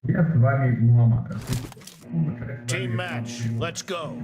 Я с вами Муаммар. Team match, let's go.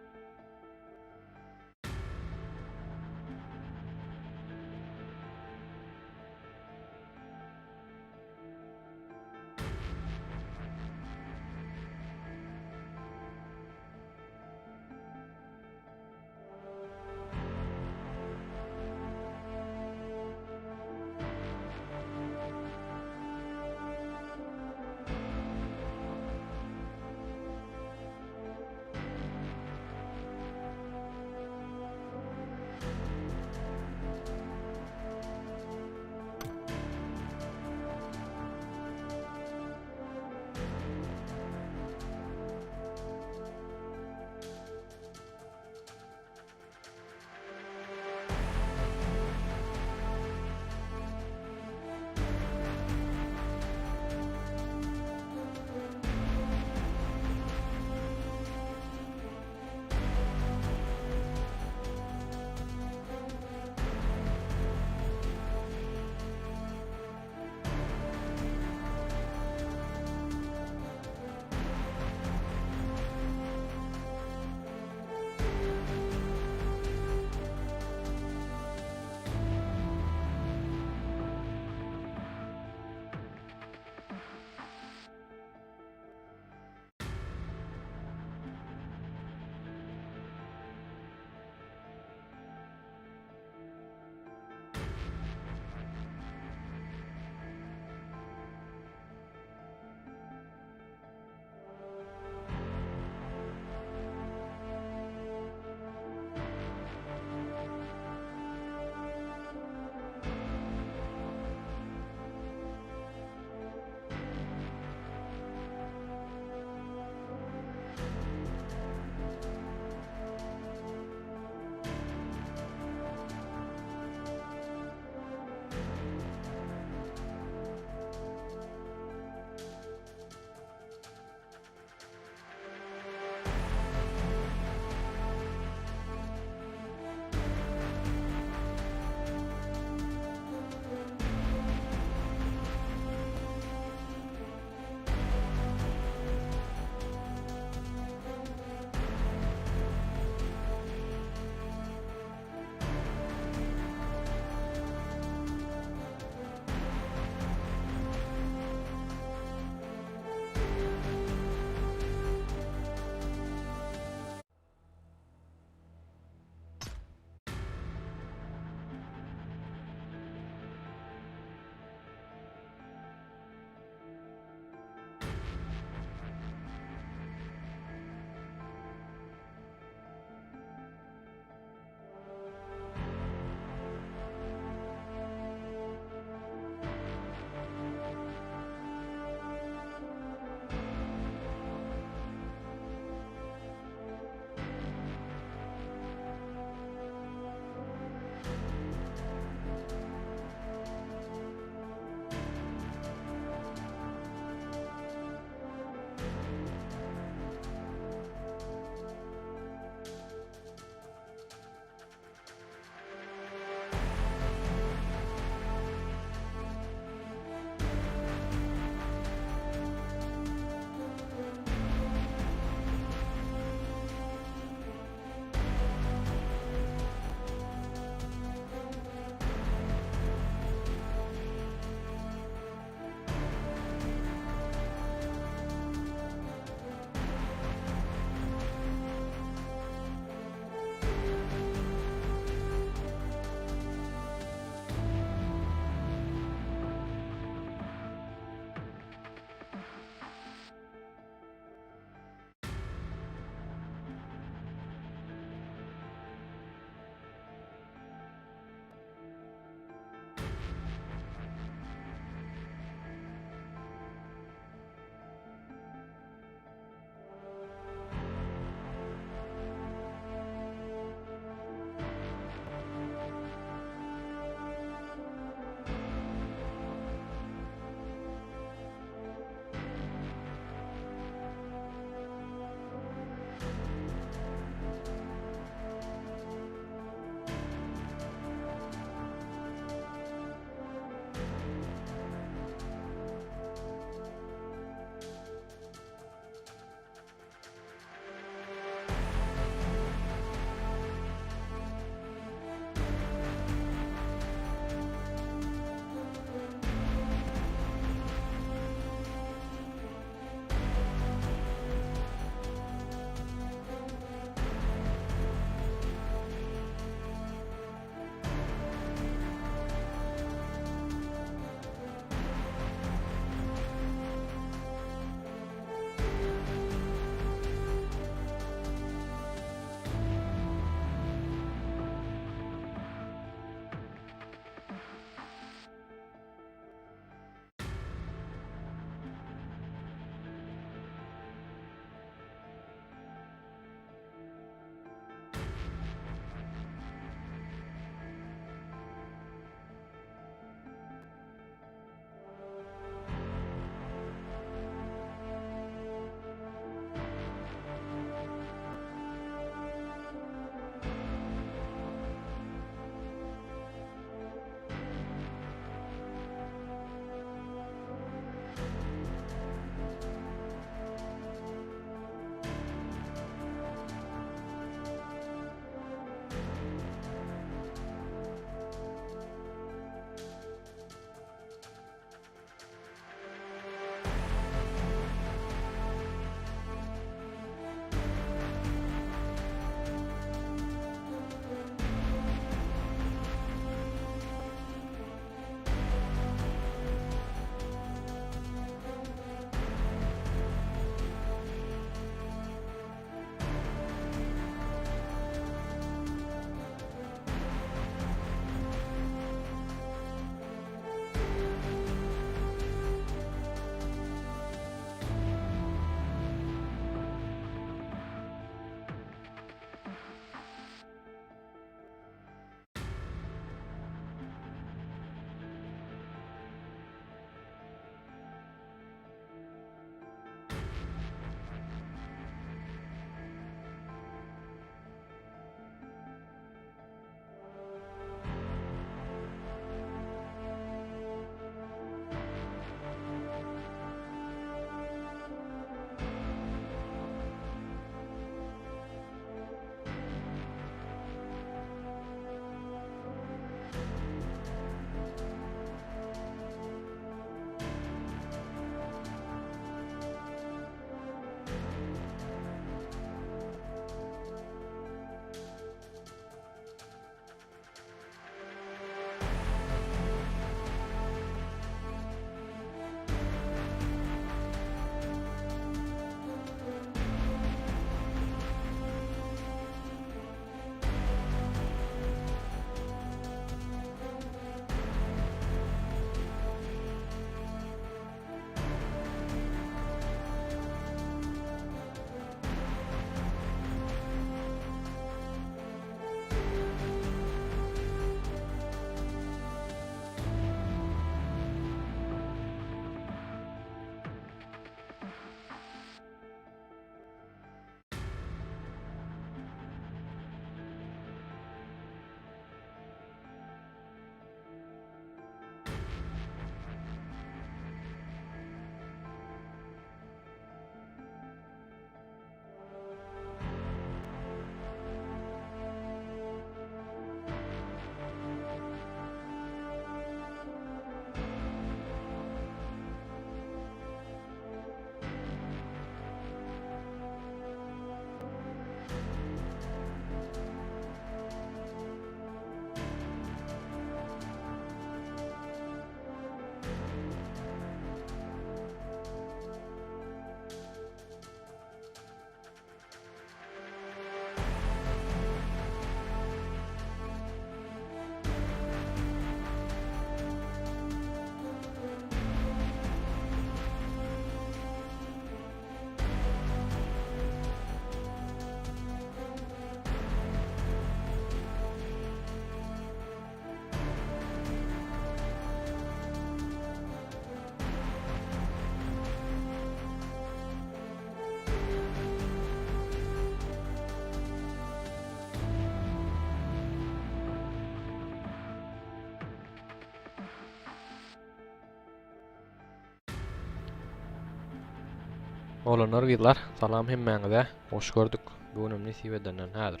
Oglanlar gyzlar salam hemmäňize hoş gördük bu günem nesip edenden häzir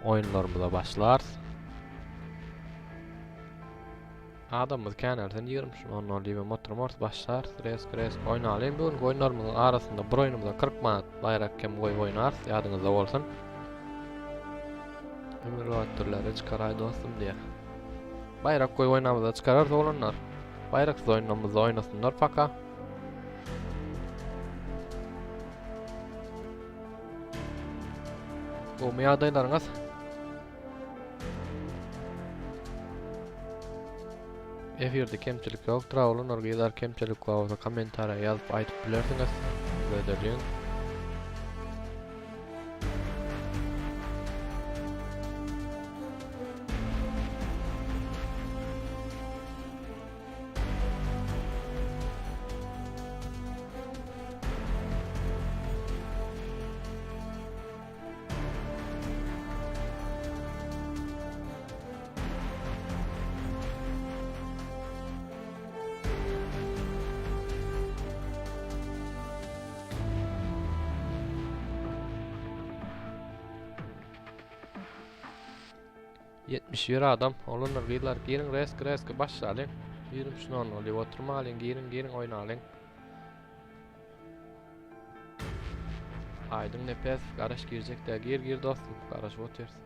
oýunlarymyza başlarys. Adamymyz känelsin 23.00 diýibem oturmarys başlarys resk resk oýnalyň bu günki oýunlarymyzyň arasynda bir oýnumyza 40 manat baýrak kem goýup oýnarys ýadyňyzda bolsun. Ömür batyrlary çykaraý dostum diýýär. Baýrak goýup oýnamyzda çykararys oglanlar. Baýraksyz oýnamyzda oýnasynlar paka. Gowmy ýagdaýlaryňyz? Efirde kemçilik ýokdur, oglanlar gyzlar kemçilik bar bolsa kommentariýa ýazyp aýdyp bilersiňiz. Gödeliň. 71 adam. Oglanlar gyzlar giriň resk resk başlalyň. 23.00 diýip oturmalyň giriň giriň oýnalyň. Aýdyň Nepesow garaş girjek dä gir gir dostum garaşyp otyrys.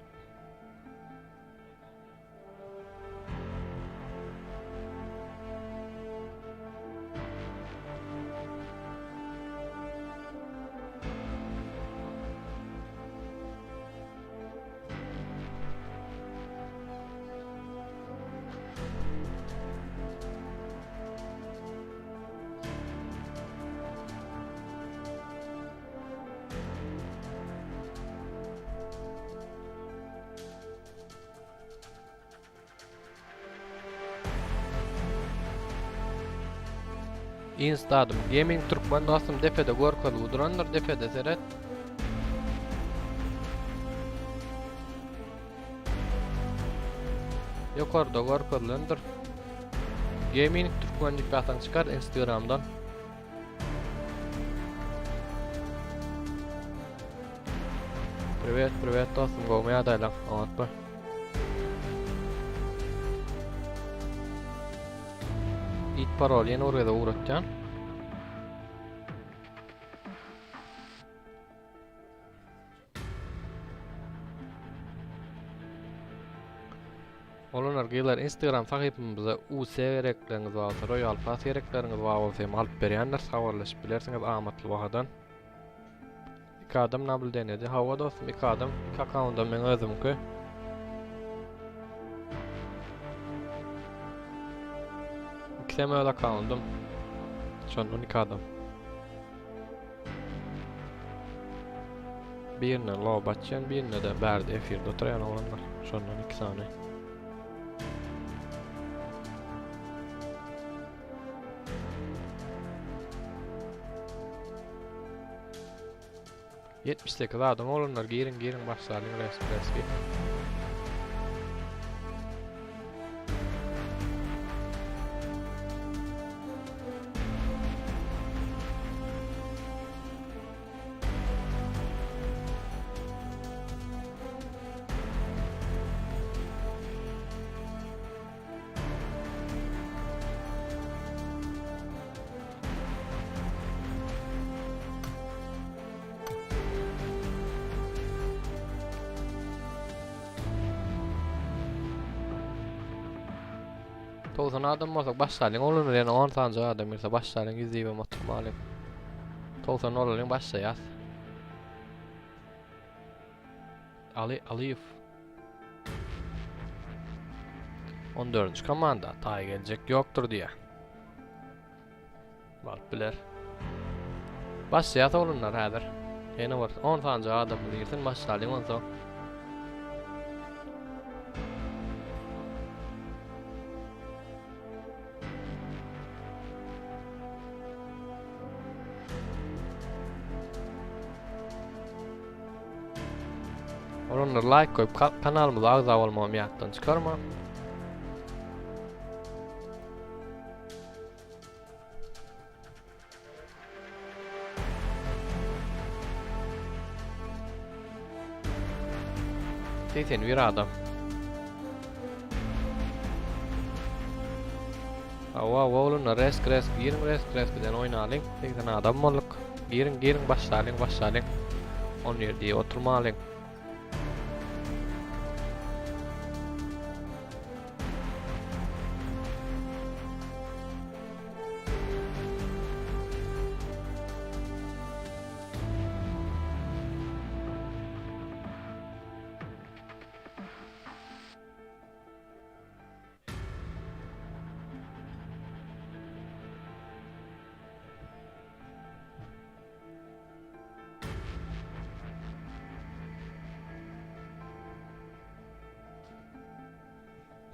Instadym Gaming Türkmen dostum depede görkezgi durandyr depede seret. Ýokarda görkezilendir. Gaming Türkmen diýip ýazsaň çykar Instagramdan. Privet, privet dostum, gowmy ýagdaýlaň? Oňatmy? It parol ýene bir gezek ugratýan. Oglanlar gyzlar Instagram sahypamyzda UC gerekleriňiz bar bolsa Royal Pass gerekleriňiz bar bolsa hem alyp berýändiris habarlaşyp bilersiňiz amatly bahadan. Iki adam nabludeniýede hawa dostum iki adam iki akkauntda meň özümki. Ikisem öz akkauntym. Şondan iki adam. Birine lob açýan, birine de bärde efirde oturýan oglanlar. Şondan iki sany. 78 adam oglanlar giriň giriň başlalyň resmi resmi. 90 adam bolsak başlalyň oglanlar ýene 10 sanjak adam girse başlalyň ýüz diýibem oturmalyň. 90 bolalyň başlaýas. Ali Aliýew 14-nji komanda taý geljek ýokdur diýýär. Baryp biler. Başlaýas oglanlar häzir. Ýene bir 10 sanjak adamymyz girsin başlalyň onsoň. Olanlar like goýup kanalymyza agza bolmagam ýatdan çykarma. 81 adam. Hawa, oglanlar resk resk giriň resk reskiden oýnalyň. 80 adam bolduk. Giriň giriň başlalyň başlalyň. 11 diýip oturmalyň.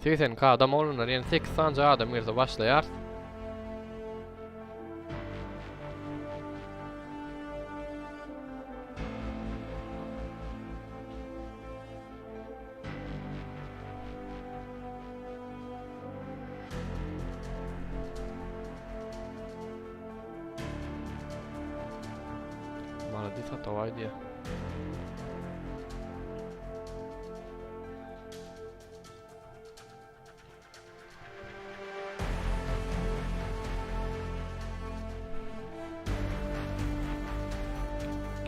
82 adam oglanlar ýene 8 sanja adam girse başlaýar. Malady sataway diýýär.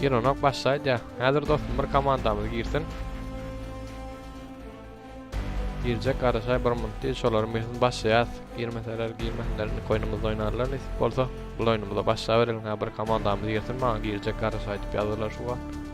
Girenok başlaýdýa. Häzir dostum bir komandamyz girsin. Girjek garaşaý bir munt diýdi. Şolaryň birisini başlaýas. Girmeseler girmesinler indi oýnumyzda oýnarlar nesip bolsa. Bul oýnumyza başlabereliň hä bir komandamyz girsin maňa girjek garaşaý diýip ýazdylar şu wagt.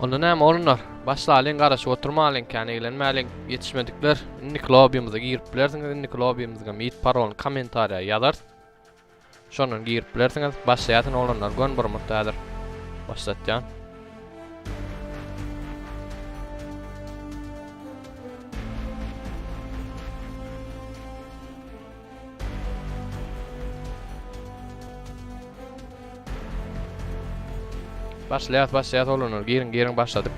Onda näme oglanlar? Başlalyň garaşyp oturmalyň, kän eglenmäliň. Ýetişmedikler indiki lobbymize girip bilersiňiz. Indiki lobbymyzyň hem it parolyny kommentariýa ýazarys. Şondan girip bilersiňiz. Başlaýasyn oglanlar gön bir mut häzir. Başlatýan. Başlaýas, başlaýas oglanlar. Giriň, giriň başladyk.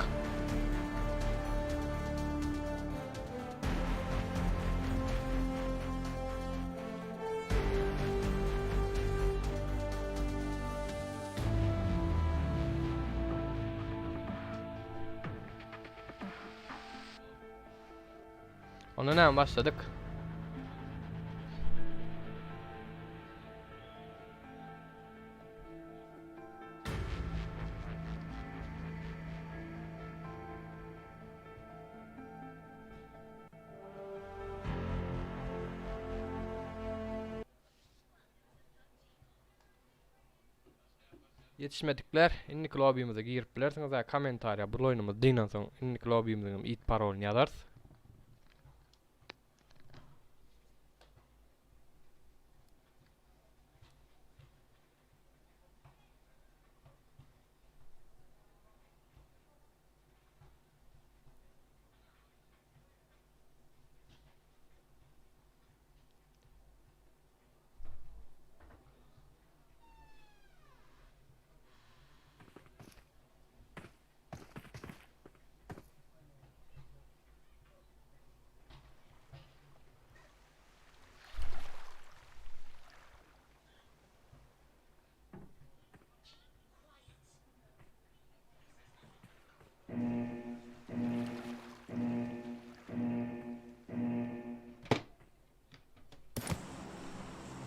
Onda näme başladyk? Ýetişmedikler indiki lobbymize girip bilersiňiz we kommentariýa bu oýnumyz dynansoň indiki lobbymyzyň hem it parolyny ýazarys.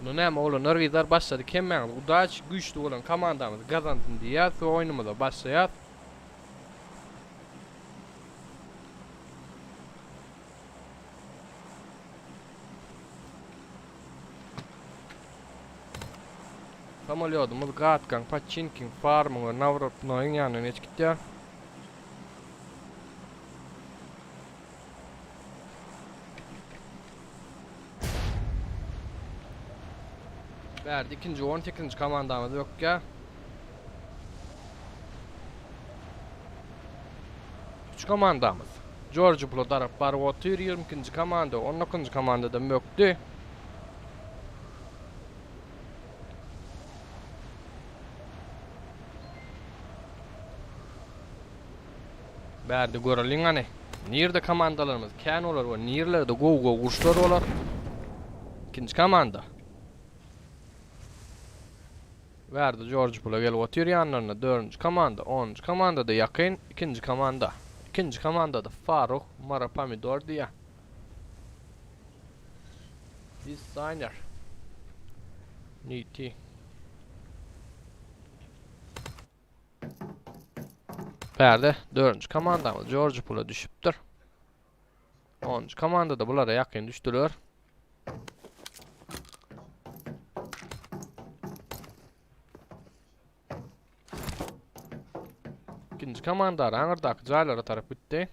Onda näme oglanlar gyzlar başladyk hemmäňiz udaç güýçli bolan komandamyz gazansyn diýýäs we oýnumyza başlaýas. Samolýodymyz Gatkaň, Paçinkiň, Farmyň we Nawrotnoýyň ýanyndan geçip gitýär. Bärde ikinji 18-nji komandamyz bökýär. Üç komandamyz. Jorji pula tarap baryp otyr. 22-nji komanda, 19-njy komandada bökdi. Bärde göreliň hany. Nirde komandalarymyz kän bolar we nirlerde gowy-gowy guşlar bolar. Ikinji komanda. Bärde Jorj pula gelip otyr ýanlarynda dördünji komanda, onunjy komanda-da ýakyn, ikinji komanda. Ikinji komandada Faruh Mara Pomidor diýýär. Designer. Niti. Bärde dördünji komandamyz Jorji pula düşüpdir. Onuncu komanda da bulara ýakyn düşdüler. Ikinji komanda aňyrdaky jaýlara tarap gitdi.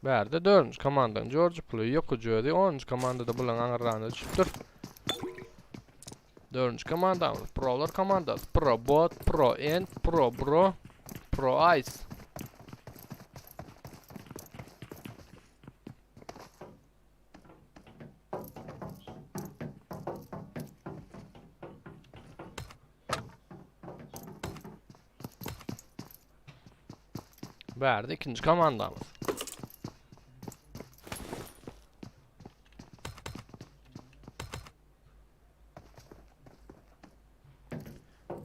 Bärde dördünji komandanın George Pulu ýokuju özi 10-njy komandada bulaň aňyrragyna düşüpdir. Dördünji komandamyz Prolar komandasy. Pro Bot, Pro End, Pro Bro, Pro Ice. Bärde ikinji komandamyz.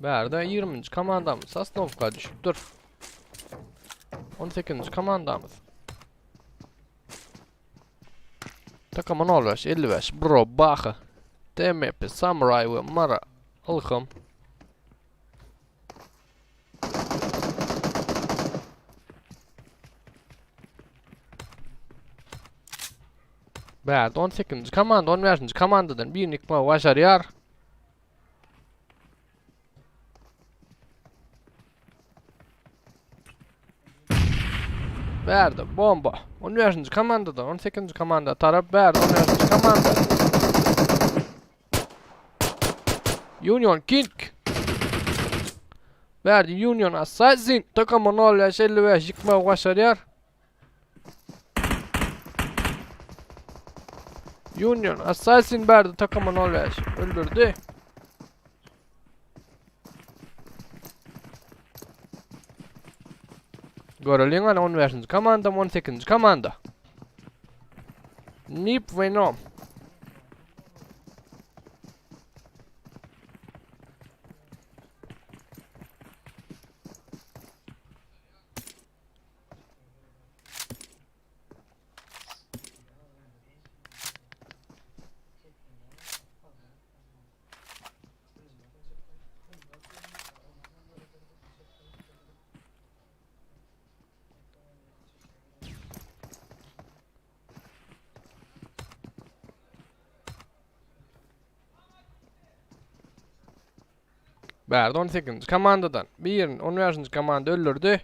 Bärde 20-nji komandamyz Sosnowka düşüpdir. 18-nji komandamyz. Takım 05, 55, Bro, Baha, TMP, Samurai we Mara, Ylham. Bärde 18-nji komanda 15-nji komandadan birini ýykmagy başarýar. Bärde bomba. 15-nji komandadan 18-nji komanda tarap bärde 15-nji komanda. Union King. Bärde Union Assassin takamy 05-55 ýykmagy başarýar. Union Assassin berdi takımı 05 öldürdü. Göreliň hany 15-nji komanda, 18-nji komanda. Nip Venom. Bärde 18-nji komandadan birini 15-nji komanda öldürdi.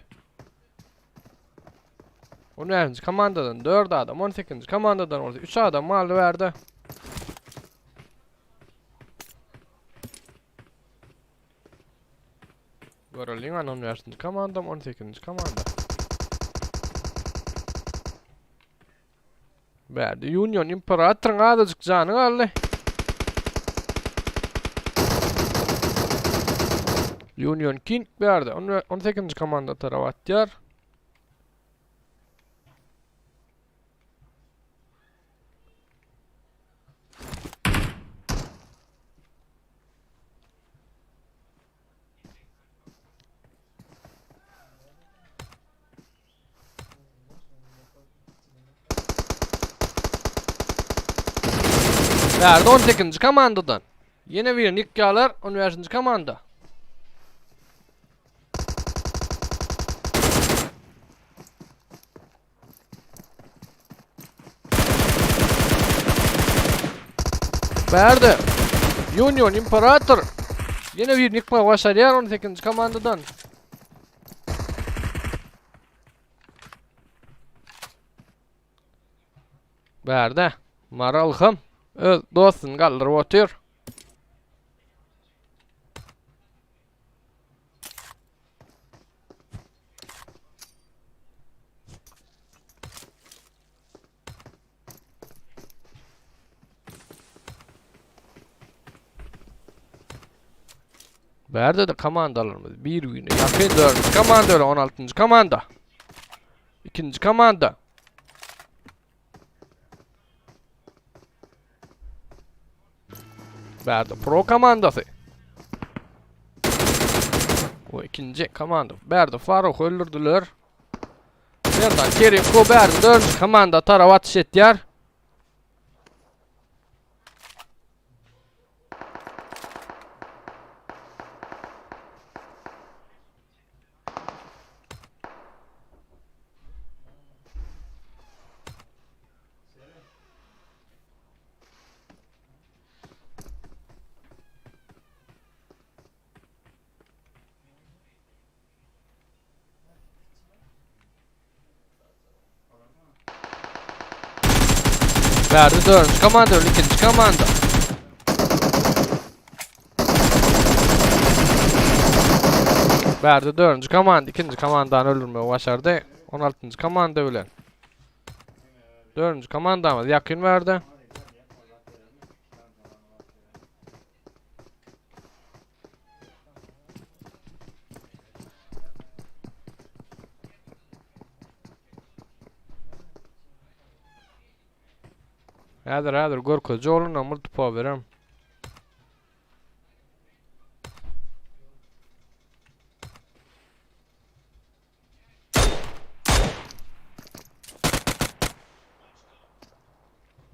15-nji komandadan 4 adam, 18-nji komandadan bolsa 3 adam galdy bärde. Göreliň ana 15-nji komanda, 18-nji komanda. Bärde Union Imperatoryň azajyk jany galdy. Union King bärde 18-nji komanda tarap atýar. Bärde 18-nji komandadan. Ýene bir nikýalar 15-nji komanda. Bärde Union Imperator ýene bir ýykmagy başarýar 18-nji komandadan. Bärde Maral hem öz dostuny galdyryp otyr. Bärde de komandalarymyz bir-birine ýakyn 4-nji komanda bilen 16-njy komanda. Ikinji komanda. Bärde Pro komandasy. O ikinji komanda. Bärde Faruk öldürdüler. Serdar Kerim ko bärde dördünji komanda tarap atyş etýär. Bärde dördünji komanda, öl ikinji komanda. Bärde dördünji komanda, ikinji komandany öldürmegi başardy. 16-njy komanda bilen. Dördünji komandamyz ýakyn bärde. Häzir häzir görkezji ogluna multipo berem.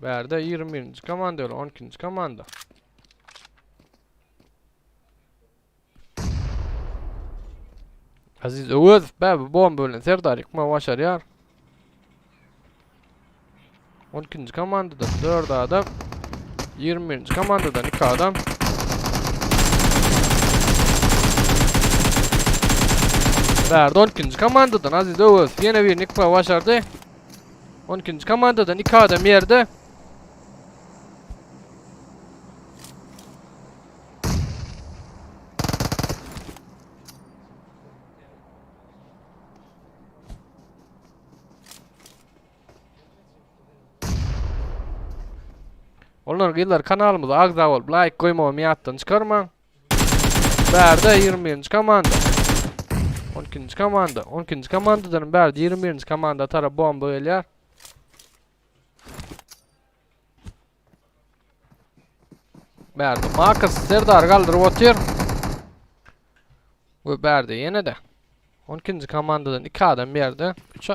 Bärde 21-nji komanda öyle 12-nji komanda. Aziz Öwezow bäbi bomba bilen Serdar ýykmagy başarýar. 12-nji komandadan 4 adam, 21-nji komandadan 2 adam. Bärde 12-nji komandadan Aziz Öwezow ýene birini ýykmagy başardy. 12-nji komandadan 2 adam ýerde. Olar gyzlar kanalymyza agza bolup laýk goýmagy ýatdan çykarmaň. Bärde 21-nji komanda. 12-nji komanda. 12-nji komandadan bärde 21-nji komanda tarap bomba gelýär. Bärde Marcus Serdar galdyryp otyr. We bärde ýene de 12-nji komandadan 2 adam ýerde. 3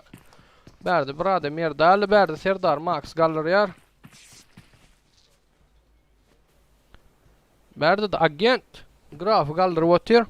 bärde bir adam ýerde. Aly bärde Serdar Max galdyrýar. Bärde de agent grafy galdyryp otyr.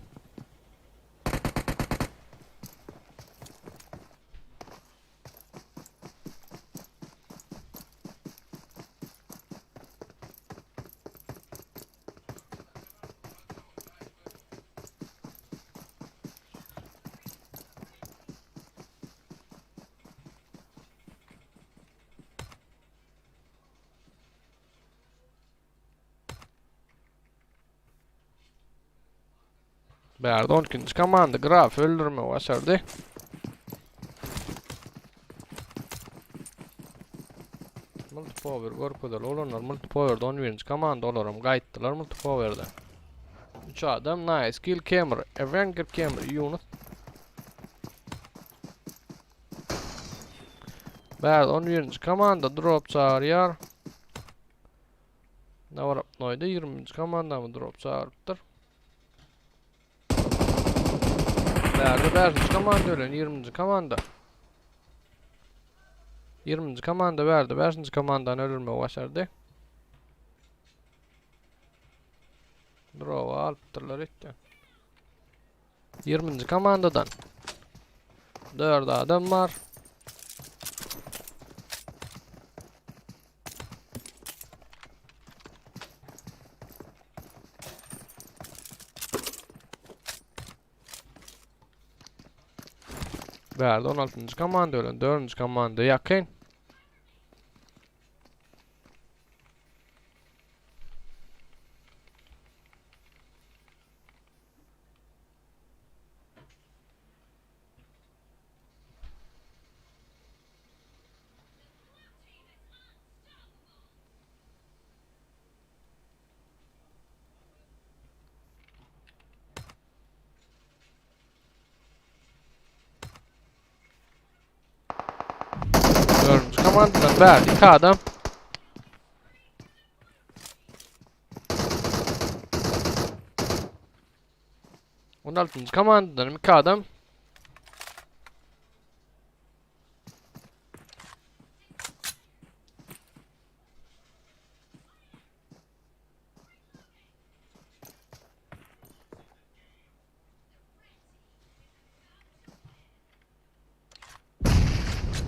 Bärde 12-nji komanda Graf öldürmegi başardy. Multipower görkezel olanlar Multipower'da 11-nji komanda olaram gaýtdylar Multipower'da. 3 adam nice kill camera Avenger camera Yunus. Bärde 11-nji komanda drop çagyrýar. Nawarapnoýda 20-nji komandamy drop çagyrypdyr. Bärde bäşinji komanda ölen 20-nji komanda. 20-nji komanda bärde bäşinji komandany öldürmegi başardy. Drowa alypdyrlar etdi. 20-nji komandadan 4 adam bar. Bärde 16-njy komanda bilen 4-nji komanda ýakyn. Dördüncü komandadan bärde iki adam. On altıncı komandadan iki adam.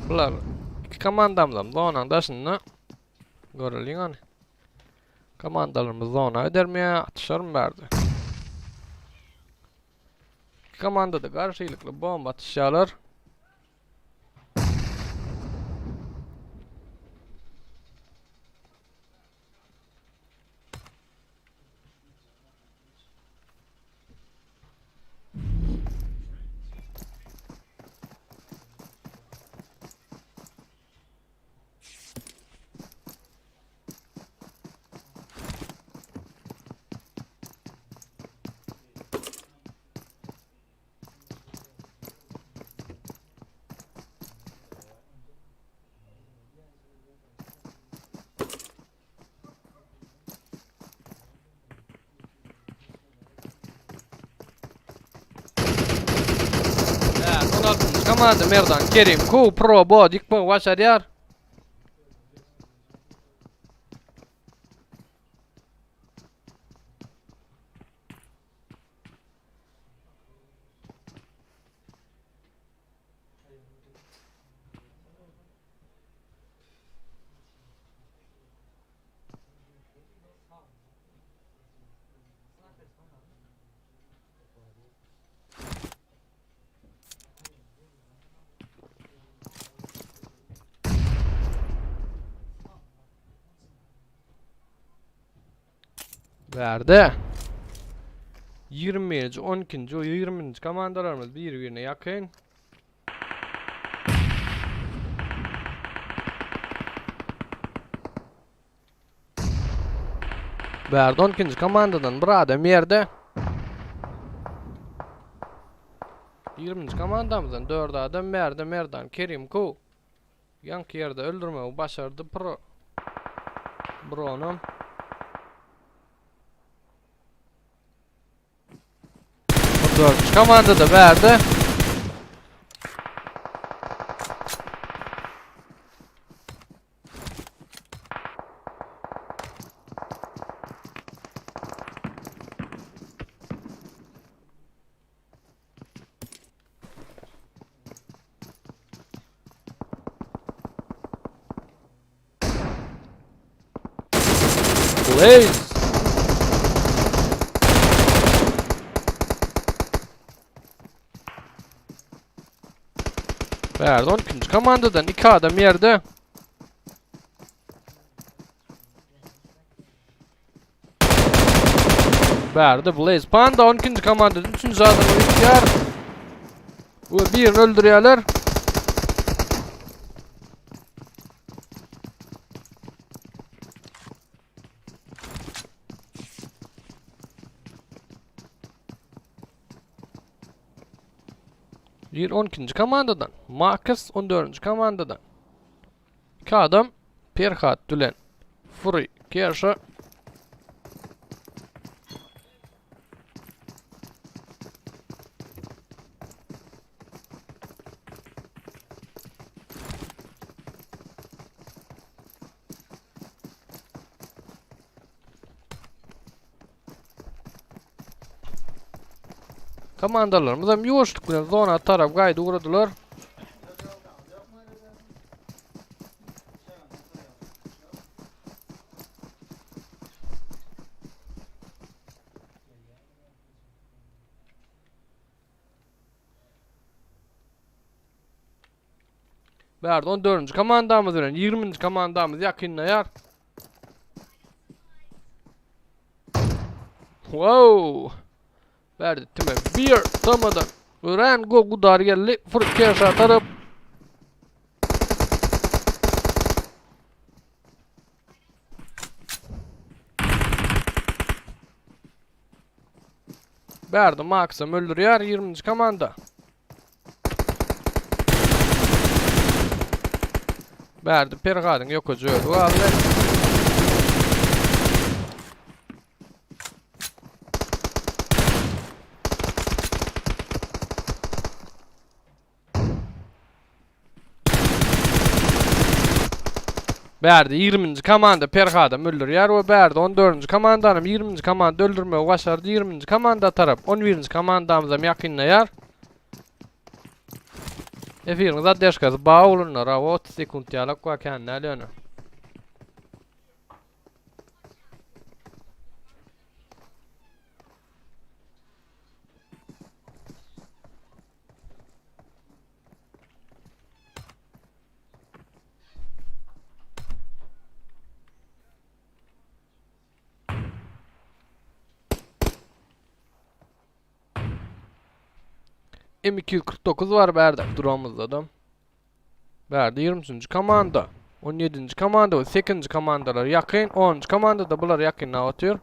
Bular iki komandamyzam zonanyň daşynda. Göreliň hany. Komandalarymyz zona edermi ýa atyşarmy bärde? İki komandada garşylykly bomba atyşýarlar. Evet, 16. komanda Merdan Kerim Ku Pro Bo dikme başarýar. Bärde 21-nji, 12-nji we 20-nji komandalarymyz bir-birine ýakyn. Bärde 12-nji komandadan bir adam ýerde. 20-nji komandamyzdan 4 adam bärde Merdan Kerim Ku. Ýaňky ýerde öldürmegi başardy Pro. Bronam. Dördüncü komanda da verdi. Blaze. Bärde 12. komandadan 2 adam ýerde. Bärde Blaze Panda 12. komandadan 3. adamy ýykýar. We birini öldürýärler. Bir 12. komandadan. Marcus 14. komandadan. İki adam Perhat bilen Fury Kerşa. Komandalarymyz hem ýuwaşlyk bilen zona tarap gaýdy ugradylar. Bärde 14-nji komandamyz bilen 20-nji komandamyz ýakynlaýar. Wow! Bärde time bir tamadan örän gowy gudar geldi. Furkeşa tarap. Bärde Maxam öldürýär 20-nji komanda. Bärde Pergadyň ýokaja özi galdy. Bärde 20-nji komanda Perhadam öldürýär we bärde 14-nji komandanam 20-nji komanda öldürmegi başardy. 20-nji komanda tarap 11-nji komandamyzam ýakynlaýar. Efiriň zaddeşkasy ba oglanlar, ha 30 sekunt ýalak bar kän däl ýöne. M249 var bärde duramyzda da. Bärde 23-nji komanda, 17-nji komanda we 8-nji komandalar ýakyn, 10-njy komanda da bular ýakynda otyr.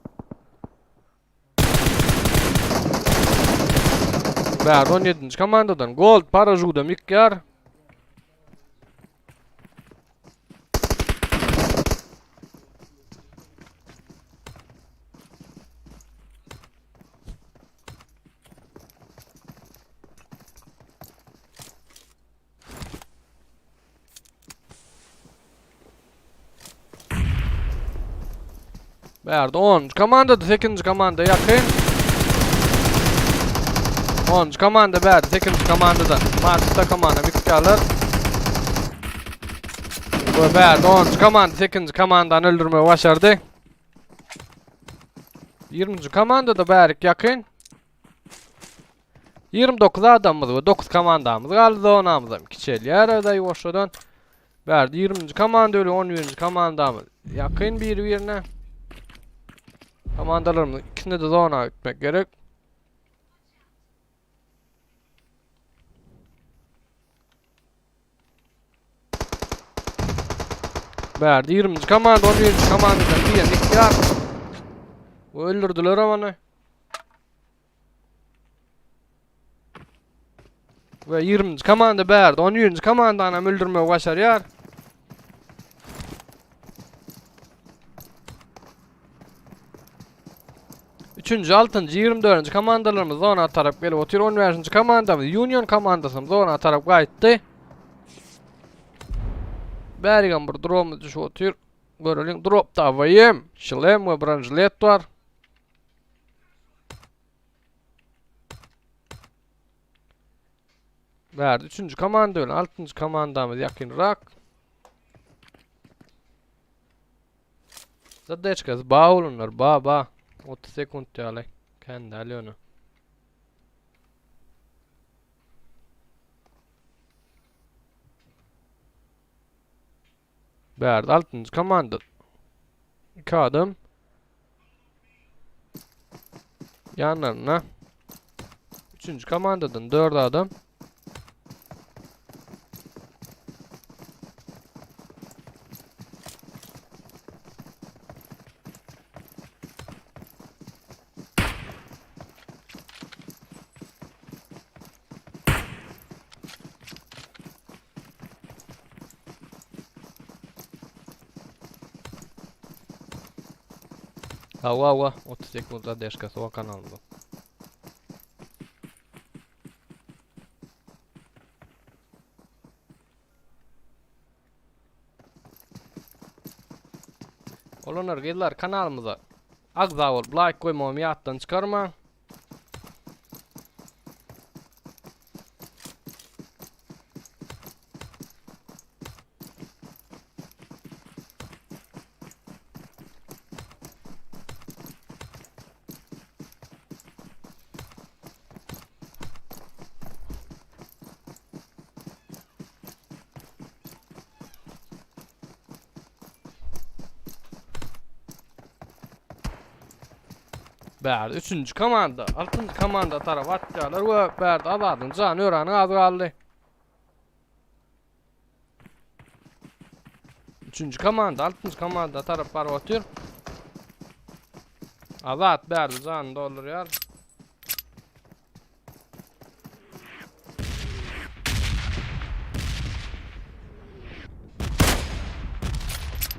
Bärde 17-nji komandadan Gold paražudam ýykýar. Bärde 10. Komanda da 8. Komanda ýakyn. 10. Komanda bärde 8. Komandadan. Martda komanda bitýärler. Bu bärde 10. Komanda 8. Komandany öldürmegi başardy. 20. Komanda da bärik ýakyn. 29 adamymyz we 9 komandamyz galdy zonamyzam kiçelýär öde ýuwaşjadan. Bärde 20-nji komanda bilen 11-nji komandamyz ýakyn biri-birine. Komandalarymyz ikisine de zona gitmek gerek. Bärde 20-nji komanda 11-nji komandadan diýen ikýar. Öldürdüler ony. We 20-nji komanda bärde 11-nji komandany hem öldürmegi başarýar. Üçünji, altynjy, 24-nji komandalarymyz zona tarap gelip otyr. 15-nji komandamyz Union komandasy zona tarap gaýtdy. Bärigem bir dropumyz düşüp otyr. Göreliň dropda AVM, şlem we bronjilet bar. Bärde üçünji komanda bilen altynjy komandamyz ýakynrak. Zadečkasy ba olanlar ba ba. 30 sekund ýaly. Kän däl ýöne. Bärde altynjy komanda. Iki adam. Yanlarına. Üçüncü komandadan dört adam. Hawa hawa 30 sekund zadержkasy bar kanalymda. Olanlar gyzlar kanalymyza agza bolup like goýmagy ýatdan çykarmaň. Bärde üçünji komanda, altynjy komanda tarap atýarlar we bärde Azadyň jany örän az galdy. Üçünji komanda, altynjy komanda tarap baryp otyr. Azat bärde janyny doldurýar.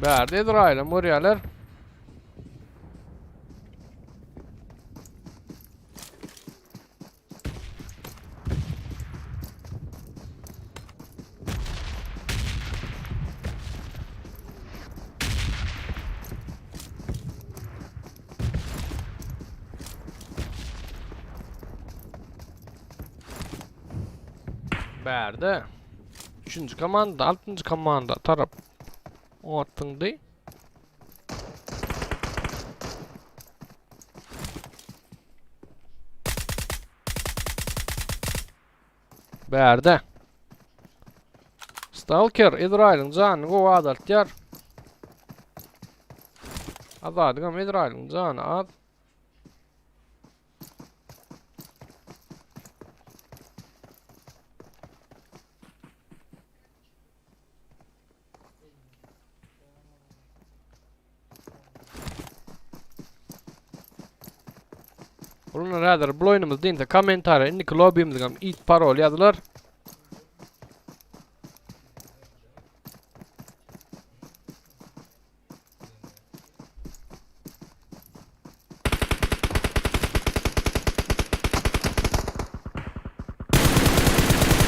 Bärde Ezrailem görýärler. Bärde. Üçünji komanda, altynjy komanda tarap ortyndy. Bärde. Stalker Izrailiň janyny gowy azaltýar. Azadygam Izrailiň jany az. Olar häzir bu oýnumyz diýinse kommentariýa indiki lobbymiziň hem it parol ýazylar.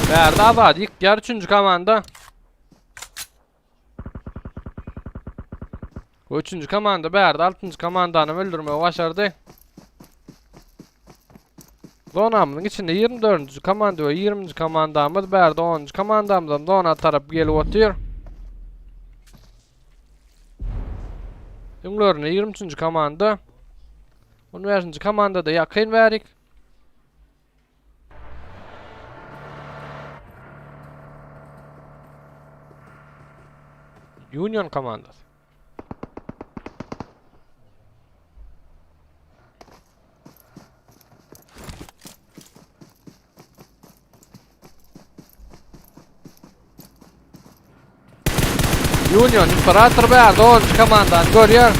Bärde Azat ýykýar üçünji komanda. Bu üçünji komanda bärde altynjy komandany öldürmegi başardy. Zonamyzyň içinde 24-nji komanda we 20-nji komandamyz bärde 10-njy komandamyzam zona tarap gelip otyr. Öňlerinde 23-nji komanda. 15-nji komanda da ýakyn bärik. Union komandasy. Union Imperator bärde 10 komandany görýär.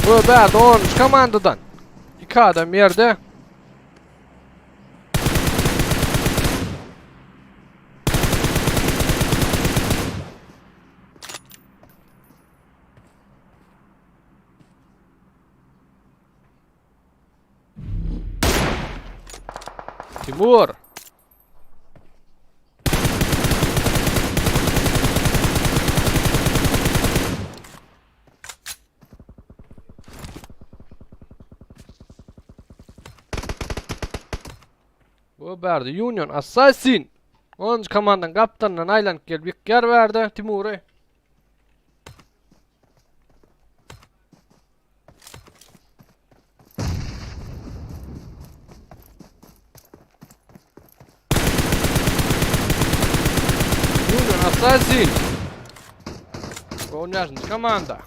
Bu bärde 10 komandadan 2 adam ýerde. Timur. Bu bärde Union Assassin. 10 komandanın kaptanından aýlanyp gelip ýykýar bärde Timury. Union Assassin. Oýnaşynjy komanda.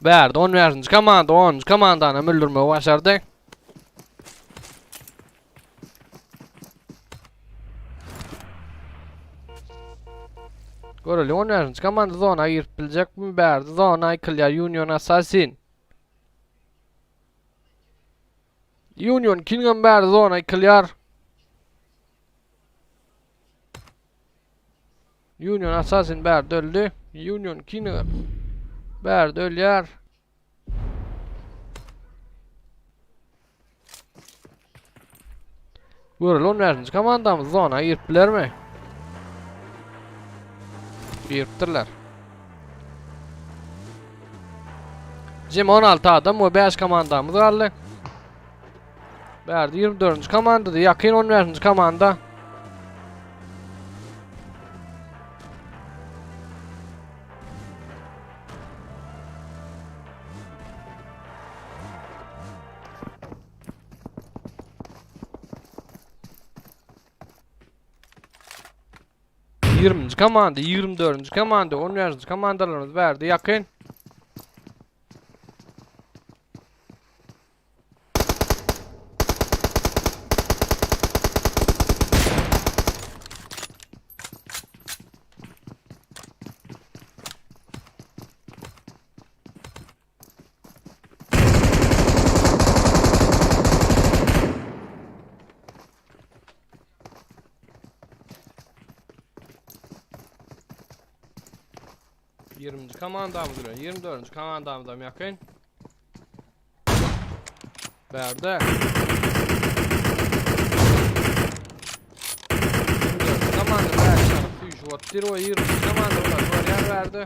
Bärde 15-nji komanda 10-njy komandany öldürmegi başardy. Göreli 15-nji komanda zona girip biljekmi? Bärde zona ýykylýar Union Assassin. Union Kingem bärde zona ýykylýar. Union Assassin bärde öldi. Union King bärde ölýär. Göreli 15-nji komandamyz zona girip bilermi? Giripdirler. Jem 16 adam we 5 komandamyz galdy. Bärde 24-nji komandada ýakyn 15-nji komanda. 20-nji komanda, 24-nji komanda, 15-nji komandalarymyz bärde ýakyn. Ýigriminji komandamyz bilen 24-nji komandamyzam ýakyn. Bärde. 24-nji komanda bäş çaryk süýşüp otyr we 20-nji komanda olar görýär bärde.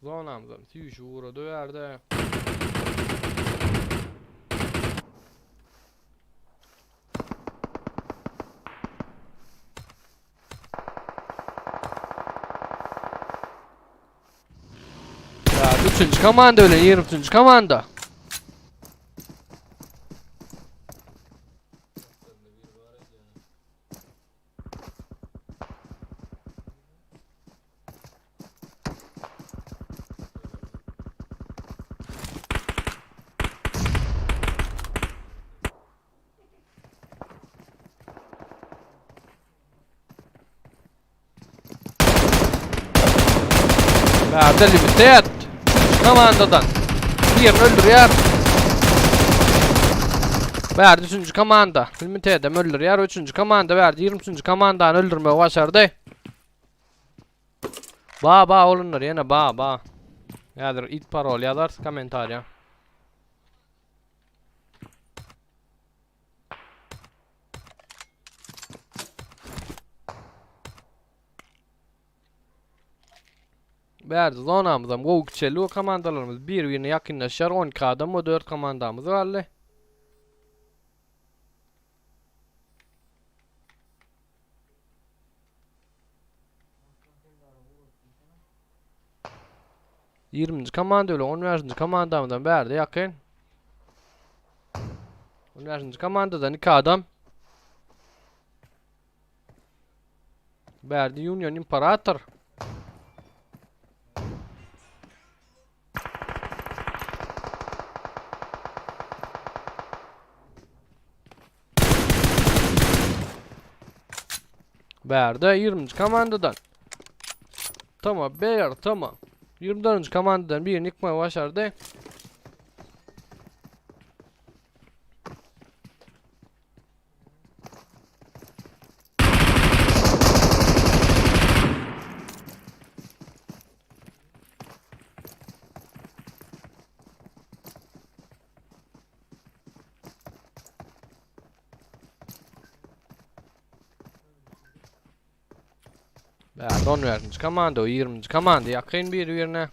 Zonamyzam süýşüp ugrady bärde. Üçünji komanda bilen 23-nji komanda. Bärde limited. Komandadan. Birini öldürýär. Bärde üçünji komanda. Limitedem öldürýär. Üçünji komanda bärde 23-nji komandany öldürmegi başardy. Ba ba olunlar ýene ba ba. Häzir it parol ýazarys kommentariýa. Bärde zonamyzam gowy kiçeldi we komandalarymyz bir-birine ýakynlaşýar. 12 adam we 4 komandamyz galdy. Ýigriminji komanda bilen on bäşinji komandamyzam bärde ýakyn. On bäşinji komandadan iki adam. Bärde Union Imperator. Bärde 20-nji komandadan. Tamam, Bear, tamam. 24-nji komandadan birini ýykmagy başardy. Bärde 15-nji komanda, 20-nji komanda ýakyn bir-birine.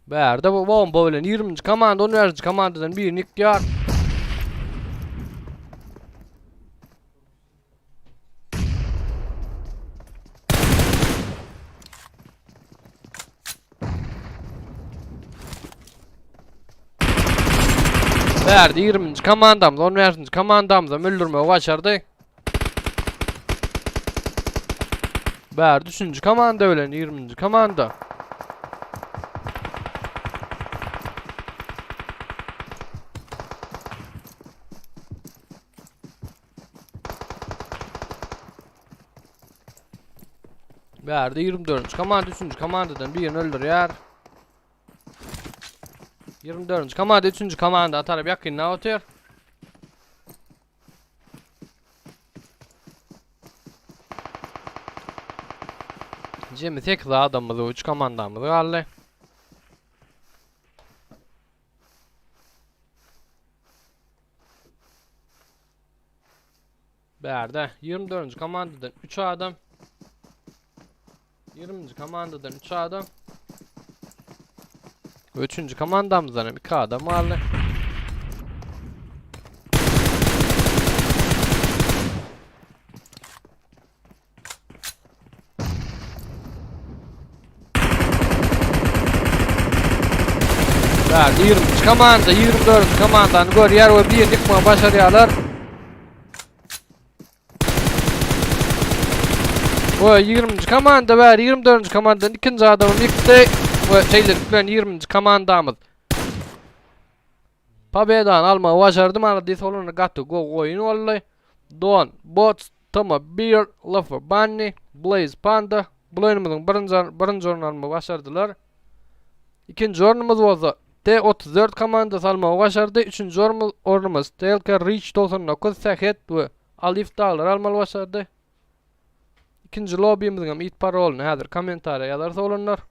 Bärde bu bomba bilen 20-nji komanda 15-nji komandadan birini ýykýar. Bärde 20-nji komandamyz 15-nji komandamyzam öldürmegi başardy. Bärde 3-nji komanda bilen 20-nji komanda. Bärde 24-nji komanda 3-nji komandadan birini öldürýär. 24-nji komanda 3-nji komanda tarap ýakynda otyr. Jemi 8 adamymyz we 3 komandamyz galdy. Bärde 24-nji komandadan 3 adam. 20-nji komandadan 3 adam. We 3-nji komandamyzdan hem 2 adam galdy. Ya 20 komanda 24 komandany görýär we bir ýykmagy başarýarlar. We 20-nji komanda bäri 24-nji komandadan ikinji adamyny ýykdy we şeýlelik bilen 20-nji komandamyz Pobedany almagy başardy. Maladis olanda gaty gowy oýun boldy. Don, Bots, Toma Beer, Lover Bunny, Blaze Panda bu oýnumyzyň birinji birinji ornuny almagy başardylar. Ikinji ornumyz bolsa T34 komandasy almagy başardy. Üçünji ornumyz ornumyz Stelka Reach 99 Sähet we Alif daglar almaly başardy. Ikinji lobbymiziň hem it parolyny häzir kommentariýa ýazarys oglanlar.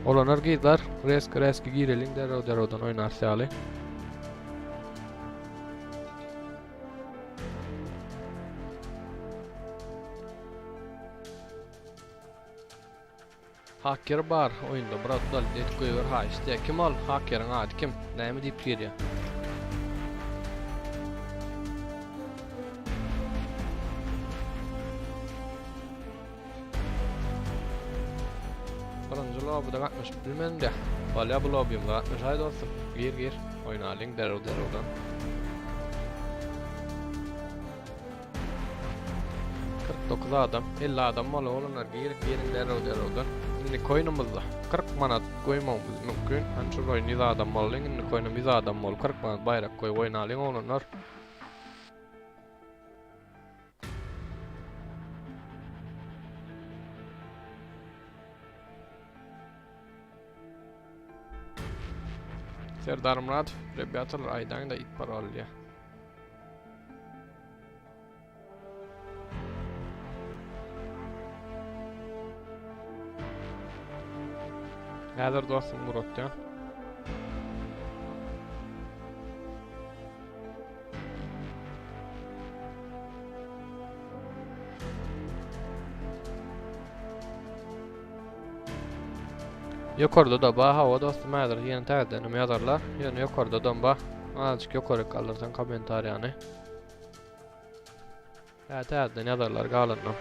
Olanlar gyzlar reski reski gireliň derrew derrewden oýnarys ýaly. Hacker bar oýunda brat udalit edip goýber haýyş diýýär. Kim ol? Hackeriň ady kim? Näme diýip girýär? Birinji lobbyda gatnaşyp bilmedim de. Bolýa bu lobbymyza gatnaşaý dostum. Gir gir. Oýnalyň derrew derrewden. 49 adam, 50 adam boly olanlar girip giriň derrew derrewden. Indi koýnumyzda 40 manat goýmagymyz mümkin. Hani şu oýun 100 adam boldy, indi koýnum 100 adam bolup 40 manat baýrak goýup oýnalyň oglanlar. Serdar Muratow, Rebýatalar aýdaňda it parol diýýär. Häzir dostum guratýan. Ýokarda da ba hawa dostum häzir ýene täzeden hem ýazarlar. Ýöne ýokarda da ba. Azajyk ýokaryk galdyrsaň kommentariýany. Hä täzeden ýazarlar galanyny.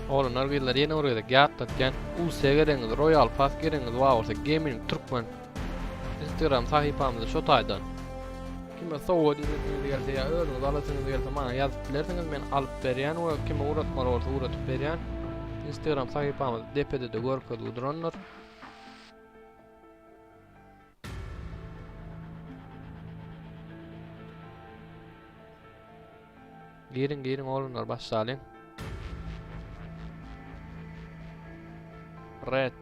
Oglanlar gyzlar ýene bir gezek ýatlatýan UC geregiňiz Royal Pass geregiňiz bar bolsa Gaming Türkmen Instagram sahypamyzda şo taýdan kime sowgat edesiňiz gelse ýa özüňiz alasyňyz gelse maňa ýazyp bilersiňiz men alyp berýän we kime ugratmaly bolsa ugratyp berýän Instagram sahypamyz depede-de görkezgi durandyr. Giriň giriň oglanlar başlalyň. Red.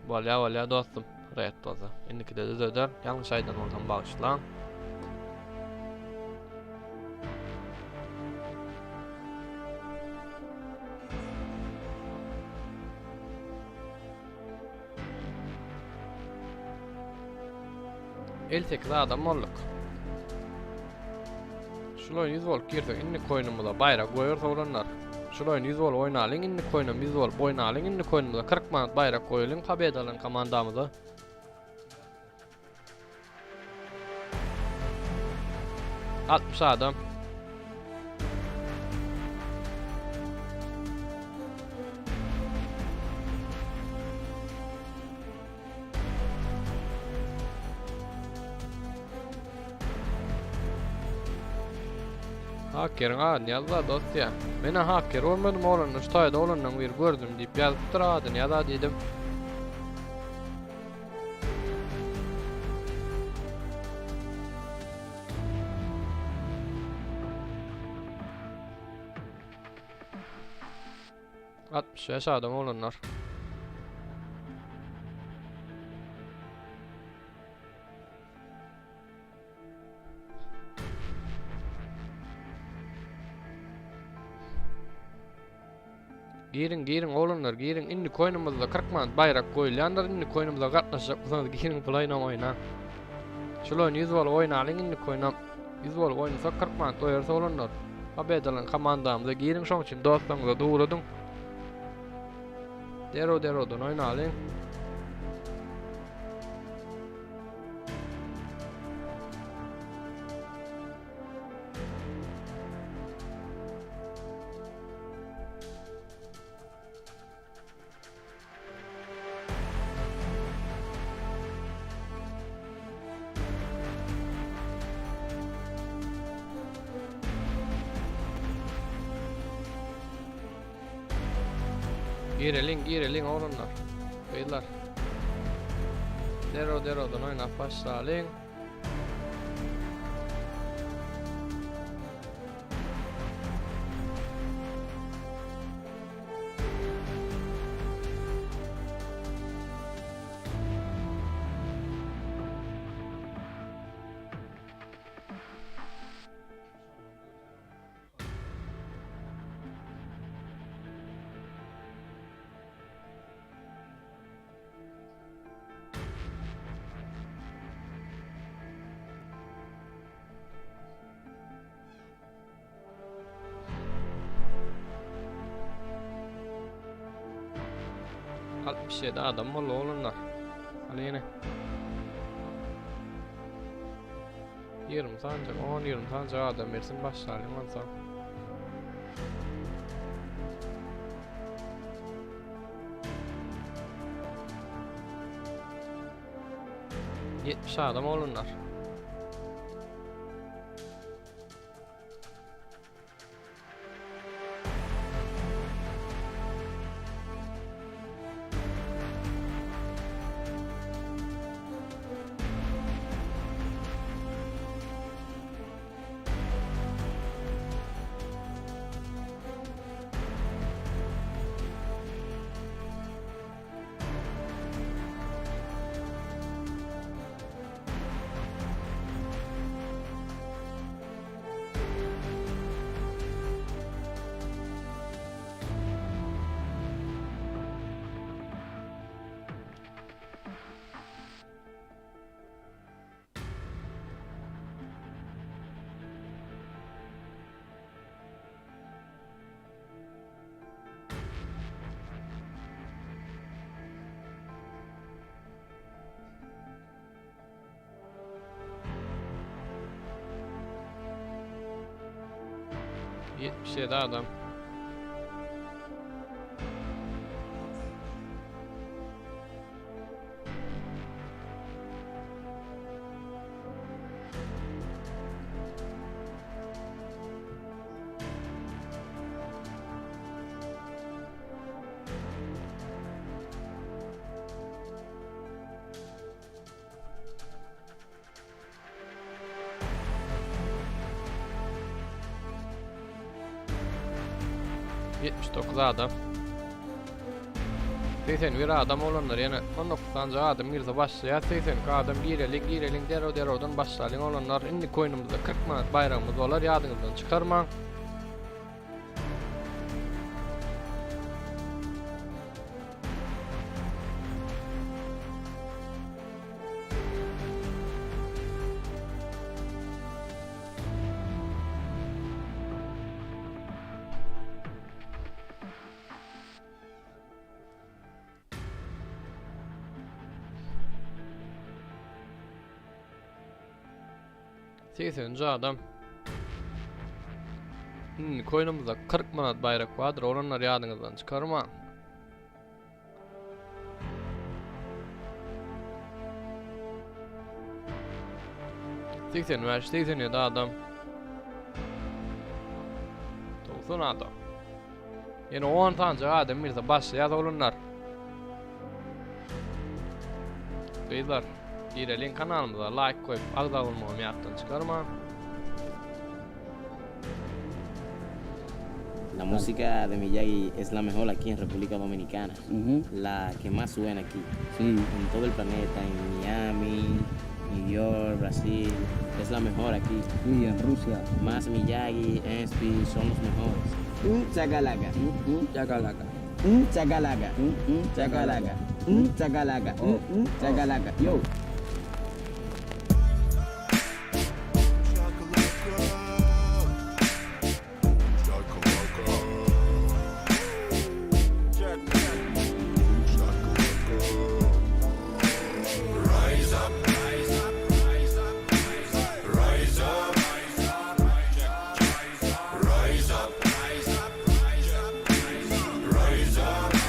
Bolýa bolýa dostum. Red bolsa. Indikide düzeder. Ýalňyş aýdan bolsam bagyşlaň. 58 adam bolduk. Şul oýun 100 bolup girsek indi koýnumyza baýrak goýarys oglanlar. Şul oýun 100 bolup oýnalyň indi koýnum 100 bolup oýnalyň indi koýnumyza 40 manat baýrak goýalyň pobeda alan komandamyza. 60 adam. Hakeriň adyny ýazda dost ýa. Menä haker görmedim oglanlar şu taýda oglanlaň biri gördüm diýip ýazypdyr adyny ýaza diýdim. 65 adam oglanlar. Giriň giriň oglanlar giriň indi koýnumyzda 40 manat baýrak goýulýandyr indi koýnumyza gatnaşjak bolsaňyz giriň pul oýnam oýnaň. Şul oýun 100 bolup oýnalyň indi koýnam 100 bolup oýnasak 40 manat goýarys oglanlar. Pobedalan komandamyza giriň şoň üçin dostlaryňyza ugradyň. Derrew derrewden oýnalyň. Gireliň, gireliň oglanlar. Gyzlar. Derrew derrewden oýnap başlalyň. 67 adam boldy oglanlar. Hadi ýene. 20 sanjak, 10-20 sanjak adam bersin başlalyň onsoň. Yetmiş adam oglanlar. 77 adam. 79 adam. 81 adam olanlar ýene 19 sanja adam girse başlaýar. 82 adam gireliň gireliň derrew derrewden başlalyň olanlar. Indi koýnumyzda 40 manat baýragymyz bolar ýadyňyzdan çykarmaň. Segseninji adam. Indi koýnumyzda 40 manat baýrak bardyr, olanlar ýadyňyzdan çykarmaň. 85, 87 adam. 90 adam. Ýene 10 sanjak adam girse başlaýar oglanlar. Gyzlar, gireliň kanalymyza like goýup agza bolmagy ýatdan çykarmaň. La música de Miyagi es la mejor aquí en República Dominicana, la que más suena aquí, en todo el planeta, en Miami, New York, Brasil, es la mejor aquí. Sí, en Rusia. Más Miyagi, Enspi son los mejores. Un chacalaca. Un chacalaca. Un chacalaca. Un chacalaca. Un chacalaca. Un chacalaca. Yo.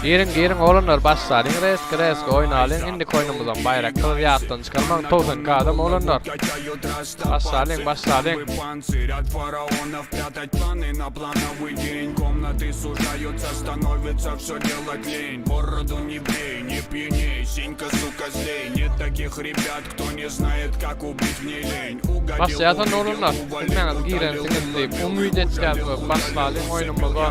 Giriň giriň oglanlar başlalyň reski reski oýnalyň indiki oýnumyzam baýrak gyz ýatdan çykarmaň 92 adam oglanlar başlalyň başlalyň. Başlaýasan oglanlar hemmäňiz girensiňiz diýip umyt etýäs we başlalyň oýnumyza.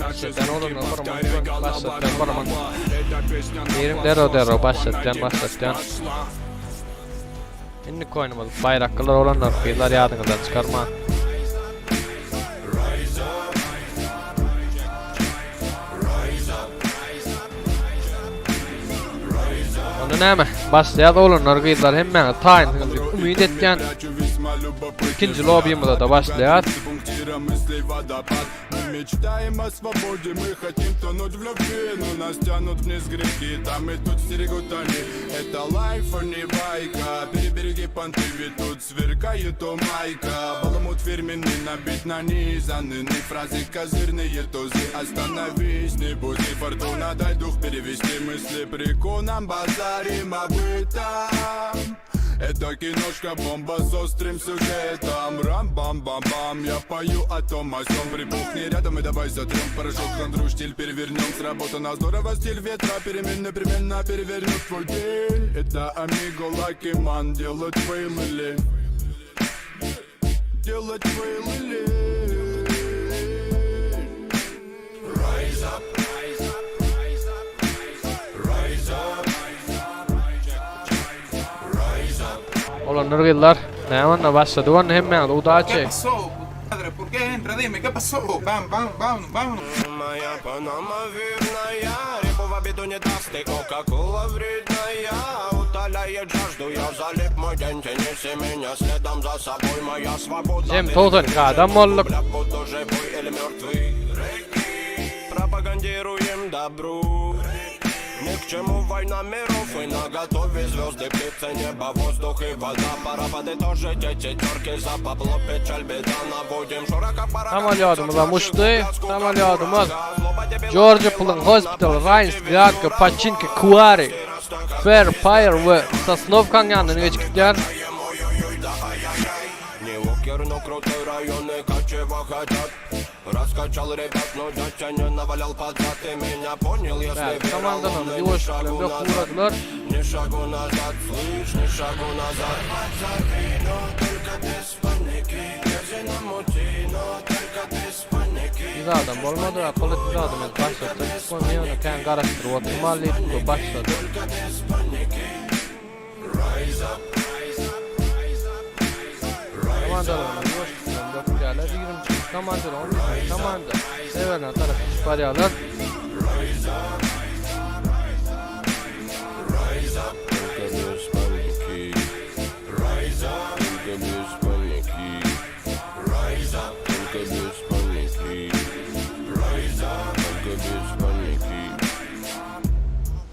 Başlatýan oglanlar hormat başlatýan hormat. Girin derrew derrew başlatýan başlatýan. Indiki oýnumyz baýraklylar oglanlar gyzlar ýadyňyzdan çykarmaň. Onda näme? Başlaýas oglanlar gyzlar hemmäňiz taýynsyňyz diýip umyt etýän. Ikinji lobbyymyza da başlaýas. Мы мечтаем о свободе, мы хотим тонуть в любви Но нас тянут вниз грехи, там и тут стерегут они Это лайф, а не байка Перебереги понты, ведь тут сверкает о майка Баламут фирменный, набит нанизаны Фразы козырные тузы Остановись, не буди фортуна Дай дух перевести мысли Прикуном базарим об этом это киношка бомба с острым сюжетом Рам-бам-бам-бам, я пою о том о сём Прибухни рядом и давай затрем порошок Хандру штиль перевернем, сработано здорово Стиль ветра перемен непременно перевернет твой день Это Амиго Лакиман, делать фейл или Делать фейл или Rise up, rise up, rise up, rise up, rise up, rise up. Oglanlar gyzlar näme onda başlady onda hemmäňize ¿Qué udaçi. pasó? Madre, ¿por qué entra? Dime, ¿qué pasó? Vamos, vamos, vamos, vamos. Моя Панама винная, рыбу в обиду не даст, ты Кока-кола вредная, утоляет жажду, я залип мой день, тяни меня следом за собой, моя свобода. Jem 92 adam bolduk. Бля, буду живой или мертвый. Пропагандируем добру. Ни к чему война миров и наготове звезды, птицы, небо, воздух и вода. Пора подытожить эти терки за бабло, печаль, беда. Наводим широко пора. Samolyodymyzam uçdy. Samolyodymyz Georgia Pulun Hospital, Rhines, Vyatka, Pachinki, Kuari, Fair Fire we Sosnovkaň ýanyndan geçip gidýär. Не лукер, но крутой районы, как чего хотят Раскачал ребят, но дядя не навалял под зад Ты меня понял, если Bäri komandanam вероломно, ни ýuwaş bilen шагу bök назад ugradylar. Ни шагу назад, слышь, ни шагу назад Но только без паники, держи на мути, но только без паники 100 adam bolmady, Apollo 100 adam ýaly başlatdy. Şony ýöne kän garaşdyryp oturmaly diýip we başlady. Komandalarymyz ýuwaş bilen bökýärler. 23-nji komanda, 11-nji komanda Sewerna tarap gidip barýarlar. Только без паники Только без паники Только без паники Только без паники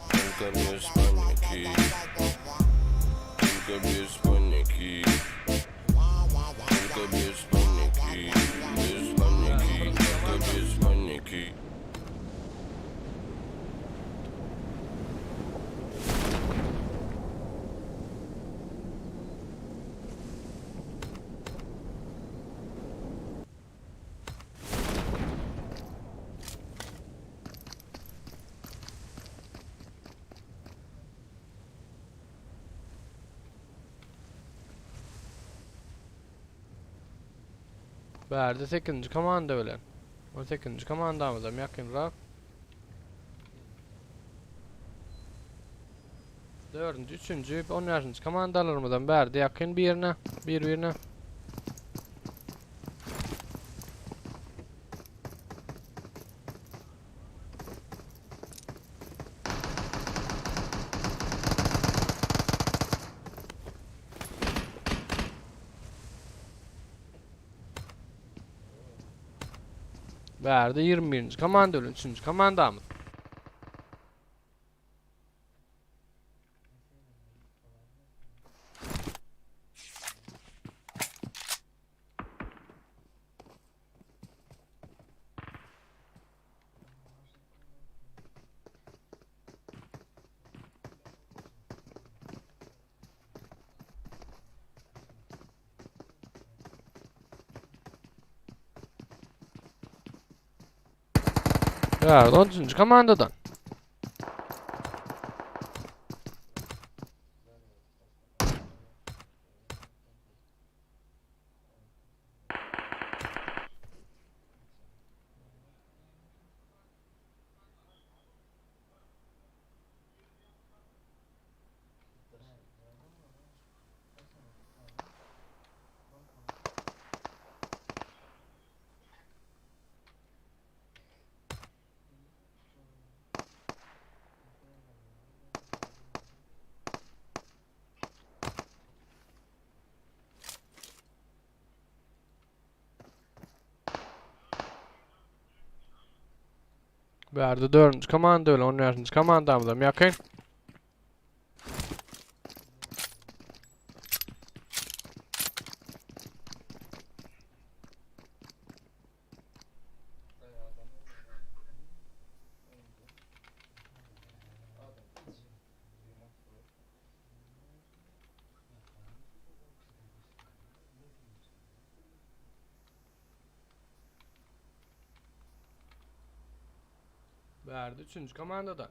Только без паники Только без паники Только без паники Без паники Только без паники Bärde 8-nji komanda bilen. 18-nji komandamyzam ýakynrak. 4-nji, 3-nji, 15-nji komandalarymyzam bärde ýakyn birine, bir-birine. Bärde 21-nji komanda bilen 3-nji komandamyz. Bärde 13-nji komandadan. Bärde dördünji komanda bilen on bäşinji komandamyzam ýakyn. Bärde üçünji komandada.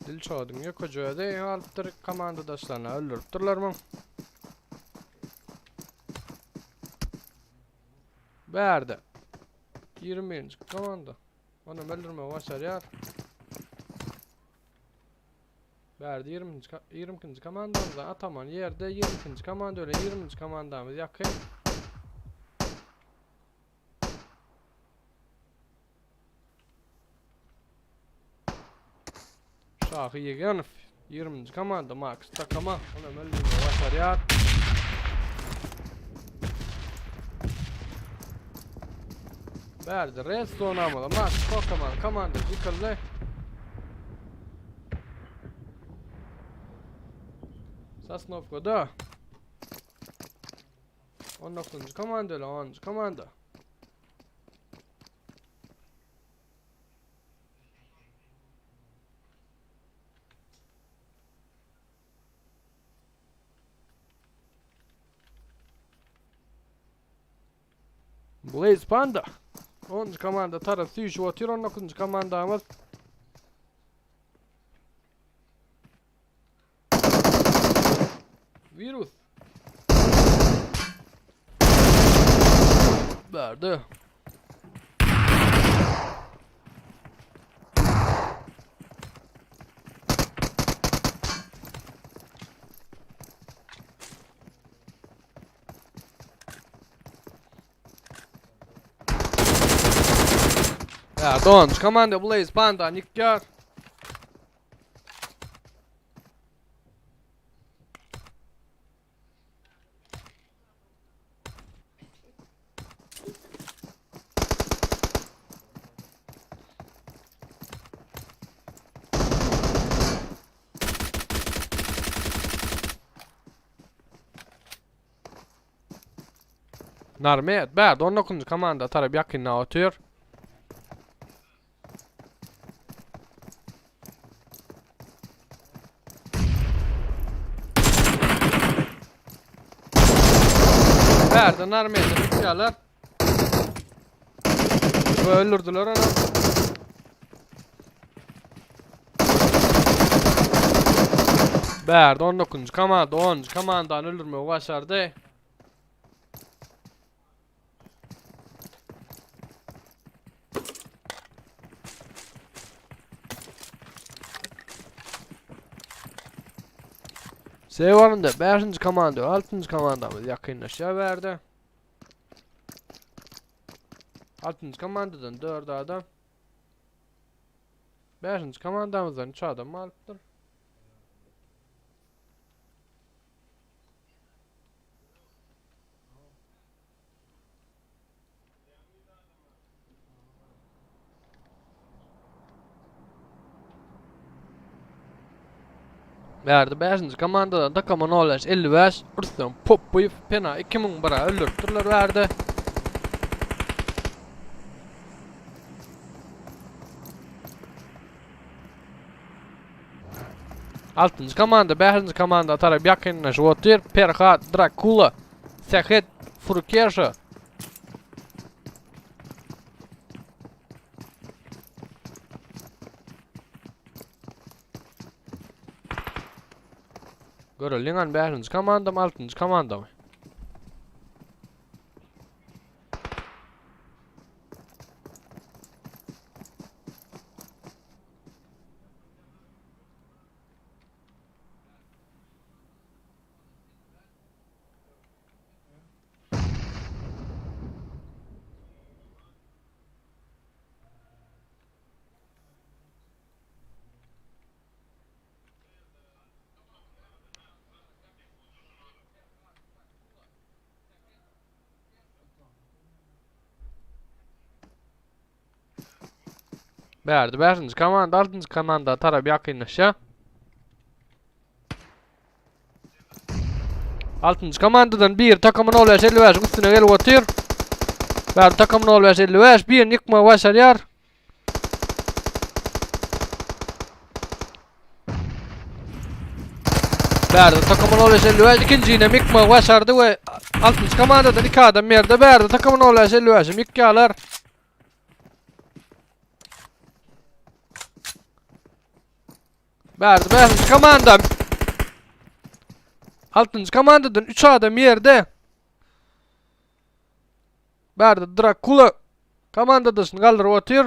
Dilşadyň ýokaja özi alypdyr komandadaşlaryny öldüripdirler muň. Bärde 21-nji komanda. Onam öldürmegi başarýar. Bärde 20-nji 22-nji komandamyz Ataman ýerde 22-nji komanda bilen 20-nji komandamyz ýakyn. Şahy Ýegenow 20-nji komanda Max Takama onam öldürmegi başarýar. Bärde red zonamyza Max Kokaman komanda ýykyldy. Sosnowkada 19-njy komanda ile 10-njy komanda. Blaze Panda. 10. komanda taraf süýşüp otyr 19. komandamyz. Virus. Berdi. Ja, Donç, komanda Blaze Panda, Nikkar. Narmet, bärde 19-njy komanda tarap ýakynda otyr. Bärde Narmet'i tutýarlar. We öldürdüler onu. Bärde 19-njy komanda 10-njy komandany öldürmegi başardy. Seýwarynda 5-nji komanda, 6-njy komandamyz ýakynlaşýar bärde. 6-njy komandadan 4 adam. 5-nji komandamyzdan 3 adam alypdyr. Bärde 5-nji komandadan takama 05 55 Rüstem Popbyýew Pena 2001-a öldüripdirler bärde. Altynjy komanda bäşinji komanda tarap ýakynlaşyp otyr. Perhat, Drakula, Sähet, Furkeşa. Göreliň an bäşinji komandamy, altynjy komandamy? Bärde 5-nji komanda 6-njy komanda tarap ýakynlaşýar. 6-njy komandadan bir takymyň 05-55 üstüne gelip otyr. Bärde takym 05-55 birini ýykmagy başarýar. Bärde takymyň 05-55 ikinjini ýykmagy başardy we 6-njy komandadan 2 adam ýerde. Bärde takymyň 05-55 ýykýarlar. Bärde 5. komanda. 6. komandadan 3 adam ýerde. Bärde Drakula komandadaşyny galdyryp otyr.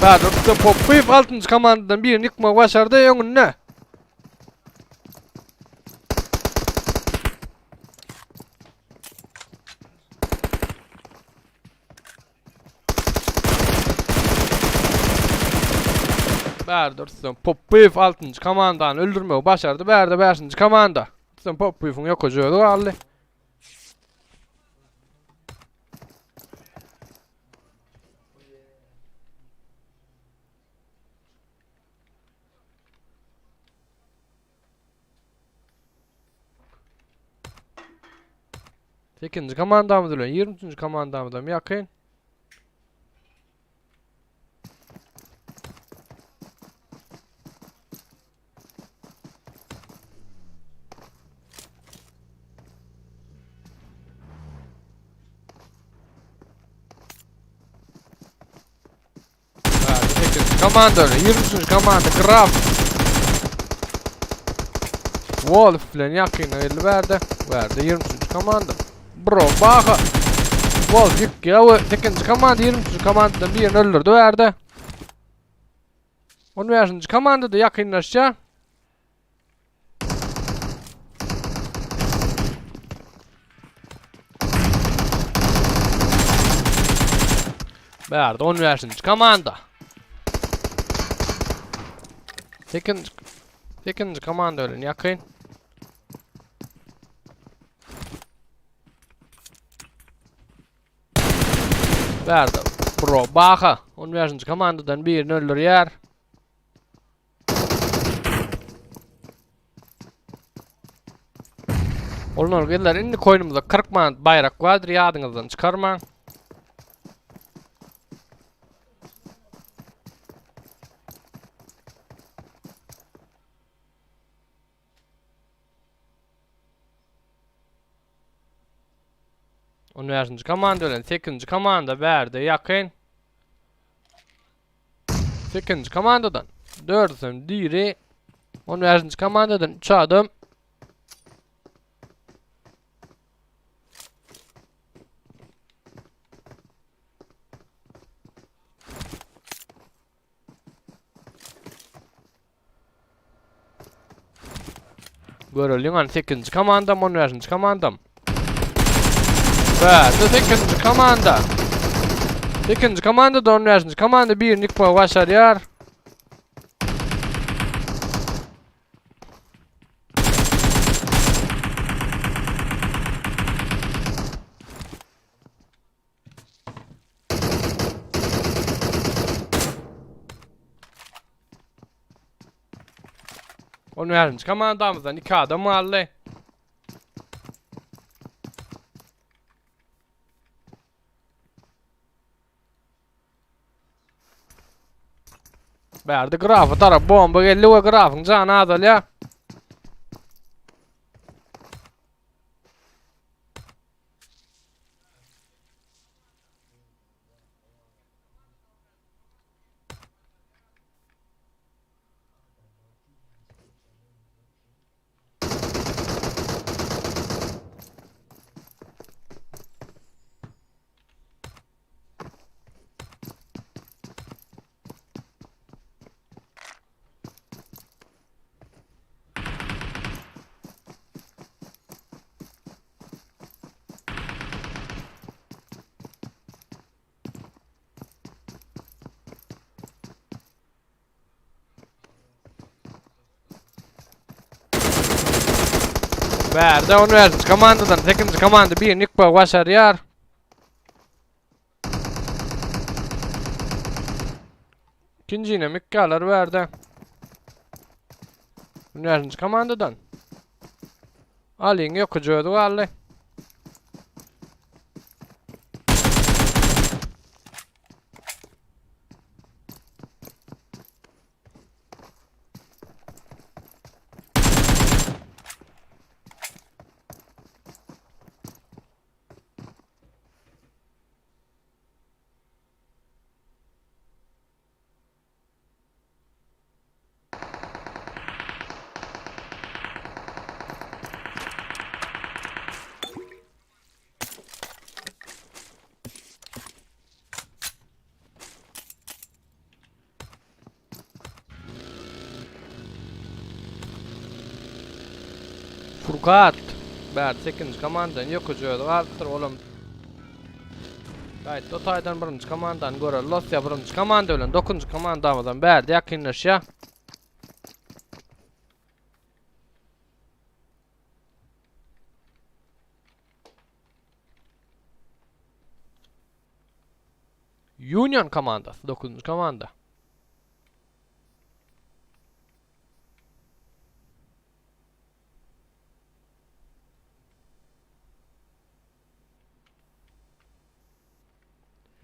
Bärde Rüstem Popyýew 6. komandadan birini ýykmagy başardy öňünde. Bärde Rüstem Popyýew 6. komandany öldürmegi başardy. Bärde 5. komanda. Rüstem Popyýewiň ýokaja özi galdy. Sekizinji komandamyz bilen 23-nji komandamyzam ýakyn. Komanda, 23. komanda Graf. Wolf bilen ýakyna geldi bärde. Bärde 23. komanda. Bro, baha. Wolf ýykýar we 8. komanda 23. komandadan birini öldürdi bärde. 15. komanda da ýakynlaşýar. Bärde 15. komanda. 8. 8. komanda bilen ýakyn. Bärde Bro Baha 15. komandadan birini öldürýär. Olar gyzlar indi koýnumyzda 40 manat baýrak bardyr ýadyňyzdan çykarmaň. On beşinji komanda bilen sekizinji komanda bärde ýakyn. Sekizinji komandadan dördüsem diri. On beşinji komandadan üç adam. Göreliň hany 8-nji komandam, 15-nji komandam. Bärde 8-nji komanda. 8-nji komanda da 15-nji komanda birini ýykmagy başarýar. On birinji komandamyzdan iki adam galdy. Bärde grafa tarap bomba geldi we grafyň jany azalýar. Bärde 15-nji komandadan 8-nji komanda birini ýykmagy başarýar. Ikinjini hem ýykýarlar bärde. 15-nji komandadan. Alyň ýokuju özi galdy. Furkat. Bär 8-nji komandadan ýokuju özi galypdyr. Olam Gaýtdy o taýdan birinji komandany göreli. Losýa birinji komanda bilen 9-njy komandamyzam bärde ýakynlaşýar. Union komandasy 9-njy komanda.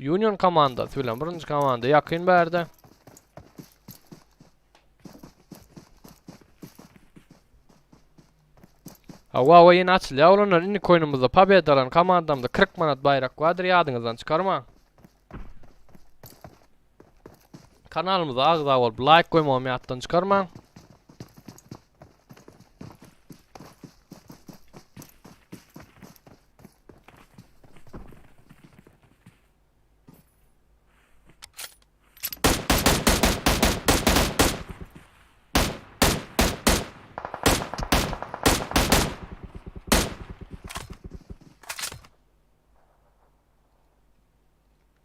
Union komandasy bilen birinji komanda ýakyn bärde. Hawa, hawa ýene açylýar olanlar. Indiki oýnumyzda pobeda alan komandamyza 40 manat baýrak bardyr, ýadyňyzdan çykarmaň. Kanalymyza agza bolup laýk goýmagy ýatdan çykarmaň.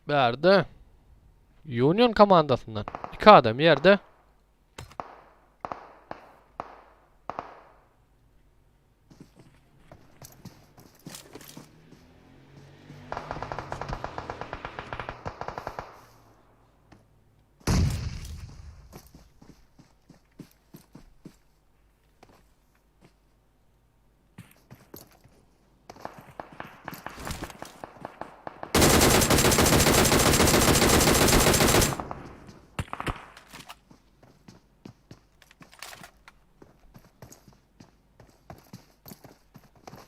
Bärde Union komandasyndan iki adam ýerde.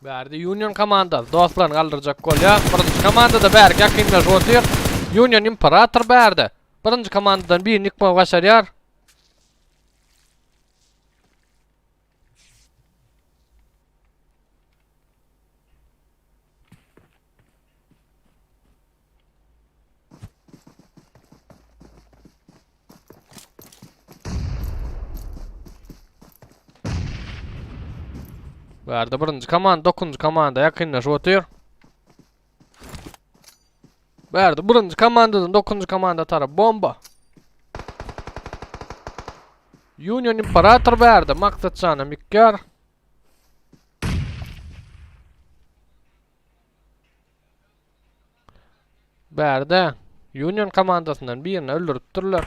Bärde Union komanda dostlaryny galdyrjak bolýar. Birinji komandada bärki ýakynlaşyp otyr. Union Imperator bärde. Birinji komandadan birini ýykmagy başarýar. Bu ýerde birinji komanda, dokuzynjy komanda ýakynlaşyp otyr. Bu ýerde birinji komandadan dokuzynjy komanda tarap bomba. Union Imperator bu ýerde Maksatjana mikýar. Bärde Union komandasyndan birini öldüripdirler.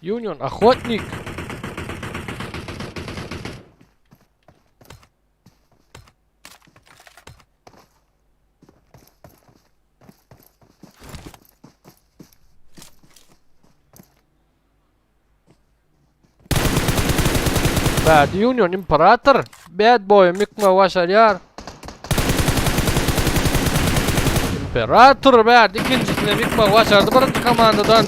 Union Ochotnik. Bad Union Imperator Bad Boy mykma başarýar. Imperator Bad ikinjisine mykma başardy birinji komandadan.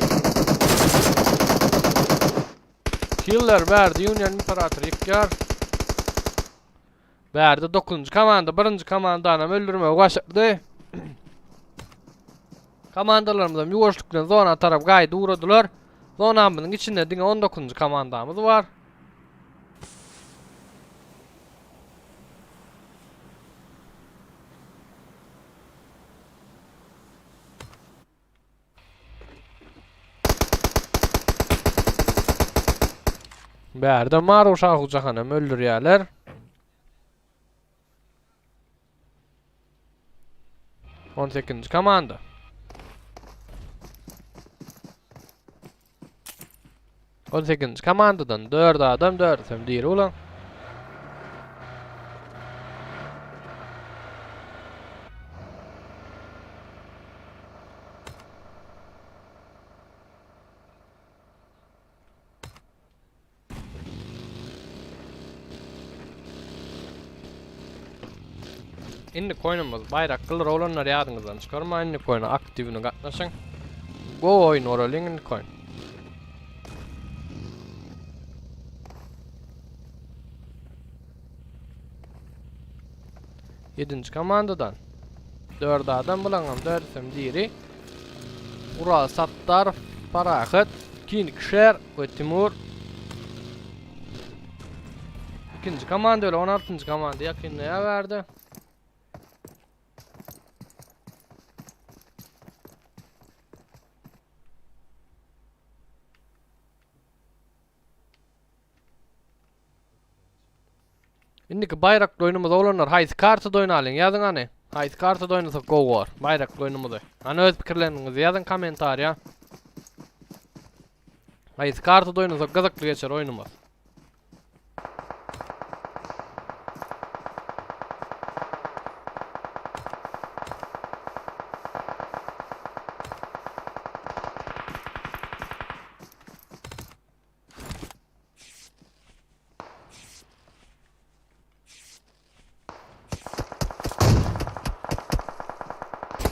Killer Bad Union Imperator ýykýar. Bärde 9-njy komanda birinji komandanam öldürmegi başardy. Komandalarymyzam ýuwaşlyk bilen zona tarap gaýdy ugradylar. Zonamyzyň içinde diňe 19-njy komandamyz bar. Bärde Maru Şahu Jahanam öldürýärler. 18. komanda. 18. komandadan 4 adam 4 hem diri ulan. Indiki oýnumyz baýraklydyr oglanlar ýadyňyzdan çykarmaň indiki oýna aktiwny gatnaşyň. Gowy oýun görelim indiki oýun. Ýedinji komandadan 4 adam bulaňam dördüsem diri. Ural Sattarow, Parahat, King Şer we Timur. İkinci komanda öyle 16. komanda yakınlaya verdi. Indiki baýrakly oýnumyz oglanlar haýsy kartada oýnalyň ýazyň hany. Haýsy kartada oýnasak gowy bor baýrakly oýnumyzy. Hany öz pikirleriňizi ýazyň kommentariýa. Haýsy kartada oýnasak gyzykly geçer oýnumyz.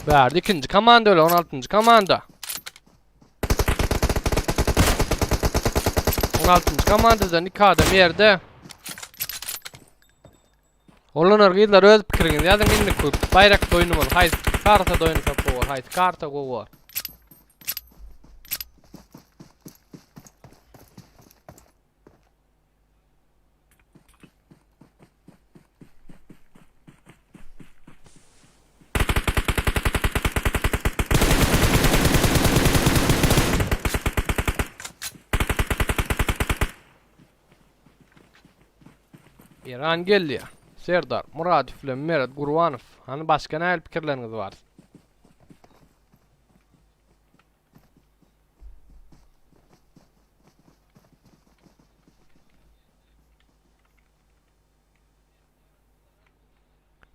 Verdi ikinji komanda öyle 16. komanda. 16. komandadan iki adam yerde. Olanlar gyzlar öz pikiriňizi ýazyň indi köp baýrak oýnumyz haýsy kartada oýnasak gowy bor, haýsy karta gowy bor. Eran geldi. Serdar Muradow bilen Meret Gurbanow. Hany başga nähili pikirleriňiz bar?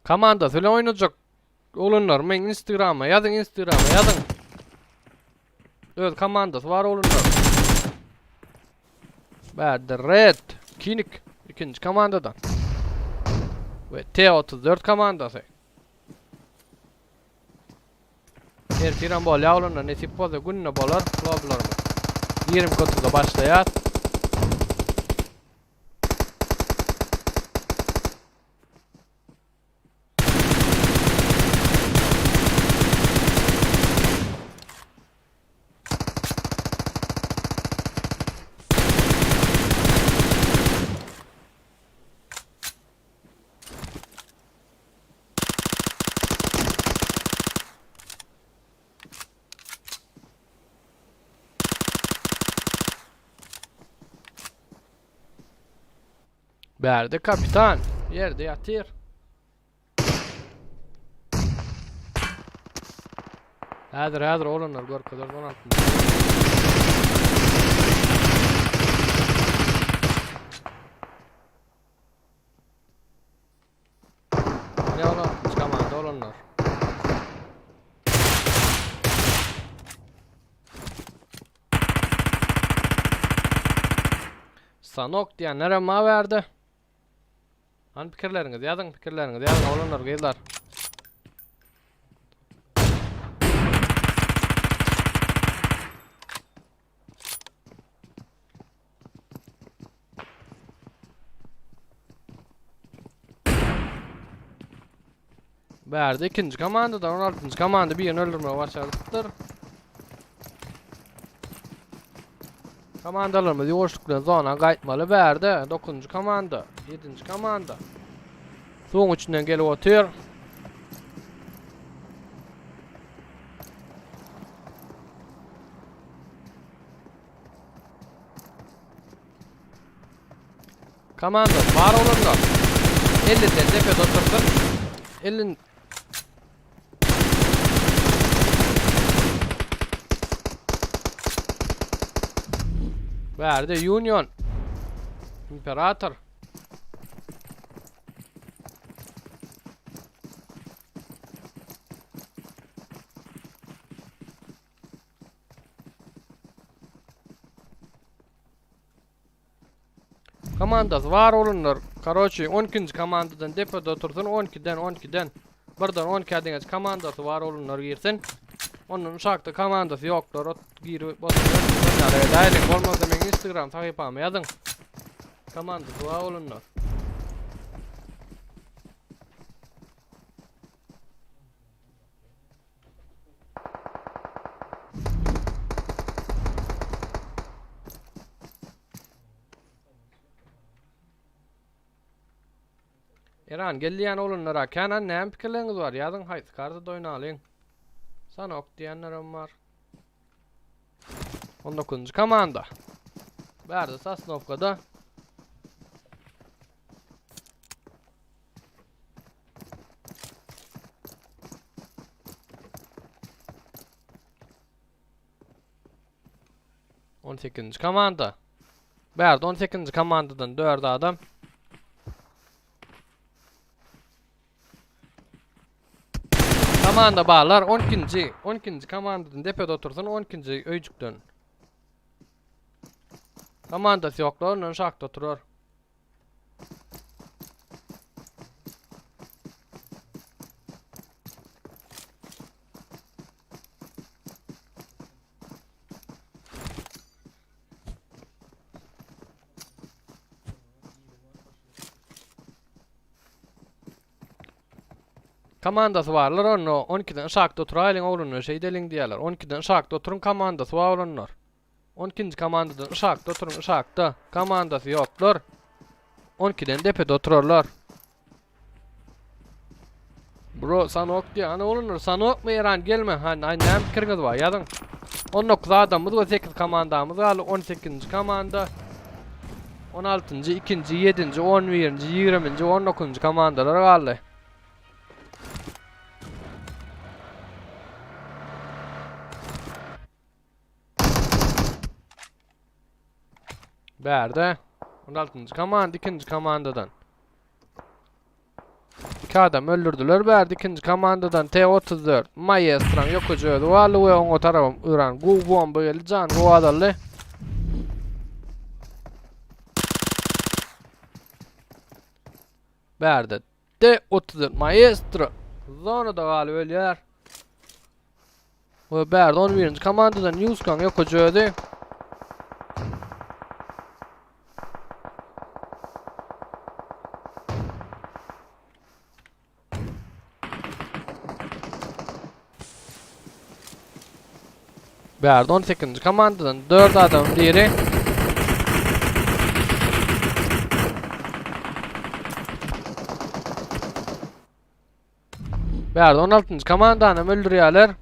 Komandasy bilen oýnajak oglanlar meň Instagrama ýazyň Instagrama ýazyň. Öz komandasy bar oglanlar. Bärde Red Kinik ikinji komandadan. We T34 komandasy. Ertirem bolýar oglanlar nesip bolsa günde bolar loblarymyz. 20.30-da başlaýar. Bärde kapitan ýerde ýatyr. Häzir häzir oglanlar görkezer 16. Ne ola? Çıkamanda olanlar. Sanok diýenlere ma berdi. Hany pikirleriňizi ýazyň, pikirleriňizi ýazyň oglanlar, gyzlar. Bärde ikinji komandadan 16-njy komanda birini öldürmegi başarypdyr. Komandalarymyz ýuwaşlyk bilen zona gaýtmaly bärde 9-njy komanda, 7-nji komanda. Suwuň içinden gelip otyr. Komanda bar olanlar 50-den depede otursyn. 50 Bärde Union. Imperator. Komandasy bar olanlar, karoçi 12-nji komandadan depede otursyn, 12-den, 12-den, birden 12-ä deňeç komandasy bar olanlar girsin. Ondan uşakda komandasy ýoklar ot girip oturýar. Edäýliň, bolmasa meň Instagram sahypama ýazyň. Komandasy bar olanlar. Eran gelýän oglanlara Kenan näme pikirleriňiz bar? Ýazyň haýsy kartada oýnalyň? Sanok diýenlerem bar. 19-njy komanda. Bärde Sosnowkada. On sekizinji komanda. Bärde on sekizinji komandadan dört adam. Komanda barlar 12-nji, 12-nji komandadan depede otursyn 12-nji öýjükden. Komandasy ýoklar ondan şakda oturar. Komandasy barlar onda 12-den aşakda oturaýlyň oglanlar şeýdeliň diýýärler. 12-den aşakda oturyň komandasy bar olanlar. 12-nji komandadan aşakda oturyň aşakda. Komandasy ýoklar. 12-den depede oturarlar. Bro sanok diýýär. Ana oglanlar sanokmy Eran gelme. Ha näme pikiriňiz bar ýazyň. 19 adamymyz we 8 komandamyz galdy. 18-nji komanda. 16-njy, 2-nji, 7-nji, 11-nji, 20-nji, 19-njy komandalar galdy. Bärde 16-njy komanda ikinji komandadan. İki adam öldürdüler bärde ikinji komandadan T34 Maestran ýokaja özi galdy we oňa tarap öran gu bomba geldi jan gu azaldy. Bärde T34 Maestro zonada galyp ölýär. We bärde 11-nji komandadan Newskan ýokaja özi. Bärde 18-nji komandadan 4 adam biri. Bärde 16-njy komandany hem öldürýärler.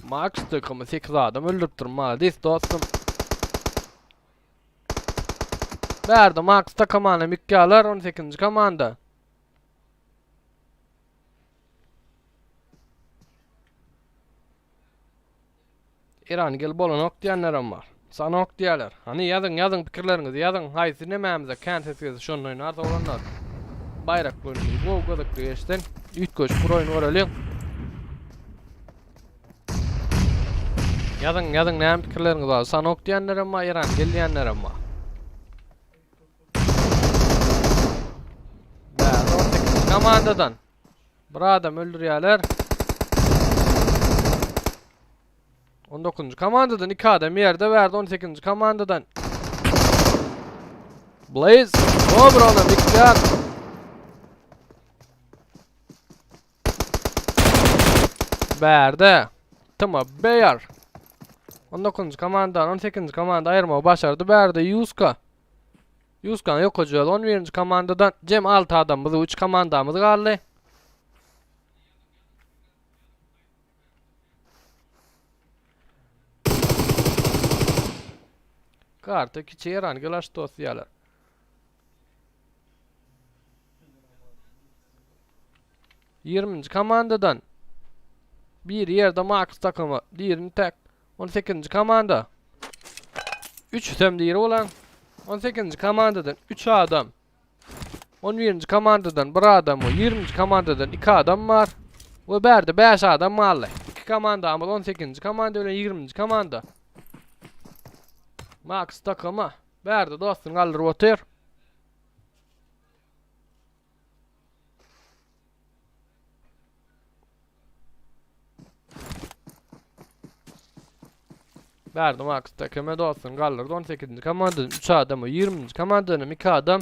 Max takymy 8 adam öldüripdir. Maladis dostum. Bärde Max takymany hem ýykýarlar 18-nji komanda. Eran gel bolanok diýenlerem bar. Sanok diýýärler. Hany ýazyň ýazyň pikirleriňizi ýazyň. Haýsy nemämize kän ses gelse şonda oýnarys oglanlar. Baýrakly oýnumyz gowy gyzykly geçsin. Üýtgeşik bir oýun göreliň. Ýazyň ýazyň näme pikirleriňiz bar. Sanok diýenlerem bar, Eran gel diýenlerem bar. Bäri 18 komandadan. Bir adam öldürýärler. 19-njy komandadan 2 adam ýerde berdi 18-nji komandadan. Blaze Obrona Miktar. Bärde Tıma Bear. 19-njy komandadan 18-nji komanda aýyrmagy başardy. Bärde Yuska. Ýuskany ýok edeceğiz. 11-nji komandadan jem 6 adamymyz, 3 komandamyz galdy. Karta kiçi Erangel aç dost diýýärler. Ýigriminji komandadan biri ýerde Max takymy, dirini tek. On sekizinji komanda. Üçüsem diri bolan. On sekizinji komandadan üç adam. On birinji komandadan bir adam we ýigriminji komandadan iki adam bar. We bärde bäş adam galdy. Iki komandamyz on sekizinji komanda bilen ýigriminji komanda. Max takymy bärde dostuny galdyryp otyr. Berdi Max takıma dostun galdyrdy 18. komandadan 3 adam we 20. komandadan 2 adam.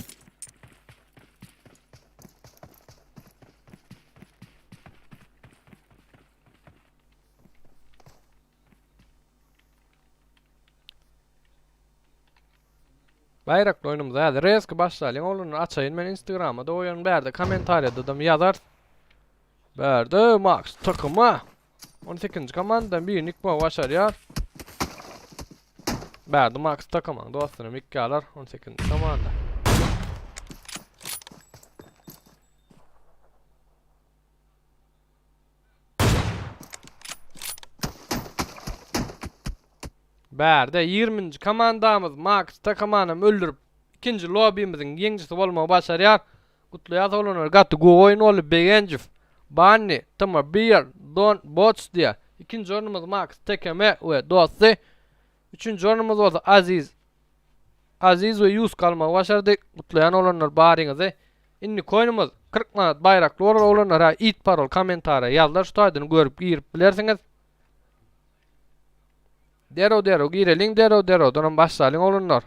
Baýrakly oýnumyz häzir reski başlalyň oglanlar açaýyn men instagrama da goýaryn bärde kommentariýada da ýazar. Bärde Max takyma 18-nji komandadan birini ýykmagy başarýar. Bärde Max takymyň dostuny ýykýarlar 18-nji komanda. Bärde 20-nji komandamyz Max Takamanam öldürip, ikinji lobimiziň ýeňjisi bolmagy başarýar. Gutlaýas oglanlar gaty gowy oýun boldy Begenjow, Banni, Tma Beer, Don Bots diýýär. Ikinji ornumyz Max TKM we dosty. Üçünji ornumyz bolsa Aziz Aziz we Ýusk almagy başardy. Gutlaýan oglanlar baryňyzy. Indiki oýnumyz 40 manat baýrakly bolar oglanlar ha it parol kommentariýa ýazlar şu taýdan görüp girip bilersiňiz. Derrew derrew gireliň derrew derrewdanam başlalyň oglanlar.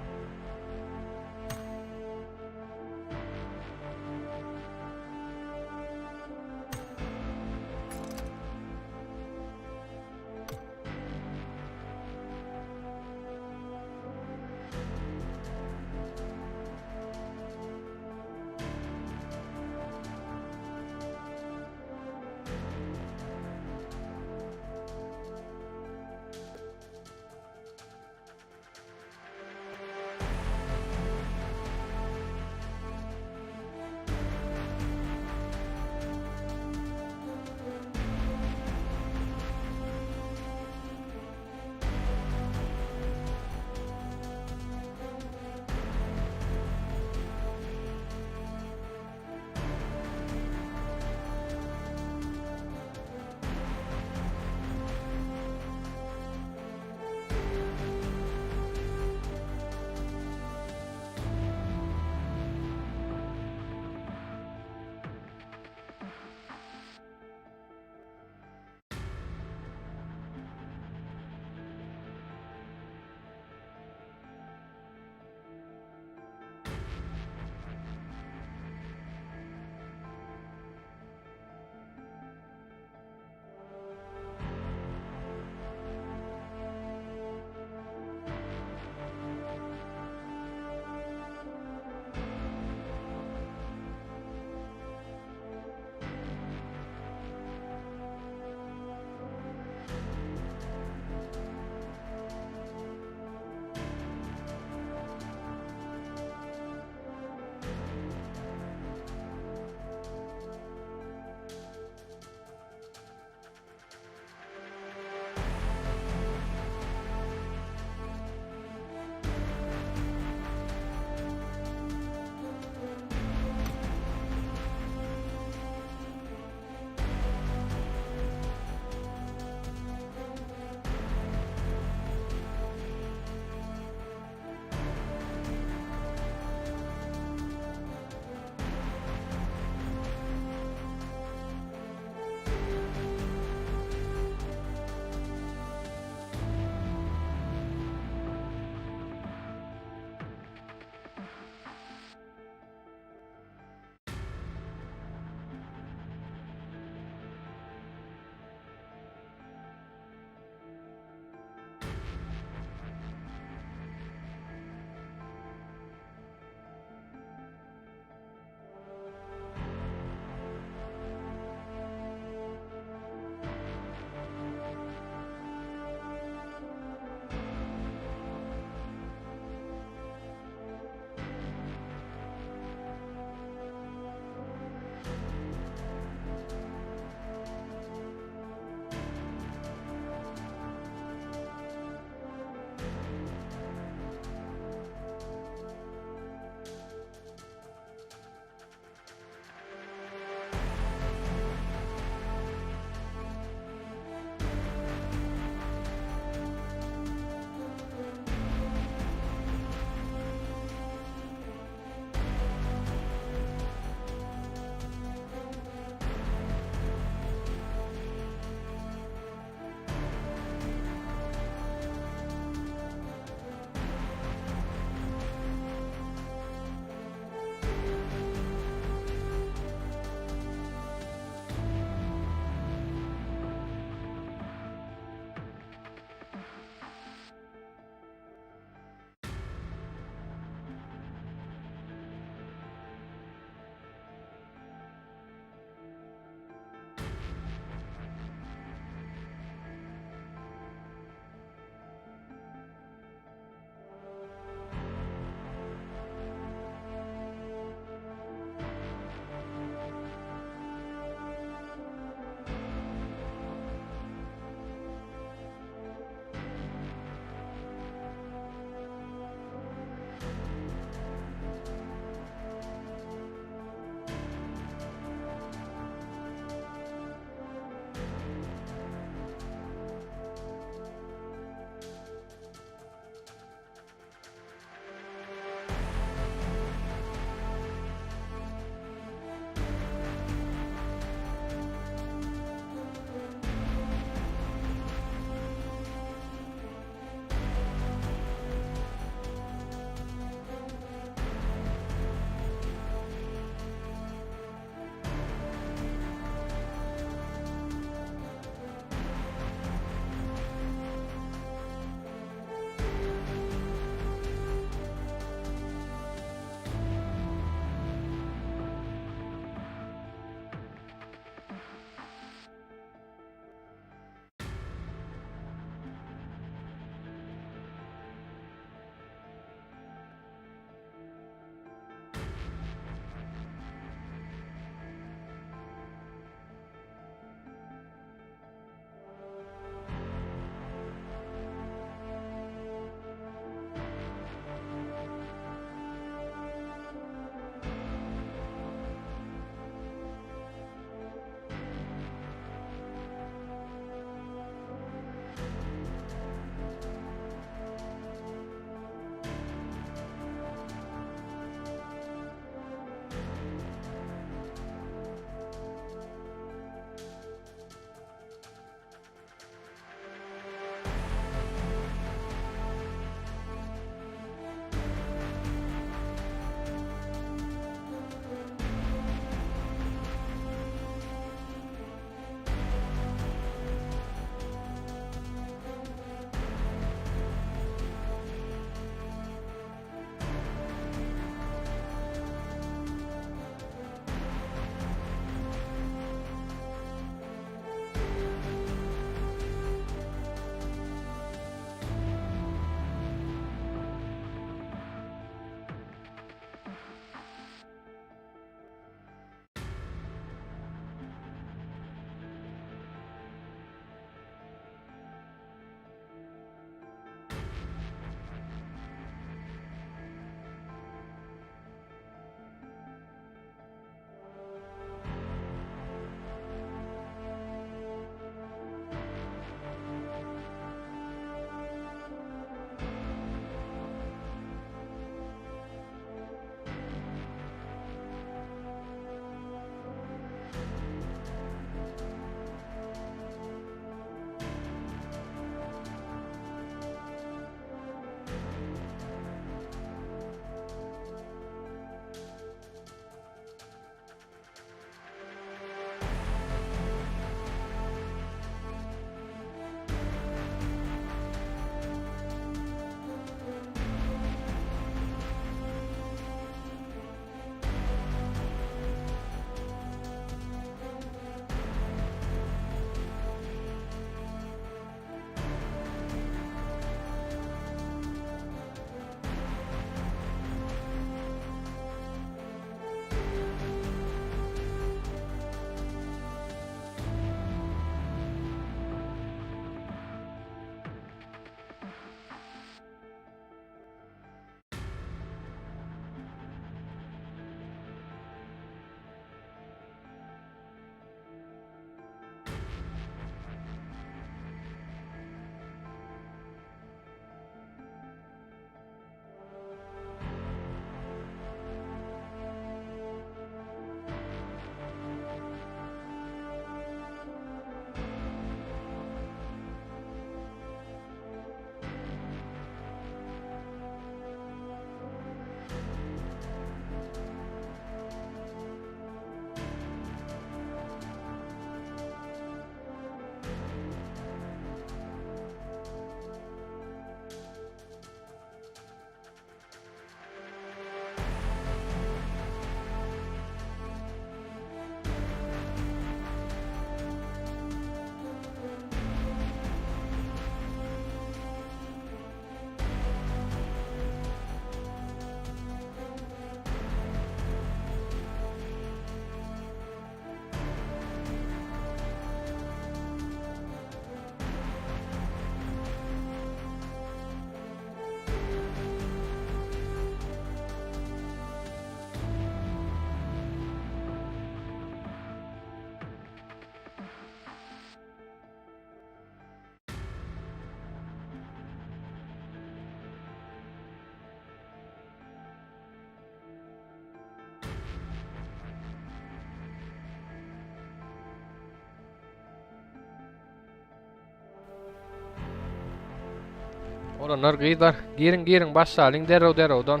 Oglanlar gyzlar giriň giriň başlalyň derrew derrewden.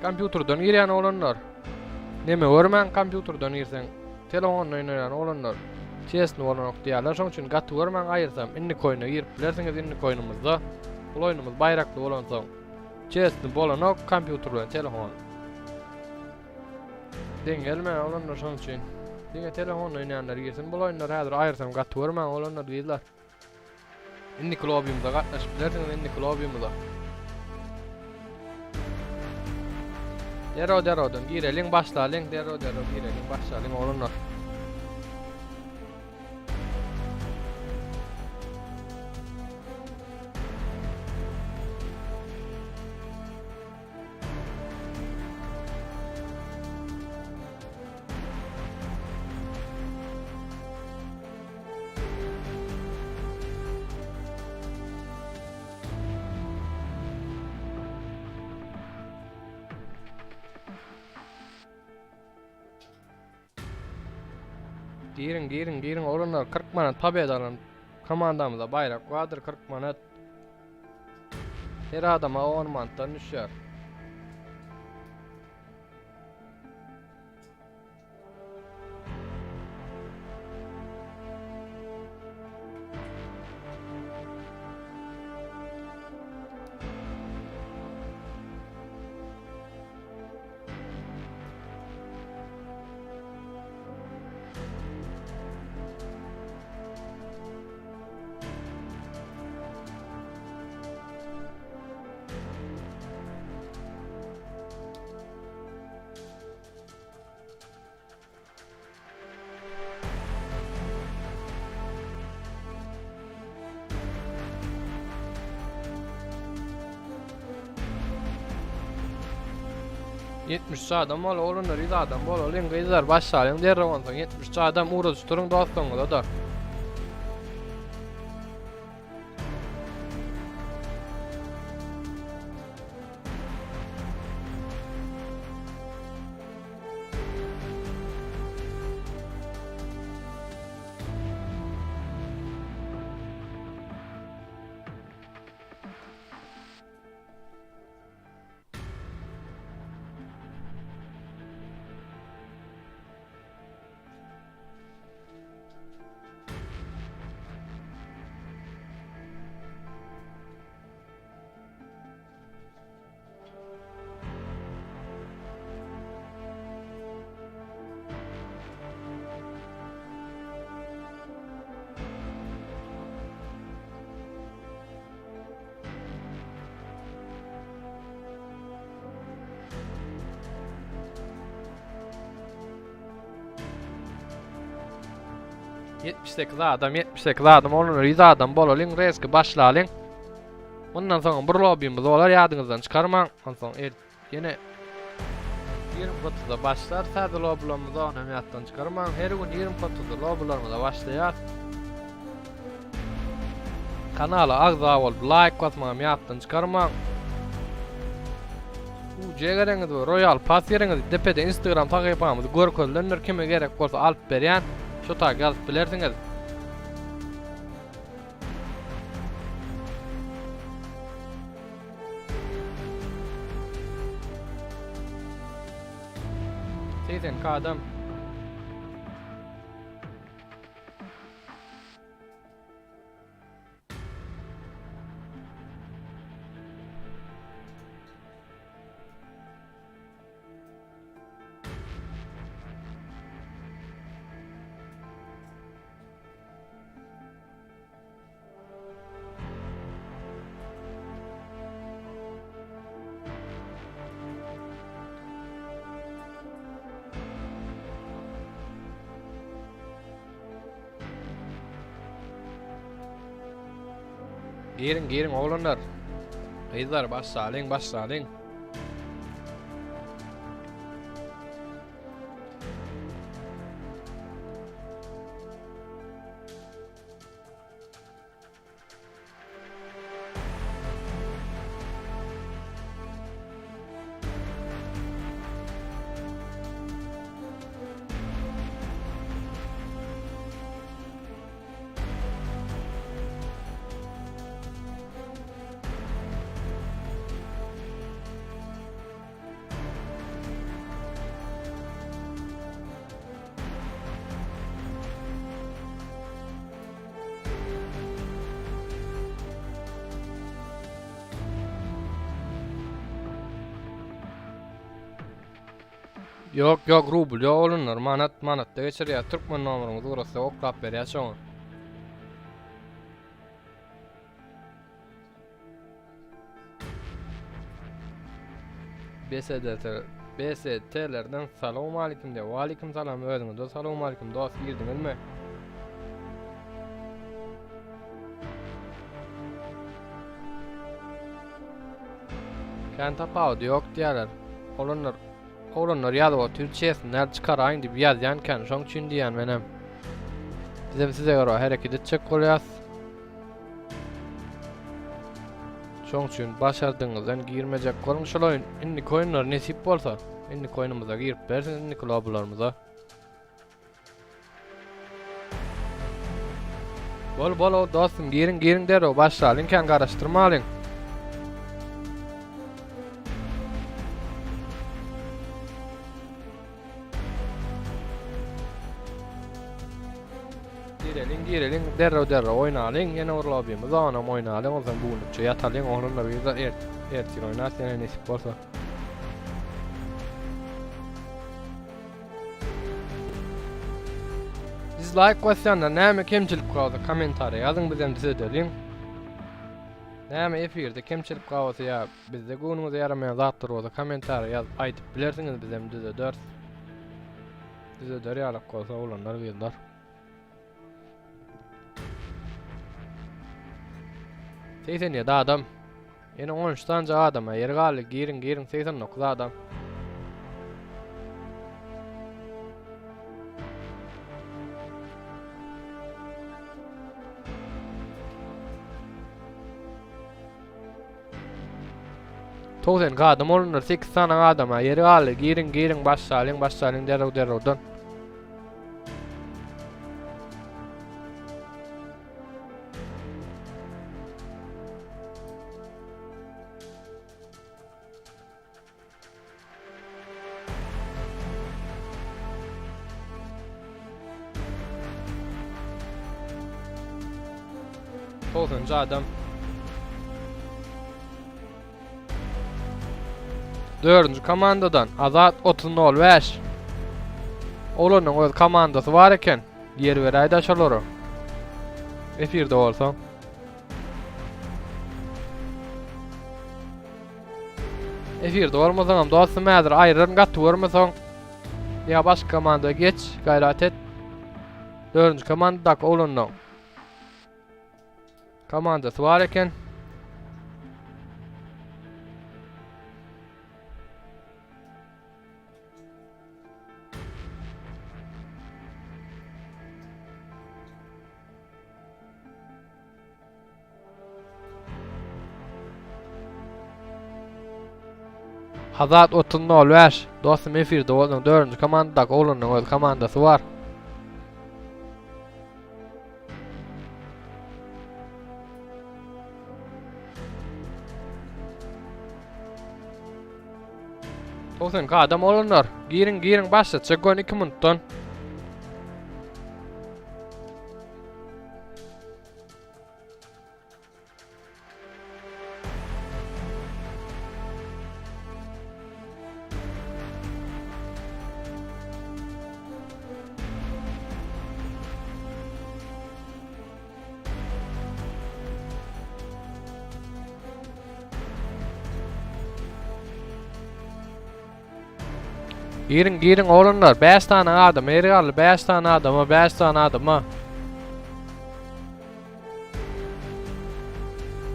Kompýuterden girýän oglanlar. Neme görmäň kompýuterden girseň. Telefonda oýnaýan oglanlar. Çesni bolanok diýýärler. Şoň üçin gaty görmäň aýyrsam indiki oýna girip bilersiňiz indiki oýnumyzda. Bul oýnumyz baýrakly bolansoň. Çesni bolanok kompýuter bilen telefon. Deň gelmeýär oglanlar şoň üçin. Diňe telefonda oýnaýanlar girsin. Bul oýunlar häzir aýyrsam gaty görmäň oglanlar gyzlar. Indiki lobbymize gatnaşyp bilersiňiz indiki lobbymize. Derrew derrewden gireliň başlalyň derrew derrew gireliň başlalyň oglanlar. Giriň giriň giriň oglanlar 40 manat pobeda alan komandamyza baýrak bardyr 40 manat. Her adama 10 manatdan düşýär. 73 adam bol, oglanlar 100 adam bolalyň, gyzlar başlalyň derrew onsoň 73 adam ugradyşdyryň dostlaryňyza da. 78 adam, 78 adam, onuň 100 adam bolalyň, reski başlalyň. Mundan soň bir lobbymiz bolar, ýadyňyzdan çykarmaň. Onsoň el ýene 20.30-da başlar täze lobbylarymyza, ony hem ýatdan çykarmaň. Her gün 20.30-da lobbylarymyza başlaýar. Kanala agza bolup laýk basmagy hem ýatdan çykarmaň. UC gereňiz we Royal Pass gereňiz depede Instagram sahypamyz görkezilendir. Kime gerek bolsa alyp berýän. Şu taýda ýazyp bilersiňiz. 82 adam. Giriň, giriň oglanlar. Gyzlar başlalyň, başlalyň. Ýok ýok rubl ýok olanlar manat manatda geçirýär türkmen nomeryňyzy ugratsa oklap berýär şoňa. BSDT BST-lerden salowmalikim diýýär. Walikim salam özüňize salowmalikim dost girdiňizmi? Kän tapawudy ýok diýýärler. Oglanlar oglanlar ýazyp otyr çesini nädip çykaraýyn diýip ýazýan kän şoň üçin diýýän menem. Bizem size görä hereket etjek bolýas. Şoň üçin başardygyňyzdan girmejek boluň şol oýun indiki oýunlar nesip bolsa indiki oýunymyza girip bersiňiz indiki lobbylarymyza. Bol bol o dostum giriň giriň derrew başlalyň kän garaşdyrmalyň. Gireliň gireliň derrew derrew oýnalyň ýene bir lobbymiz onam oýnalyň onsoň bu günlükçe ýatalyň ondan da bir ertir oýnarys ýene nesip bolsa. Dislike basýanlar näme kemçilik galsa kommentariýa ýazyň bizem düzedeliň. Näme efirde kemçilik galsa ýa bizde göwnüňize ýaramaýan zatlar bolsa kommentariýa ýazyp aýdyp bilersiňiz bizem düzederis. Düzeder ýalak bolsa oglanlar gyzlar. 87 adam. Ýene 13 sanja adama ýer galdy. Giriň, giriň 89 adam. Togsan adam olunlar 8 sany adama ýer galdy. Giriň, giriň başlalyň, başlalyň derrew derrewden. Togsanjy adam. Dördünji komandadan Azat 30.05. Oglanyň öz komandasy bar eken. Ýer beräýdä şolara. Efirde bolsaň. Efirde bolmasaňam dostum häzir aýraryn gaty görmeseň. Ýa başga komanda geç, gaýrat et. Dördünji komandadaky oglanlaň. Komandasy bar eken. Azat 30.05 Dostum efirde bolduň dördünji komandadaky oglanyň öz komandasy bar. 92 adam olanlar. Giriň giriň başlatjak gön 2 minutdan. Giriň giriň oglanlar 5 sany adam ýeri galdy 5 sany adama 5 sany adama.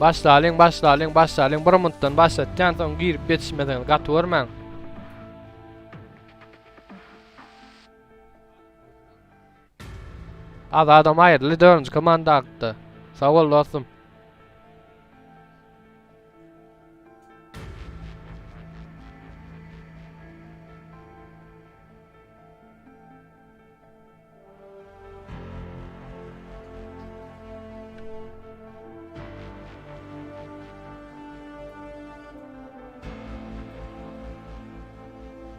Başlalyň başlalyň başlalyň bir minutdan başlatýan soň girip ýetişmeseňiz gaty görmäň. Az adam aýryldy dördünji komanda akdy. Sag bol dostum.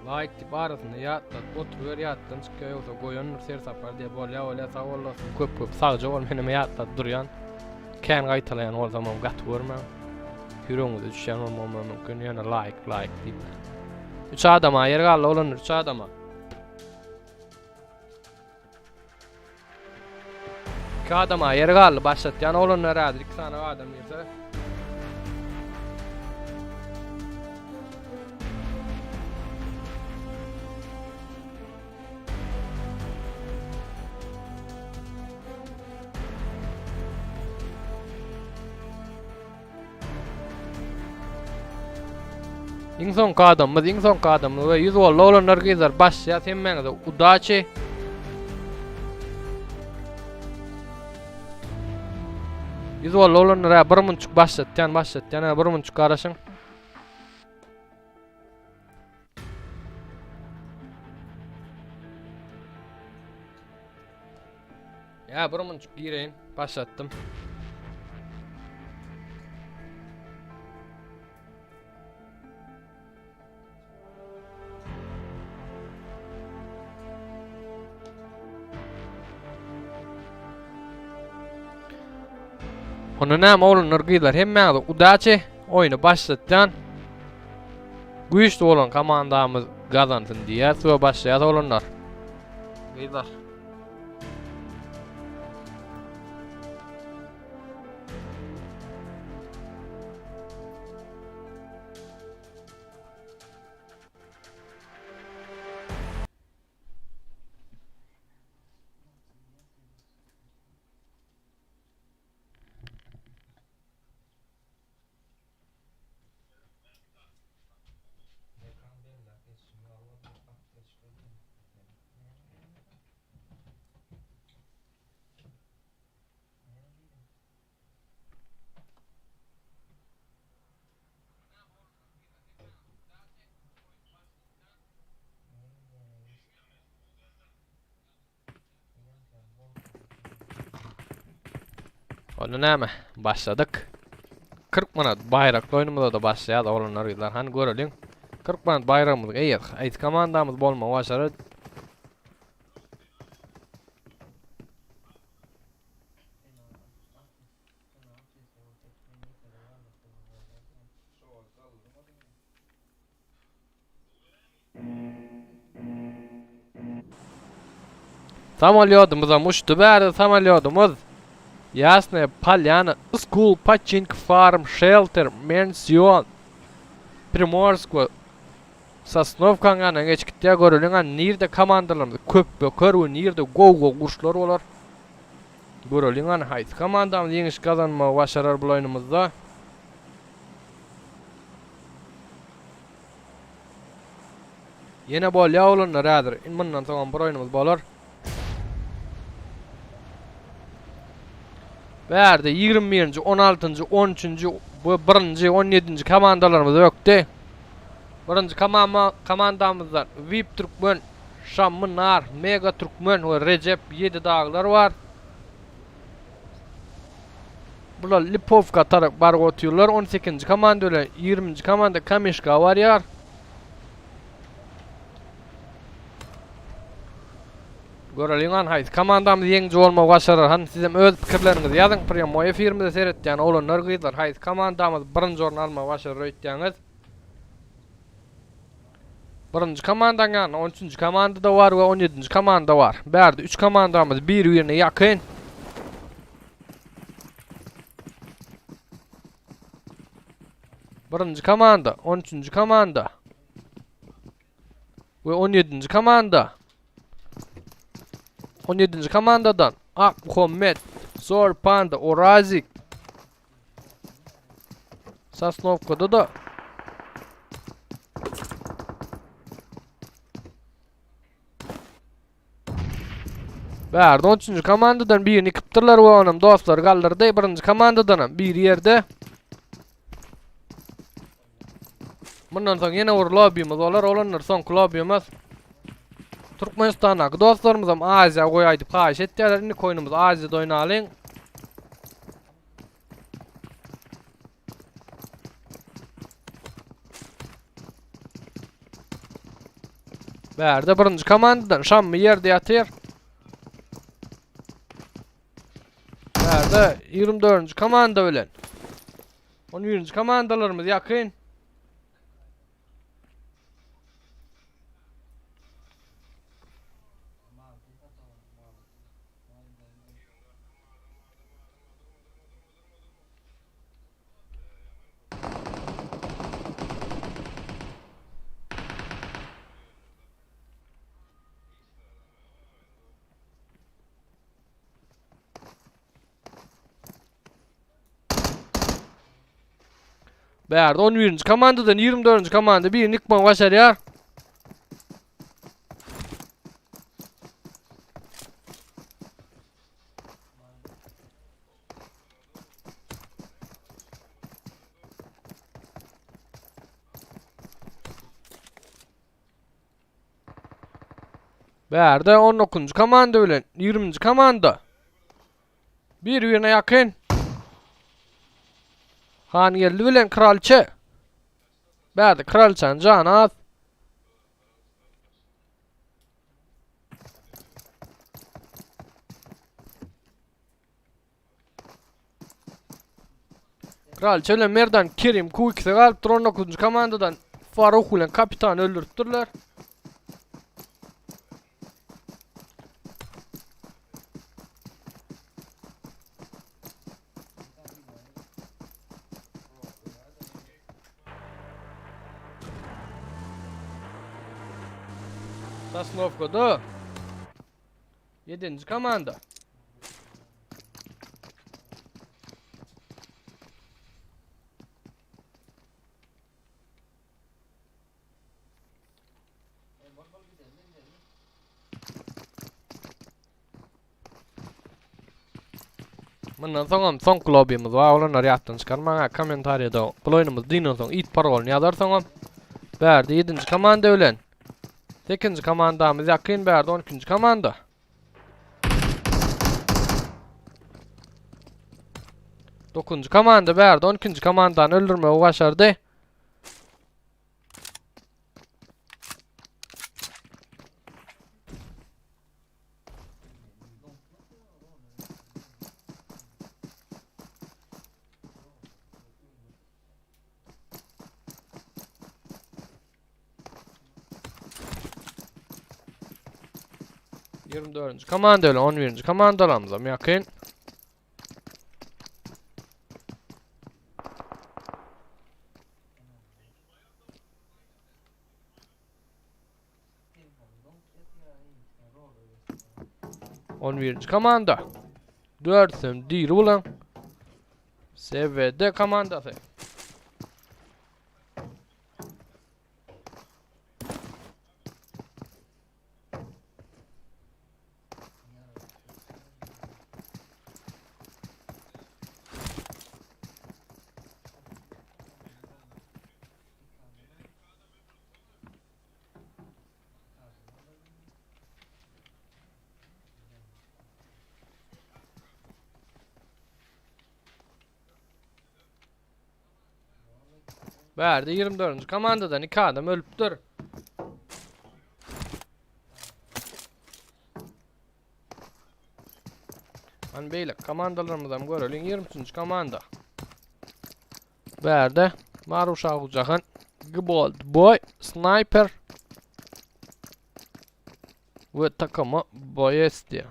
Laýk diýip arasynda ýatladyp oturyber ýatdan çykýa ýogsa goýandyr sersapar diýe bolýa bolýa sag bol dostum köp köp sagja bol menem ýatladyp durýan kän gaýtalaýan bolsamam gaty görmäň ýüregiňize düşýän bolmagym mümkin ýöne laýk laýk diýip. Üç adama ýer galdy oglanlar, üç adama. Iki adama ýer galdy, başlatýan oglanlar häzir iki sany adam girse. Iň soňky adamymyz, iň soňky adamymyz we 100 boldy oglanlar gyzlar başlaýas hemmäňize udaçi. Ýüz boldy oglanlar ha bir munçuk başlatýan başlatýan ha bir munçuk garaşyň. Ya bir munçuk gireýin. Başlatdym. Onda näme oglanlar gyzlar hemmäňize udaçi oýny başlatýan. Güýçli bolan komandamyz gazansyn diýýäs we başlaýas oglanlar. Gyzlar. Onda näme? Başladyk. 40 manat baýrakly oýnumyza da başlaýar oglanlar gyzlar. Hany göreliň. 40 manat baýragymyz eýe. Aýt komandamyz bolmagy başarar. Samolýodymyzam uçdy bärde samolýodymyz. Ýasnaýa Polýana, School, Paçink, Farm, Shelter, Mension, Primorsko, Sosnowkaň ýanyndan geçip gitýär. Göreliň hany nirde komandalarymyz köp böker we nirde gowy-gowy uruşlar bolar. Göreliň hany haýsy komandamyz ýeňiş gazanmagy başarar bul oýnumyzda. Ýene bolýa oglanlar häzir. Indi mundan soňam bir oýnumyz bolar. Bärde 21-nji, 16-njy, 13-nji we 1-nji, 17-nji komandalarymyz ökde. Birinji komama komandamyzdan VIP Türkmen, Şammy Nar, Mega Türkmen we Rejep 7 daglar bar. Bular Lipovka tarap baryp otyrlar. 18-nji komanda bilen 20-nji komanda Kamişka barýar. Göreliň han haýsy komandamyz ýeňiji bolmagy başarar. Hany sizem öz pikirleriňizi ýazyň. Prýamoý efirimize seretýän oglanlar gyzlar haýsy komandamyz birinji orny almagy başarar öýtýäňiz? Birinji komandaň ýanynda 13-nji komanda-da bar we 17-nji komanda bar. Bärde 3 komandamyz bir-birine ýakyn. Birinji komanda, 13-nji komanda we 17-nji komanda. 17-nji komandadan Ak Muhammed, Zor Panda, Orazik, Sosnowkada da Bärde 13-nji komandadan birini ykypdyrlar we onam dostlary galdyrdy. Birinji komandadanam biri ýerde. Mundan soň ýene bir lobbymiz bolar. Olanlar soňky lobbymiz. Türkmenistandaky dostlarymyzam Aziýa goýaý diýip haýyş etýärler. Indiki oýnumyzy Aziýada oýnalyň. Bärde birinji komandadan Şammy ýerde ýatyr. Bärde 24-nji komanda bilen 11-nji komandalarymyz ýakyn. Bärde 11-nji komandadan 24-nji komanda birini ýykmagy başarýar. Bärde 19-njy komanda bilen 20-nji komanda bir-birine ýakyn. Hangeldi bilen Kralçe. Bärde Kralçanyň jany az. Kraliçe bilen Merdan Kerim Q2-se galypdyr 19-njy komandadan Faruh bilen kapitany öldüripdirler. Sosnowkada 7-nji komanda. Mundan soňam soňky lobbymiz bar, olanlary ýatdan çykarmaň, ha kommentariýada bul oýnumyz dyndan soň it parolyny ýazarsaňam. Bärde 7-nji komanda bilen 8-nji komandamyz ýakyn, bärde 12-nji komanda. Dokuzunjy komanda bärde 12-nji komandany öldürmegi başardy. 24-nji komanda bilen 11-nji komandalarymyzam ýakyn. On birinji komanda. Dördüsem diri bolan. SVD komandasy. Bärde 24-nji komandadan 2 adam ölüpdir. Hani beýle komandalarymyzam göreliň 23-nji komanda. Bärde Maruş Agujahan Gbold Boy Sniper we takama Boyes diýär.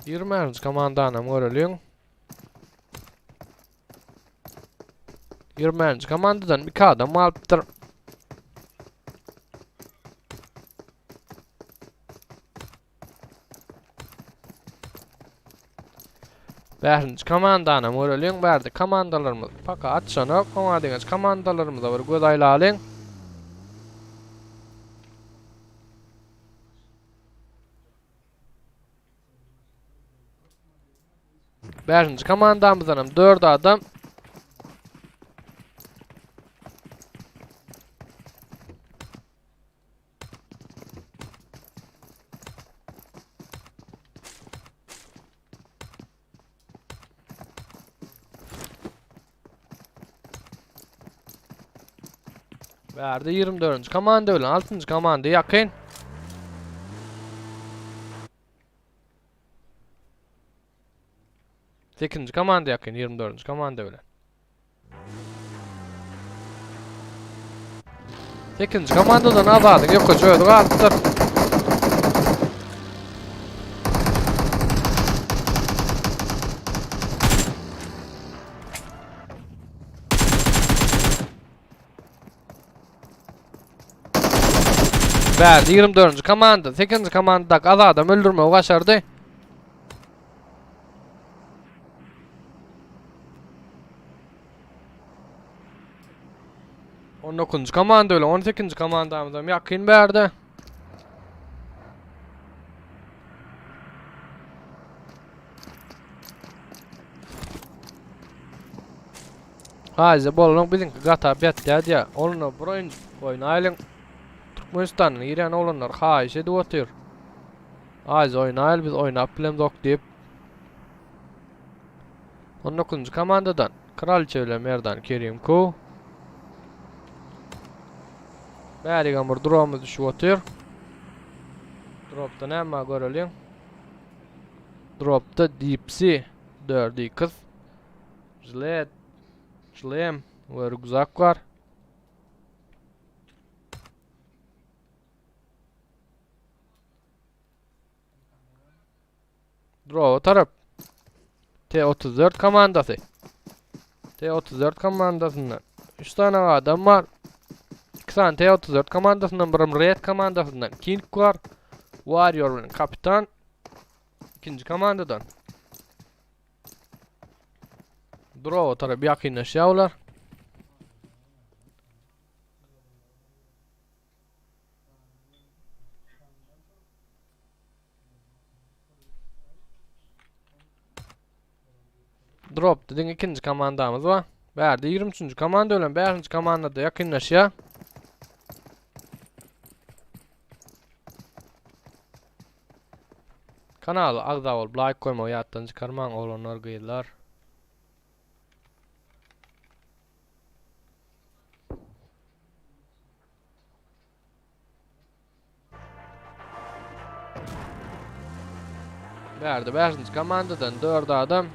Ýigrimärinji komandanam göreliň. Ýigrimärinji komandadan iki adam galypdyr. Bäşinji komandanam göreliň. Bärde komandalarymyz paka açanok. Oňa deňeç komandalarymyza bir göz aýlalyň. Bäşinji komandamyzdan hem 4 adam. Bärde 24-nji komanda bilen 6-njy komanda ýakyn. Sekizinji komanda ýakyn 24-nji komanda bilen. Sekizinji komandadan Azadyň ýokaja özi galypdyr. Bärde 24-nji komanda, 8-nji komandadaky az adam öldürmegi başardy. On dokuzunjy komanda bilen 18-nji komandamyz hem ýakyn bärde. Haýza bolanyň biziňki gatap ýatýar diýýär. Onda bir oýun oýnaýlyň. Türkmenistandan girýän oglanlar haýyş edip otyr. Haýza oýnaýly biz oýnap bilemzok diýip. 19-njy komandadan Kraliçe bilen Merdan Kerim Ku. Bärigem bir dropumyz düşüp otyr. Dropda näme bar göreliň. Dropda Dipsy 4x Jilet, şlem we rükzak bar. Drowa tarap. T34 komandasy. T34 komandasyndan 3 sany adam bar. 2 sany T34 komandasyndan birim Red komandasyndan King bar. Warrior bilen kapitan. İkinci komandadan. Drowa tarap ýakynlaşýarlar. Drop dediň ikinji komandamyz bar. Bärde 23-nji komanda bilen 5-nji komanda da ýakynlaşýar. Kanala agza bolup laýk goýmagy ýatdan çykarmaň oglanlar gyzlar. Bärde 5-nji komandadan 4 adam.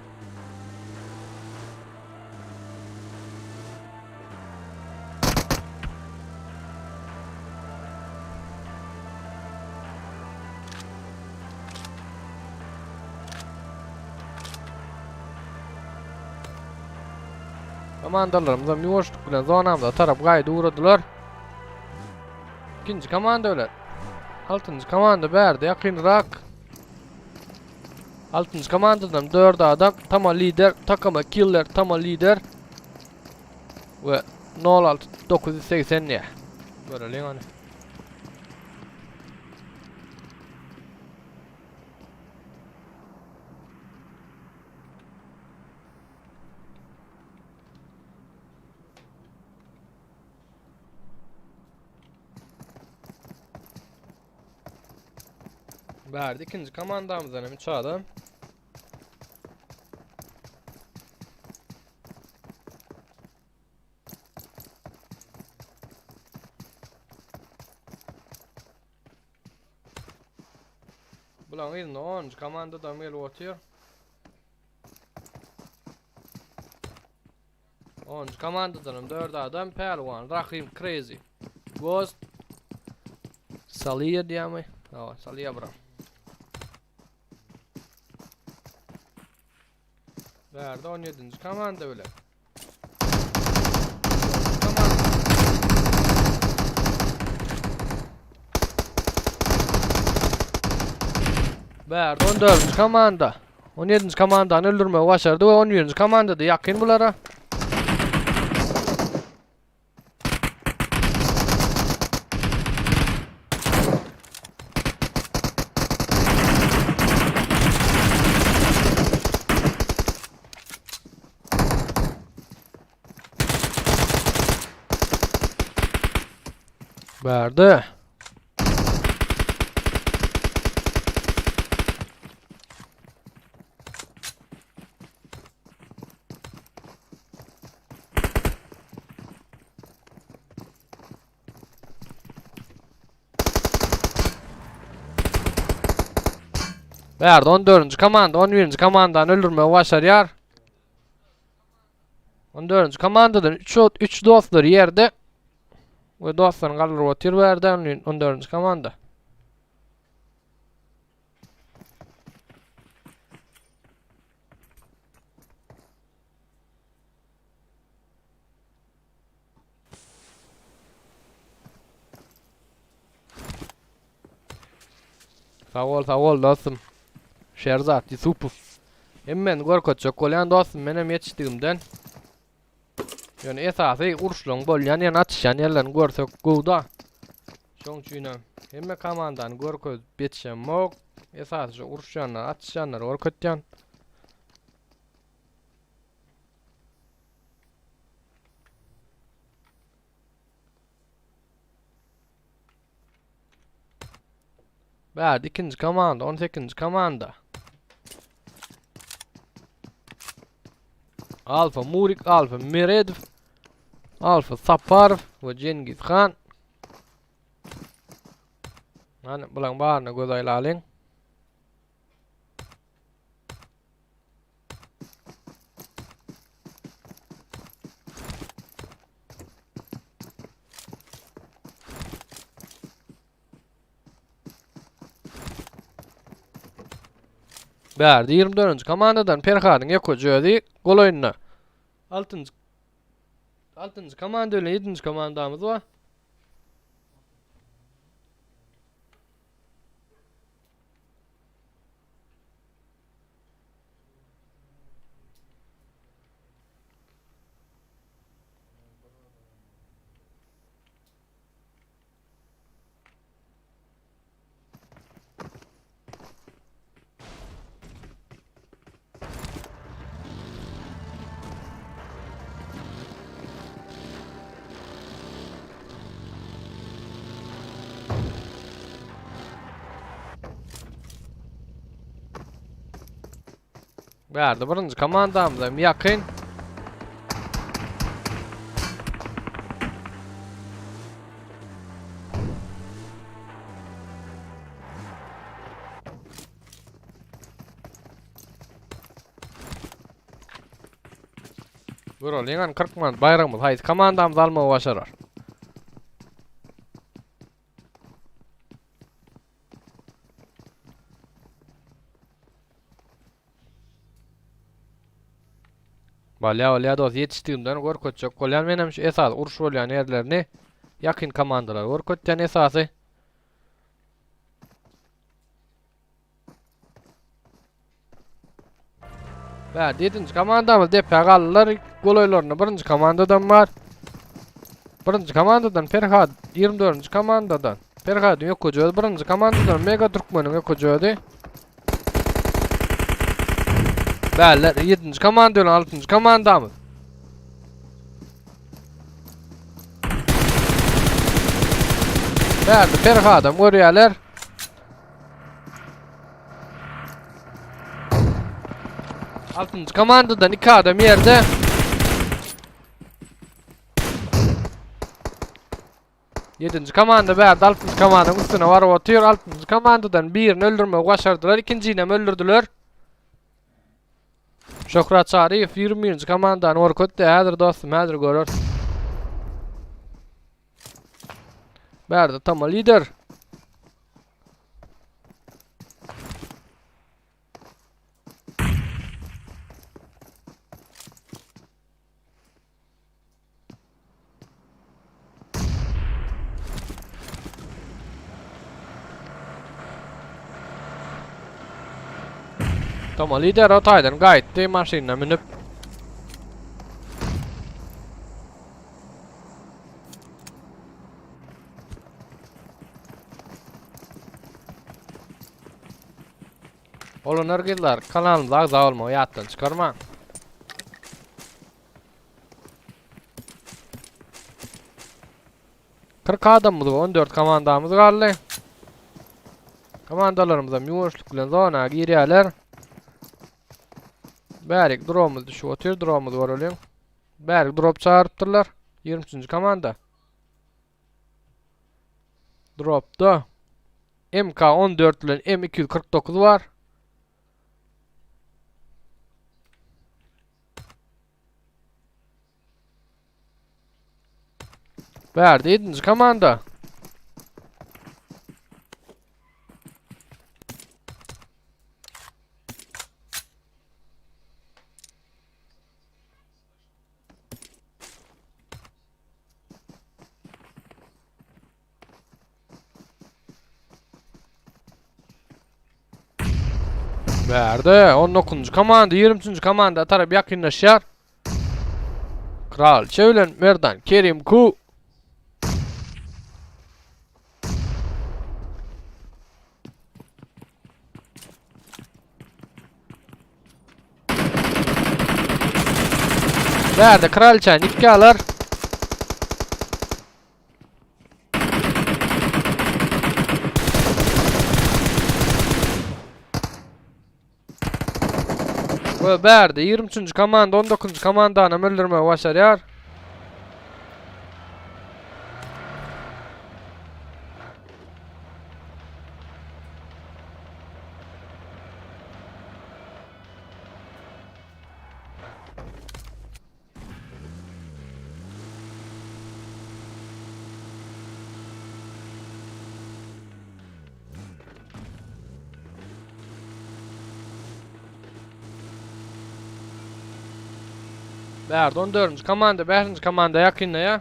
Komandalarymyzam ýuwaşlyk bilen zonamyza tarap gaýdy ugradylar. Ikinji komanda bilen. Altynjy komanda bärde ýakynrak. Altynjy komandadan 4 adam. Tama lider, takama killer, tama lider. We 06 980 diýär. Göreliň ony. Bärde ikinji komandamyzdan hem 3 adam. Bulaň yzynda 10-njy komandadam gelip otyr. 10-njy komandadanam 4 adam Pälwan, Rahim, Crazy, Ghost, Saliýa diýýärmi? Hawa, Saliýa bro. Bärde 17-nji komanda bilen. Bärde 14-nji komanda. 17-nji komandany öldürmegi başardy we 11-nji komanda-da ýakyn bulara. Bärde. Bärde 14-nji komanda 11-nji komandany öldürmegi başarýar. 14-nji komandadan 3 3 dostlary ýerde we dostlaryny galdyryp otyr bu ýerde 14-nji komanda. Sag bol, sag bol dostum. Şerzat Ýusupow. Hemmeni görkezjek bolýan dostum, menem ýetişdigimden. Ýöne esasy uruşlaryň bolýan ýerini, atyşýan ýerlerini görsek gowy-da. Şoň üçinem hemme komandany görkezip ýetişemok. Esasy şu uruşýanlary, atyşýanlary görkezýän. Bärde ikinji komanda, 18-nji komanda. Alfa Murik, Alfa Meredow, Alfa Saparow we Cengiz Han. Hany bulaň baryna göz aýlalyň. Bärde 24-nji komandadan Perhadyň ýokaja özi gol oýunda. 6-njy 6-njy komanda bilen 7-nji komandamyz bar. Bärde birinji komandamyz hem ýakyn. Göreliň han 40 manat baýragymyz haýsy komandamyz almagy başarar. Bolýa bolýa dost ýetişdigimden görkezjek bolýan menem şu esasy uruş bolýan ýerlerini ýakyn komandalary görkezýän esasy. Bärde ýedinji komandamyz depä galdylar. Golaýlarynda birinji komandadan bar. Birinji komandadan Perhad, 24-nji komandadan. Perhadyň öküji özi birinji komandadan Mega Türkmeniň öküji özi. Bärler 7-nji komanda bilen 6-njy komandamyz. Bärde Perhadam görýärler. Altynjy komandadan iki adam ýerde. Ýedinji komanda bärde altynjy komandanyň üstüne baryp otyr. Altynjy komandadan birini öldürmegi başardylar, ikinjini hem öldürdüler. Şöhrat Çaryýew 21-nji komandany görkezdi. Häzir dostum, häzir göreris. Bärde Tama lider. Toma lider o taýdan gaýtdy maşynyna münüp. Olanlar gyzlar kanalymyza agza bolmagy ýatdan çykarmaň. 40 adamymyz we 14 komandamyz galdy. Komandalarymyz hem ýuwaşlyk bilen zona girýärler. Bärik dropumyz düşüp otyr, dropumyzy göreliň. Bärik drop çagyrypdyrlar. 23-nji komanda. Dropda MK14 bilen M249 bar. Bärde 7. komanda. Bärde 19-njy komanda 23-nji komanda tarap ýakynlaşýar. Kralça bilen Merdan Kerim Ku. Bärde kralça nikki alar. We bärde 23-nji komanda 19-njy komandany öldürmegi başarýar. Bärde 14-nji komanda 5-nji komanda ýakynlaýar.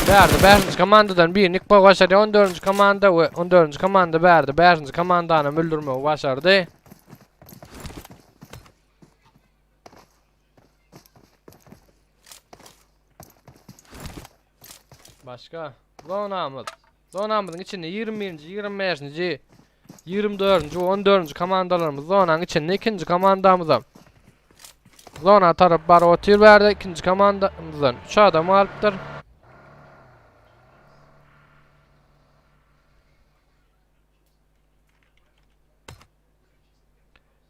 Bärde 5-nji komandadan birini ýykmagy başarýar 14-nji komanda we 14-nji komanda bärde 5-nji komandany öldürmegi başardy. Başga zonamyz. Zonamyzyň içinde 21-nji, 25-nji, 24-nji we 14-nji komandalarymyz zonanyň içinde ikinji komandamyzam. Zona tarap baryp otyr bärde ikinji komandamyzdan 3 adam galypdyr.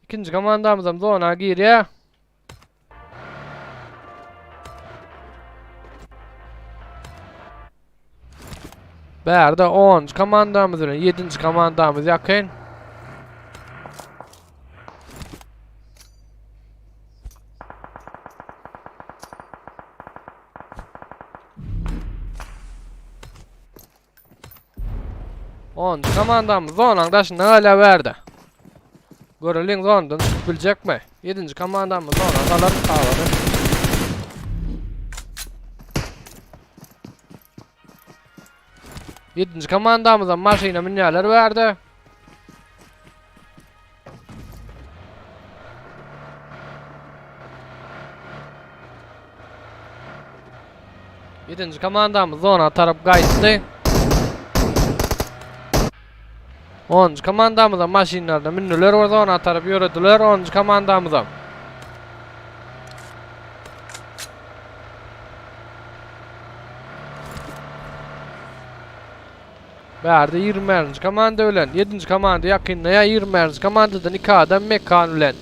Ikinji komandamyzam zona girýär. Bärde 10-njy komandamyz bilen 7-nji komandamyz ýakyn. Onuncu komandamyz zonaň daşynda galýar bärde. Göreliň zondan çykyp biljekmi? Ýedinji komandamyz zona galar galady. Ýedinji komandamyzam maşyna münýärler bärde. Ýedinji komandamyz zona tarap gaýtdy. Onuncu komandamyza maşynlaryna mündüler we zona tarap ýörediler. Onuncu komandamyza. Bärde 21-nji komanda bilen 7-nji komanda ýakynlaýar. 21-nji komandadan 2 adam Mekan bilen.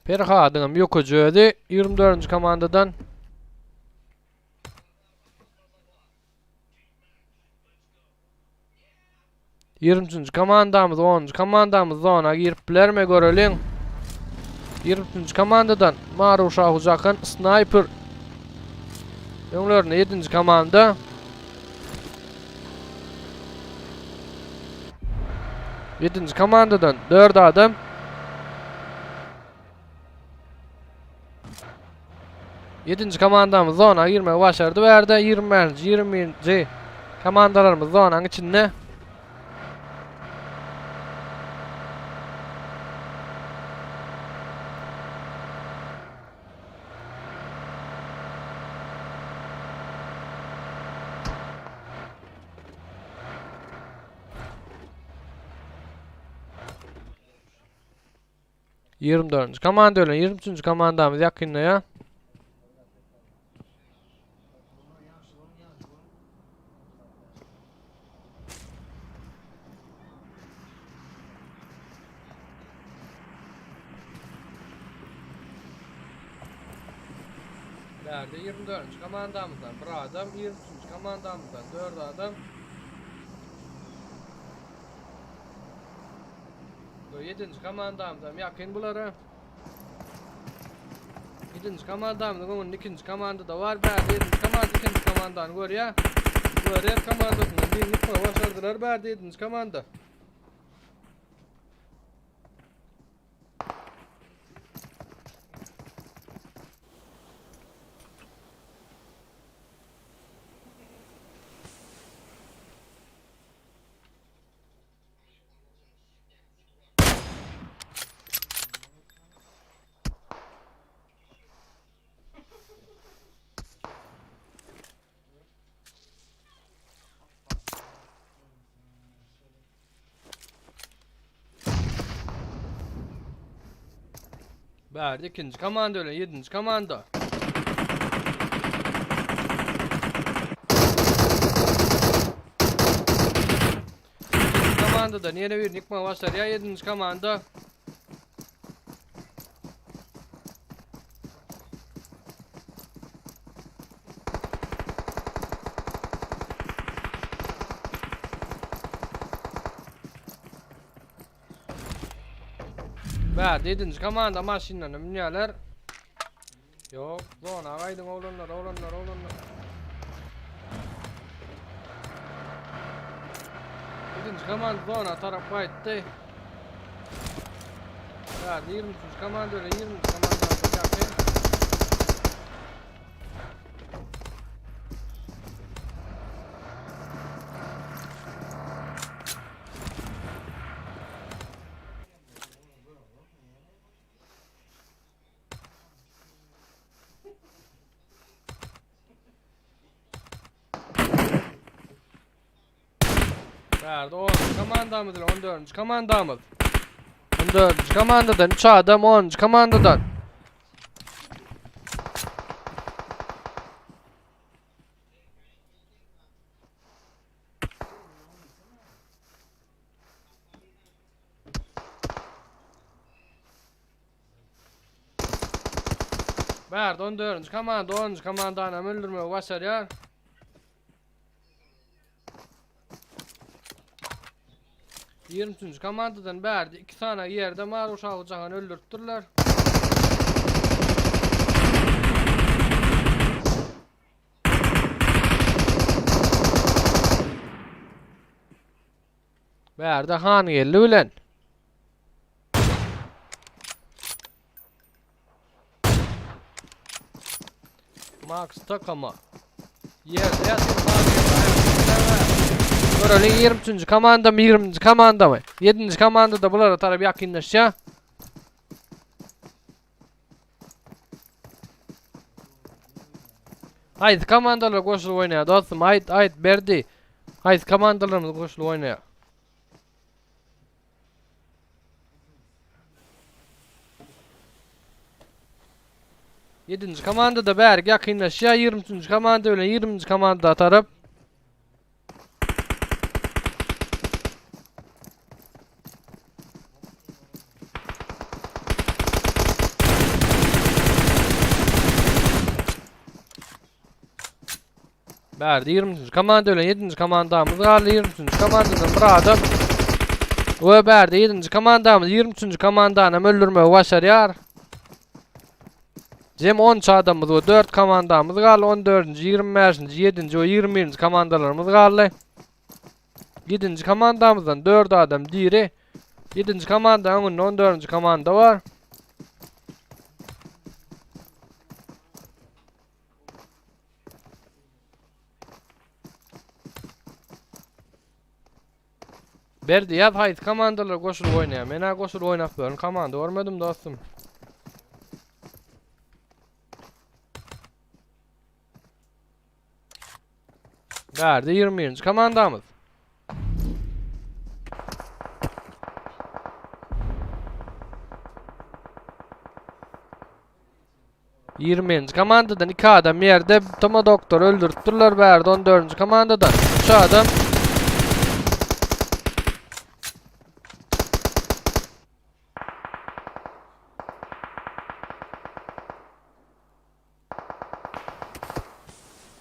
Perhadyňam ýokaja özi 24-nji komandadan. 23-nji komandamyz 10-njy komandamyz zona girip bilermi göreliň. 23-nji komandadan Maru Şahujakan Sniper. Öňlerinde 7-nji komanda. 7-nji komandadan 4 adam. Ýedinji komandamyz zona girmegi başardy bu ýerde. 25-nji, 21-nji komandalarymyz zonanyň içinde. 24-nji komanda bilen 23-nji komandamyz ýakynlaýar. Bärde 24-nji komandamyzdan bir adam, 23-nji komandamyzdan 4 adam. Bu 7-nji komandamyzam ýakyn bulara. 7-nji komandamyzyň öňünde ikinji komanda da bar. Bärde 7-nji komanda ikinji komandany görýär. We Red komandasyndan birini ýykmagy başardylar bärde 7-nji komanda. Bärde ikinji komanda bilen ýedinji komanda. Komandadan ýene birini ýykmaga başarýar ýedinji komanda. Bärde ýedinji komanda maşynlaryna münýärler. Ýok, zona gaýdyň oglanlar, oglanlar, oglanlar. Ýedinji komanda zona tarap gaýtdy. Bärde 23-nji komanda öyle 20-nji komanda ýakyn. Bärde 10 komandamyz ile 14. komandamyz. 14. komandadan 3 adam 10. komandadan. Bärde 14-nji komanda 10-njy komandany öldürmegi başarýar. Ýigrimi üçünji komandadan bärde iki sany ýerde Maruş Agyjahany öldüripdirler. Bärde Han geldi bilen. Max takama. Ýerde ýatyr Han geldi. Göreli 23-nji komanda mı 20-nji komanda mı? 7-nji komanda da bulara tarap ýakynlaşýar. Haýsy komandalar goşulyp oýnaýar dostum? Aýt, aýt, Berdi. Haýsy komandalarymyz goşulyp oýnaýar? Ýedinji komandada bärik ýakynlaşýar. 23-nji komanda bilen 20-nji komanda tarap. Bärde 23-nji komanda bilen 7-nji komandamyz galdy. 23-nji komandadan bir adam. We bärde 7-nji komandamyz 23-nji komandany hem öldürmegi başarýar. Jem 13 adamymyz we 4 komandamyz galdy. 14-nji, 25-nji, 7-nji we 21-nji komandalarymyz galdy. 7-nji komandamyzdan 4 adam diri. 7-nji komanda öňünde 14-nji komanda bar. Berdi ýaz haýsy komandalar goşulyp oýnaýar? Men-ä goşulyp oýnap ýören komanda görmedim dostum. Bärde 21-nji komandamyz. Ýigriminji komandadan iki adam ýerde Toma doktory öldüripdirler bärde on dördünji komandadan üç adam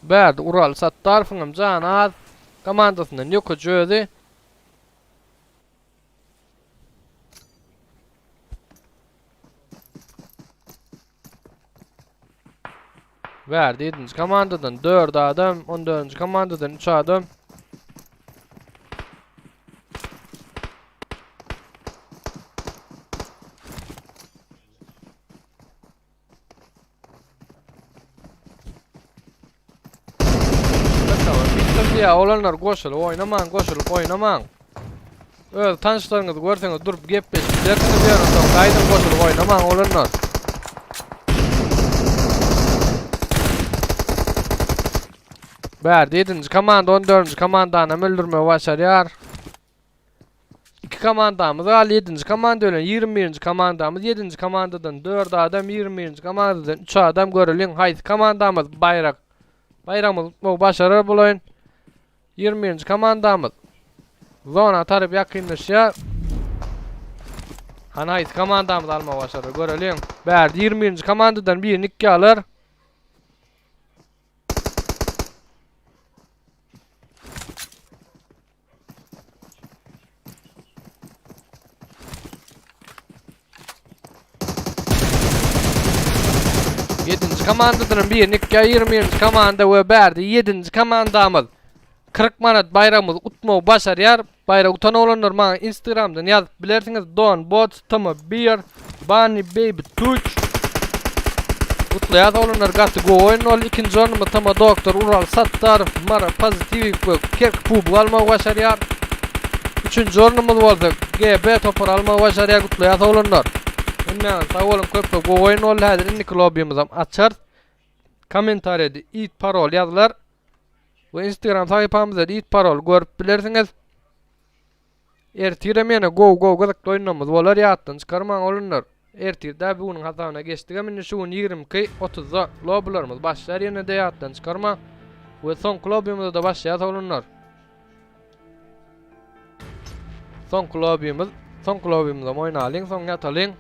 Bärde Ural Sattarowyň hem jany az komandasyndan ýokaja özi. Bärde 7-nji komandadan 4 adam, 14-nji komandadan 3 adam. Ya olanlar goşulyp oýnamaň, goşulyp oýnamaň. Öz tanyşlaryňyzy görseňiz durup gepleşip bilersiňiz ýöne soň gaýdyň goşulyp oýnamaň olanlar. Bärde 7-nji komanda 14-nji komandany öldürmegi başarýar. Iki komandamyz galdy. 7-nji komanda bilen 21-nji komandamyz 7-nji komandadan 4 adam, 21-nji komandadan 3 adam göreliň haýsy komandamyz baýrak baýragymyzy tutmagy başarar bul oýun. 21-nji komandamyz zona tarap ýakynlaşýar. Hany haýsy komandamyz almagy başarar göreliň. Bärde 21-nji komandadan birini ikki alar. Ýedinji komandadan bir nikka 20-nji komanda we bärde 7-nji komandamyz 40 manat baýragymyzy utmagy başarýar. Baýrak utan oglanlar maňa Instagramdan ýazyp bilersiňiz. Don Bots Tm Beer Bunny Baby Tuç. Gutlaýas oglanlar gaty gowy oýun boldy. Ikinji ornumyz Tm Doktor Ural Sattarow Mara Pozitiwik we Kerk Pubg almagy başarýar. Üçünji ornumyz bolsa GB topary almagy başarýar. Gutlaýas oglanlar. Hemmäňiz sag boluň köp köp gowy oýun boldy. Häzir indiki lobbymyzam açarys. Kommentariýada it parol ýazylar. We Instagram sahypamyzda it parol görüp bilersiňiz. Ertirem ýene gowy gowy gyzykly oýunlarymyz bolar ýatdan çykarmaň olanlar. Ertir dä bu günüň hasabyna geçdigem indi şu gün 22 30-da lobbylarymyz başlar ýene-de ýatdan çykarmaň. We soňky lobbymyzda-da başlaýas oglanlar. Soňky lobbymyz, soňky lobbymyzam oýnalyň, soň ýatalyň.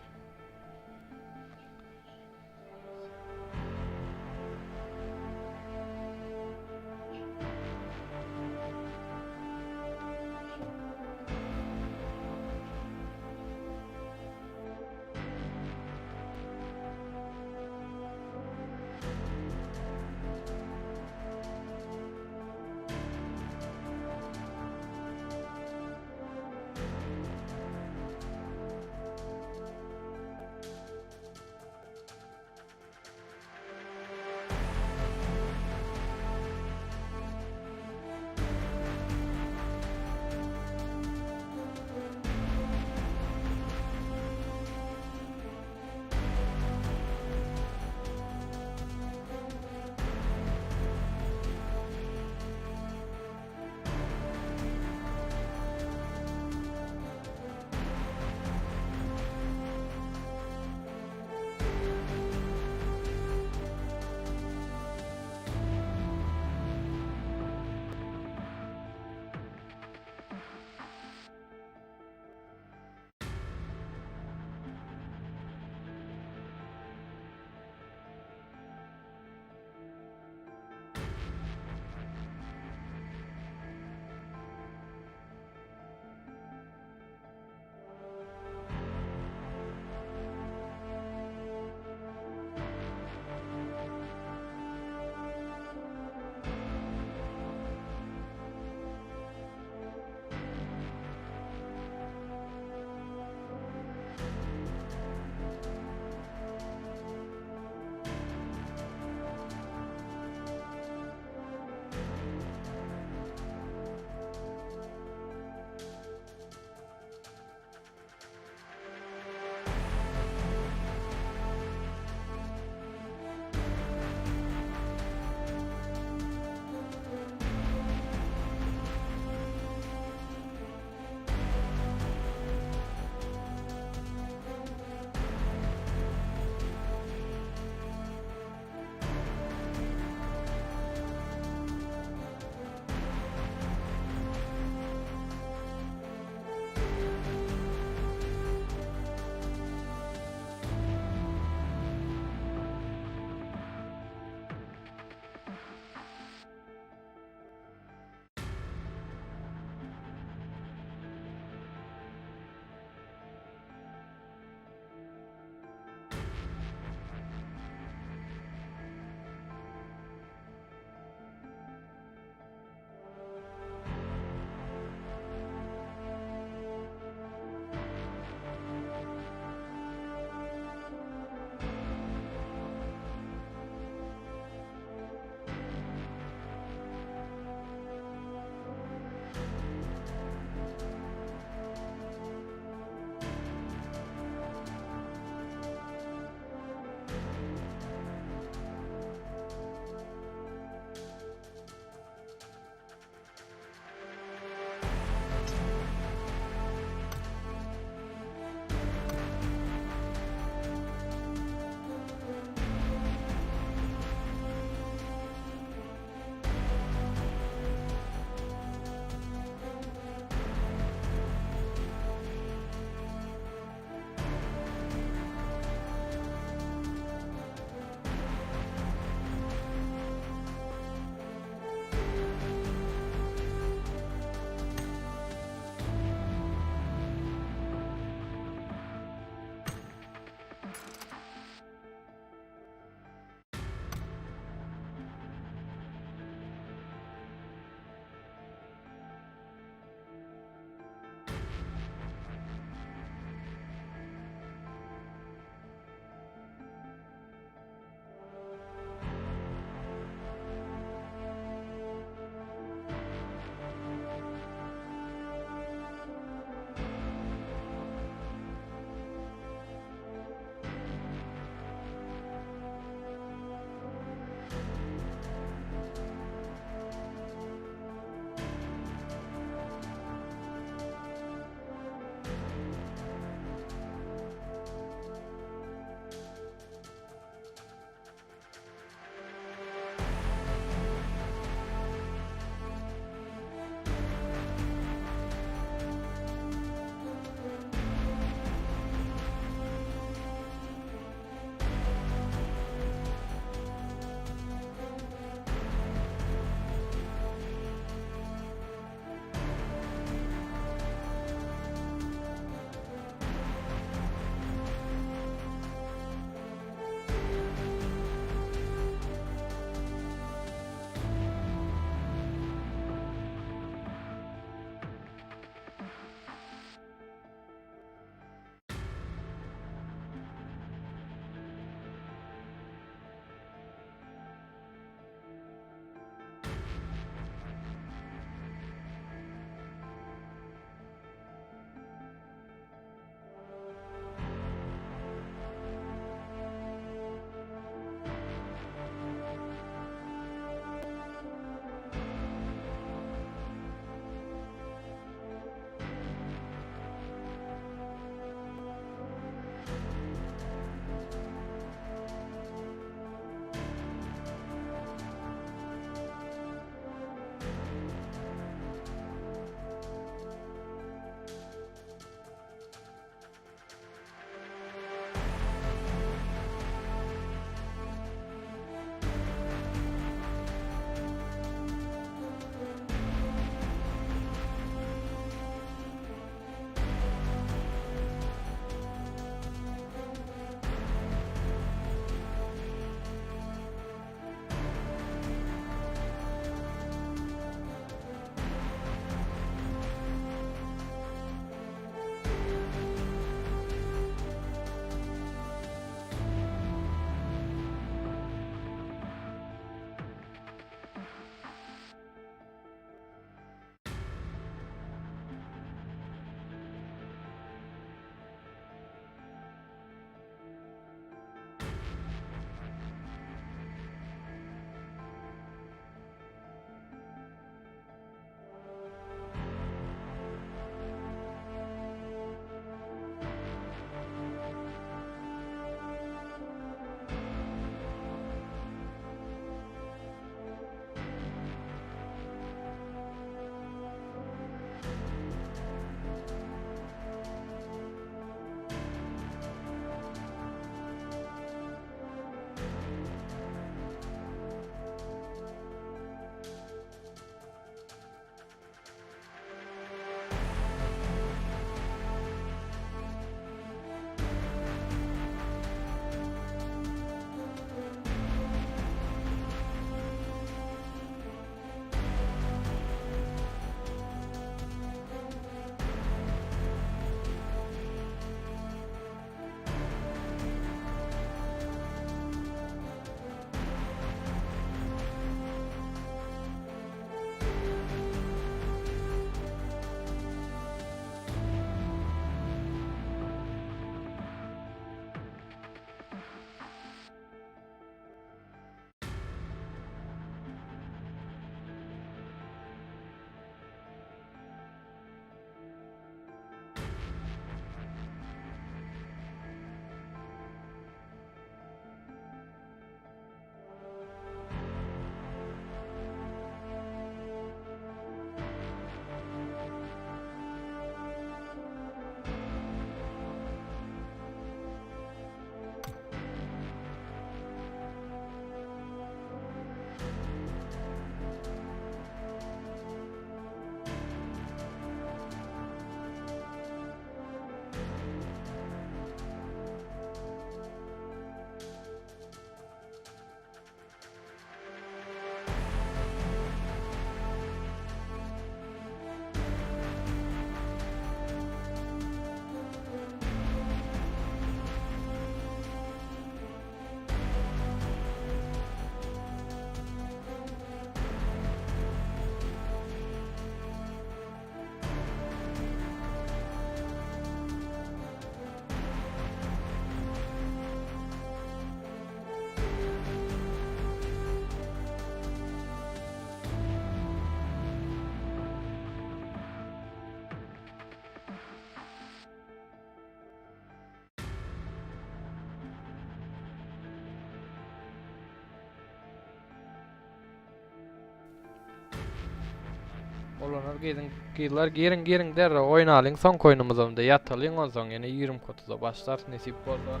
Oglanlar gyzyň gyzlar giriň giriň derrew oýnalyň soňky oýnumyzamda ýatalyň onsoň ýene 20 otuzda başlarys nesip bolsa.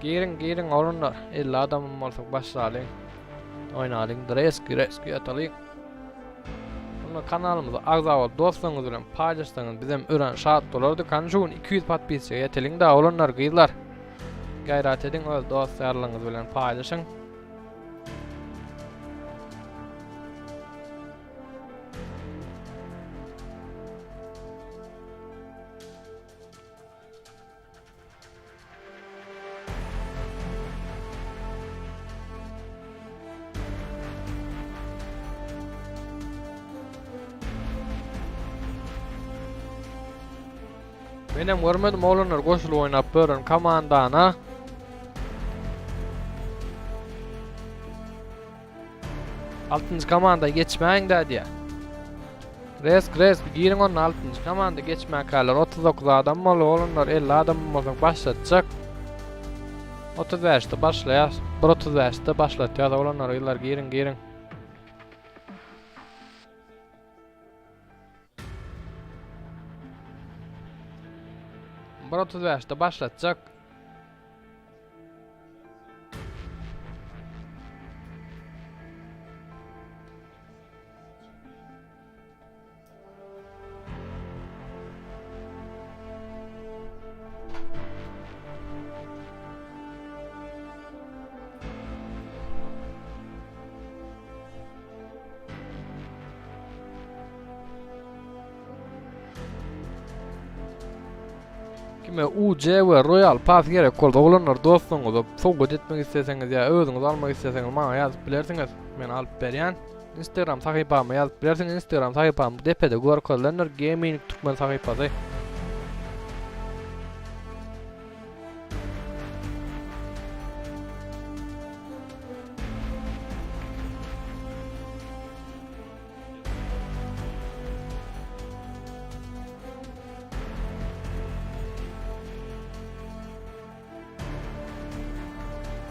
Giriň giriň oglanlar 50 adamam bolsak başlalyň. Oýnalyň dreski reski ýatalyň. Onda kanalymyza agza bolup dostlaryňyz bilen paýlaşsaňyz bizem örän şat bolardyk. Hany şu gün 200 podpisçige ýeteliň da oglanlar gyzlar. Gaýrat ediň öz dost ýarlaryňyz bilen paýlaşyň. Menem görmedim oglanlar goşulyp oýnap bören komandana. Altynjy komanda geçmäň dä diýä. Resk resk giriň onda altynjy komanda geçmäkäler 39 adam boldy oglanlar 50 adam bolsak başlatjak. 35-de başlaýas. 1.35-de başlatýas oglanlar gyzlar giriň giriň. Bir 35-de başlatjak. Kime UC we Royal Pass gerek bolsa oglanlar dostlaryňyza sowgat etmek isleseňiz ýa özüňiz almak isleseňiz maňa ýazyp bilersiňiz. Men alyp berýän. Instagram sahypama ýazyp bilersiňiz. Instagram sahypam depede görkezilendir. Gaming Türkmen sahypasy.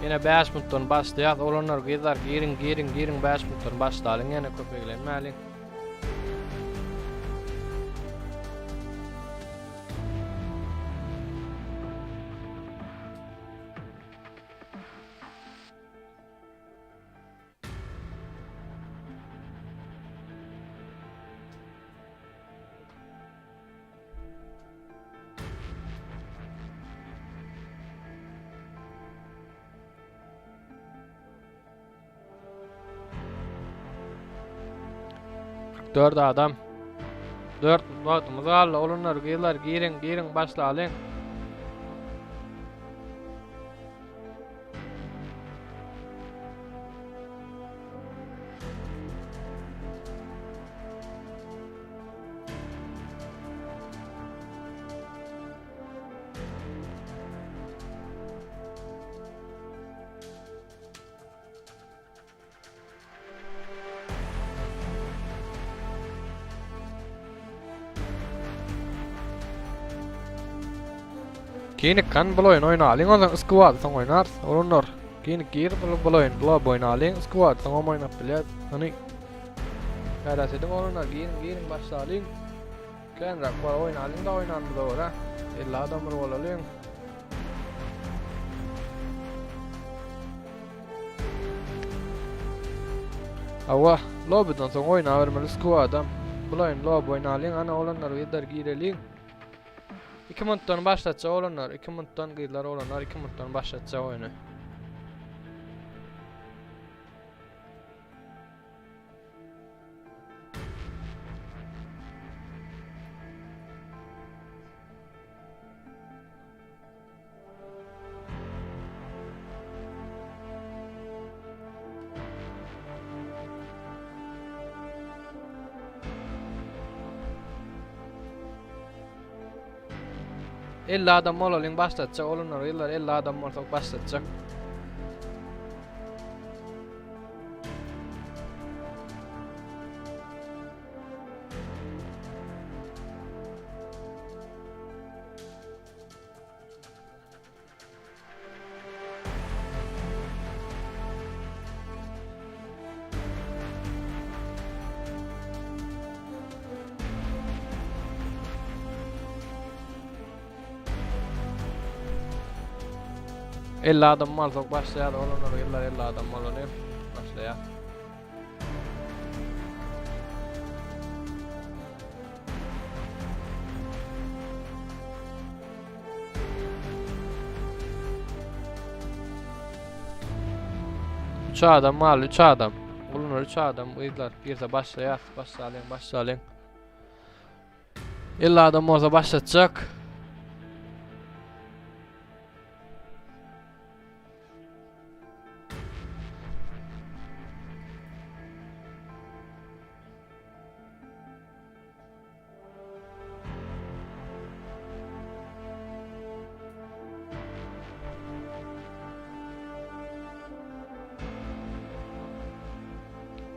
Ýene 5 minutdan başlaýas. Oglanlar, gyzlar giriň, giriň, giriň 5 minutdan başlalyň ýene köp eglenmäliň. Dört adam. Dört wagtymyz galdy. Oglanlar, gyzlar giriň, giriň, başlalyň. Kinik kan bul oýun oýnalyň ondan squad soň oýnarys. Olanlar kinik gir bul bul oýun lob oýnalyň squad soň oýnap bilýär. Hany Gaýrat ediň oglanlar giriň giriň başlalyň. Känräk bar oýnalyň da oýnanymyza görä. 50 adam bir bolalyň. Hawa, lobbydan soň oýnabermeli squadam. Bulaýyn lobby oýnalyň, ana oglanlar gyzlar gireliň. 2 minutdan başlatjak oglanlar, 2 minutdan gyzlar oglanlar 2 minutdan başlatjak oýny. 50 adam bolalyň başlatjak olanlar ýyllar 50 adam bolsak başlatjak. 50 adam bolsak başlaýar, olanlar gyzlar 50 adam bolany başlaýar. Üç adam mal, üç adam. Oglanlar üç adam, gyzlar girse başlaýar. Başlalyň, başlalyň. 50 adam bolsa başlatjak.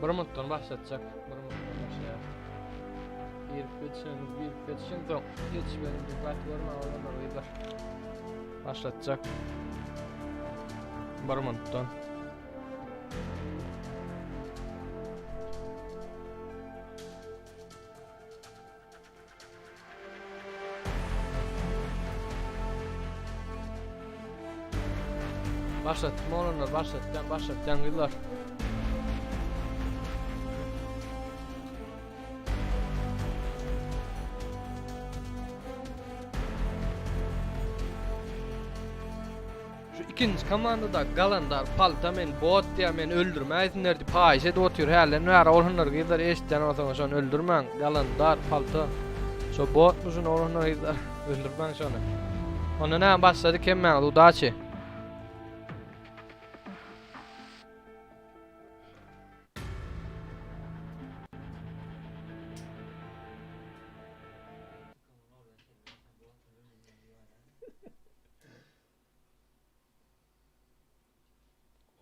Bir minutdan başlatjak. Bir minutdan başlaýar. Girip geçişiňiz, girip geçişiň soň ýetişmedim diýip gaty görmäň oglanlar gyzlar. Başlatjak. Bir minutdan. Başlatdym oglanlar, başlatýan, başlatýan gyzlar. Şu ikinji komandada galandar palta men bot diýä meni öldürmäýsinler diýip haýyş edip otyr hälden bäri oglanlar gyzlar eşitýän bolsaňyz şony öldürmäň galandar palta şo botmy şuny oglanlar gyzlar öldürmäň şony onda näme başladyk hemmäňiz udaçi.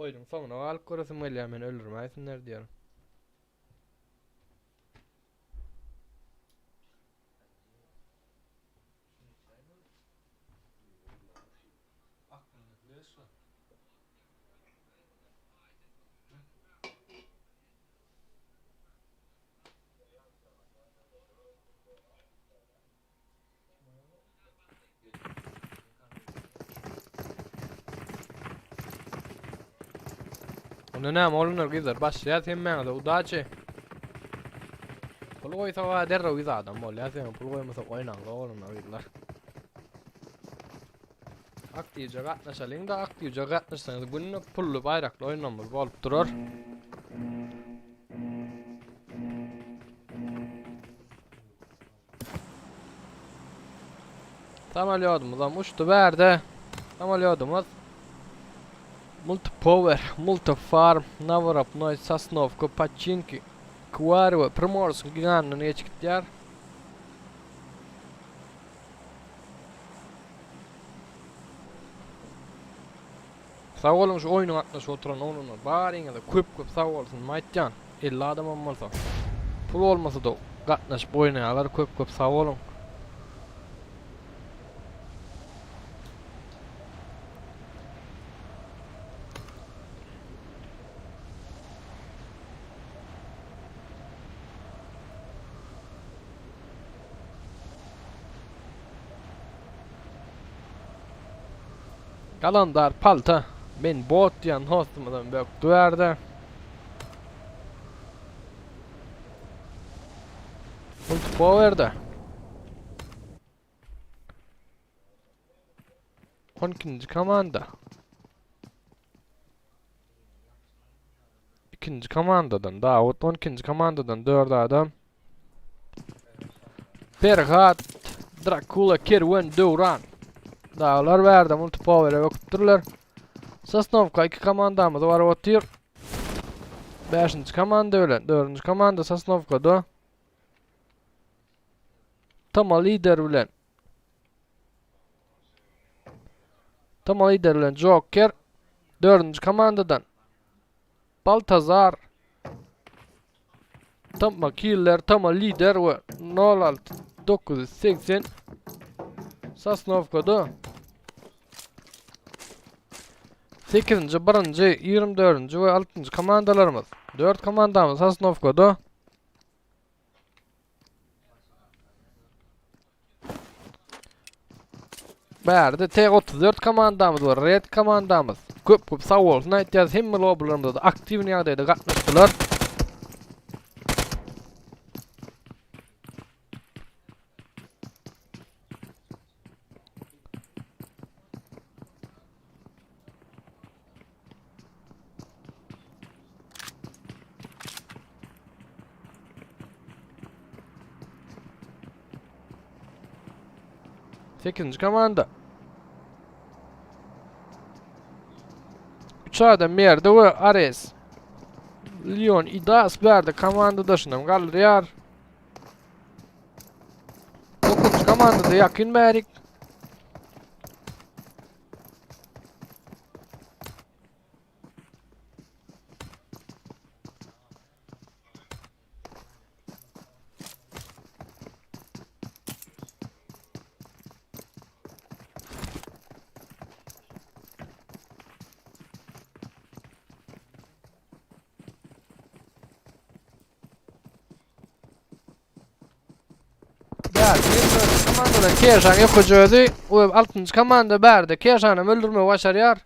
Oýnuň soňuna galyp göresim gelýär meni öldürmäýsinler diýýär. Onda näme olanlar gyzlar başlaýas hemmäňize udaçi. Pul goýsa wa derrew ýüz adam bolýar sen pul goýmasak oýnaňda olanlar gyzlar. Aktiwje gatnaşalyň da aktiwje gatnaşsaňyz günde pully baýrakly oýnamyz bolup durar. Samolýodymyzam uçdy bärde. Samolýodymyz Multipower, Multifarm, Naworapnoý, Sosnowka, Paçinki, Kwar we Primorsk gigantyndan geçip gitýär. Sag boluň şu oýuna gatnaşyp oturan oglanlar baryňyza köp köp sag bolsun aýtýan 50 adamam bolsa pul bolmasada gatnaşyp oýnaýalar köp köp sag boluň. Galandar palta men bot diýen hostumyzam bökdi bärde. Multipower'da. 12. komanda. İkinci komandadan Davut 12. komandadan 4 adam. Perhat, Drakula, Kerwen, Döwran. Daglar bärde multipowere böküpdirler. Sosnowka 2 komandamyz bar otyr. 5. komanda bilen 4. komanda Sosnowkada. Tama lider bilen Tama lider bilen Joker 4. komandadan Baltazar Tama Killer, Tama Lider we 06 980 Sosnowkada 8-nji, 1-nji, 24-nji we 6-njy komandalarymyz. 4 komandamyz Sosnowkada. Bärde T34 komandamyz we Red komandamyz. Köp köp sag bolsun aýtýarys. Hemme lobbylarymyzda aktiwny ýagdaýda gatnaşdylar. Sekizinji komanda. Üç adam Merde we Ares. Leon Idas bärde komandadaşyndan galdyrýar. Dokuzunjy komandada ýakyn bärik. Bärde bir komandada Keşan ýokucu özi we altynjy komanda bärde Keşany öldürmegi başarýar.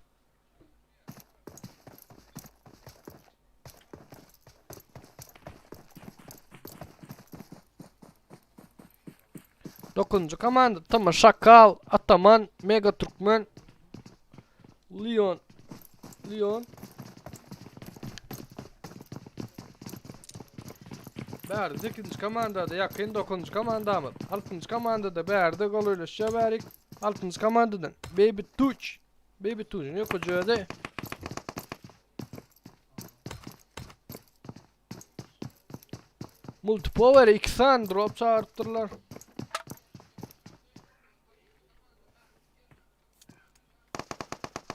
Dokuzunjy komanda Tama Şakal, Ataman, Mega Türkmen, Leon, Leon. Bärde sekizinji komandada ýakyn dokuzynjy komandamyz. Altynjy komandada bärde golaýlaşýar bärik. Altynjy komandadan Baby Tuç. Baby Tuçuň ýokuju özi. Multipower 2 sany drop çagyrypdyrlar.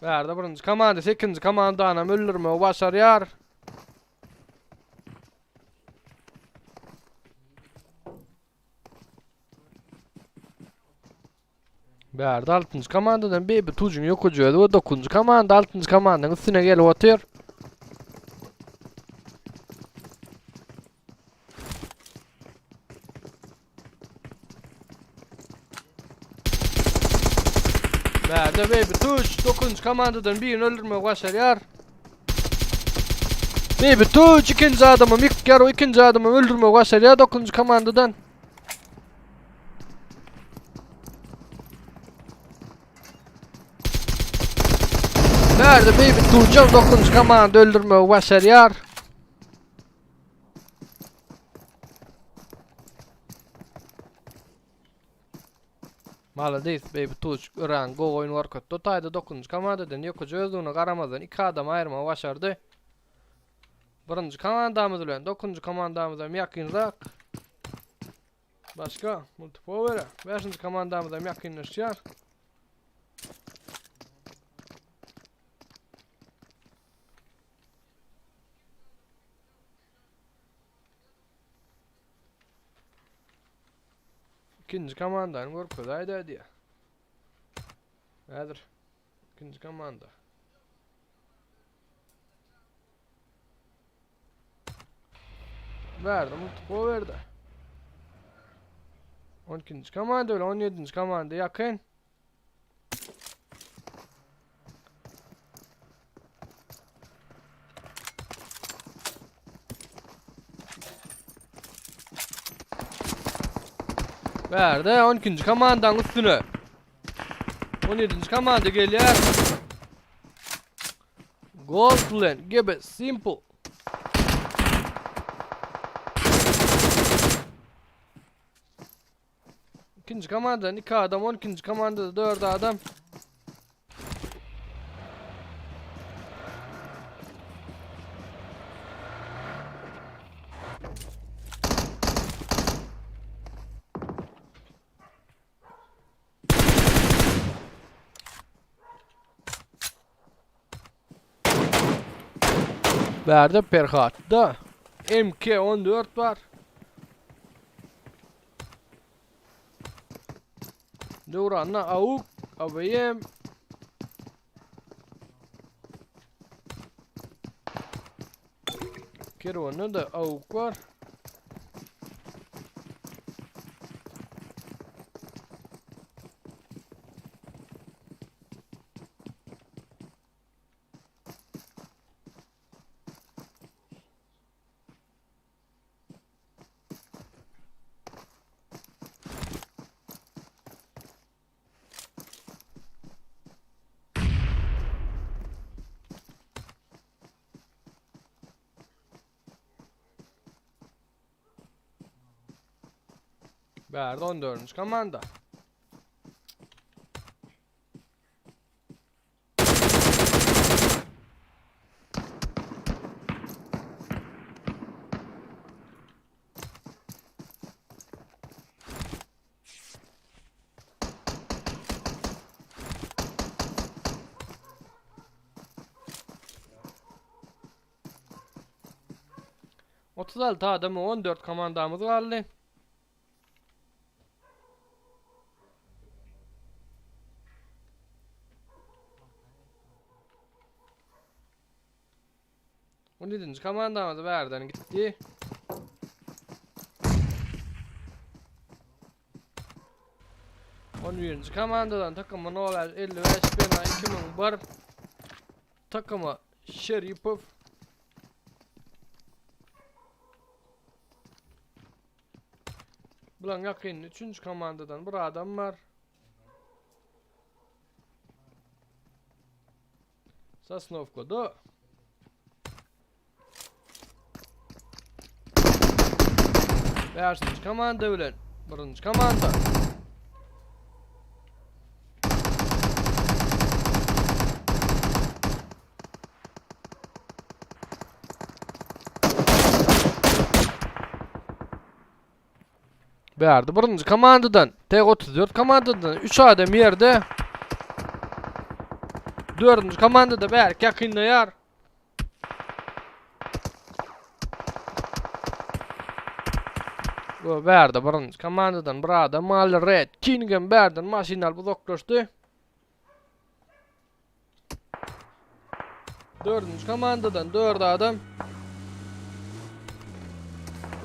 Bärde birinji komanda, sekinji komandany öldürmegi başarýar. Bärde altynjy komandadan Baby Tujuň ýokujy özi we dokuzynjy komanda altynjy komandanyň üstüne gelip otyr. Bärde Baby Tuj dokuzynjy komandadan birini öldürmegi başarýar. Baby Tuj ikinji adamy ýykýar, o ikinji adamy öldürmegi başarýar dokuzynjy komandadan. Nerede baby Tuğcan 9. komanda öldürmeyi başarıyor. Malades baby Tuğç öran go oyun görkezdi. Taýda 9. komandadan ýokucu özüne garamazdan 2 adam aýyrmagy başardy. Birinji komandamyz bilen 9. komandamyz hem ýakynrak. Başga multipowere. Beşinji komandamyz hem ýakynlaşýar. İkinci komandany görkezäýdä diýýär. Häzir ikinji komanda. Verdi multipo verdi. 12. komanda öyle 17. komanda yakın. Verdi 12. komandanın üstüne. 17. komanda gelýär. Goldland gibi simple. İkinci komandadan 2 adam, 12. komandada 4 adam. Bärde Perhatda MK14 bar. Döwranda AUK, AWM. Kerwanda-da AUK bar. Bärde 14-nji komanda. 36 adamy 14 komandamyz galdy. On ýedinji komandamyz bärden gitdi. On birinji komandadan takymy 05 55 Bena 2001 takymy Şeripow Bulan ýakyn üçünji komandadan bir adam bar. Sosnowkada. Bäşinji komanda bilen birinji komanda. Bärde birinji komandadan T34 komandadan 3 adam ýerde. Dördünji komandada bärk ýakynlaýar. Bu bärde birinji komandadan bir adam aldy Red Kingem bärden maşyn alyp uzaklaşdy. Dördünji komandadan dört adam.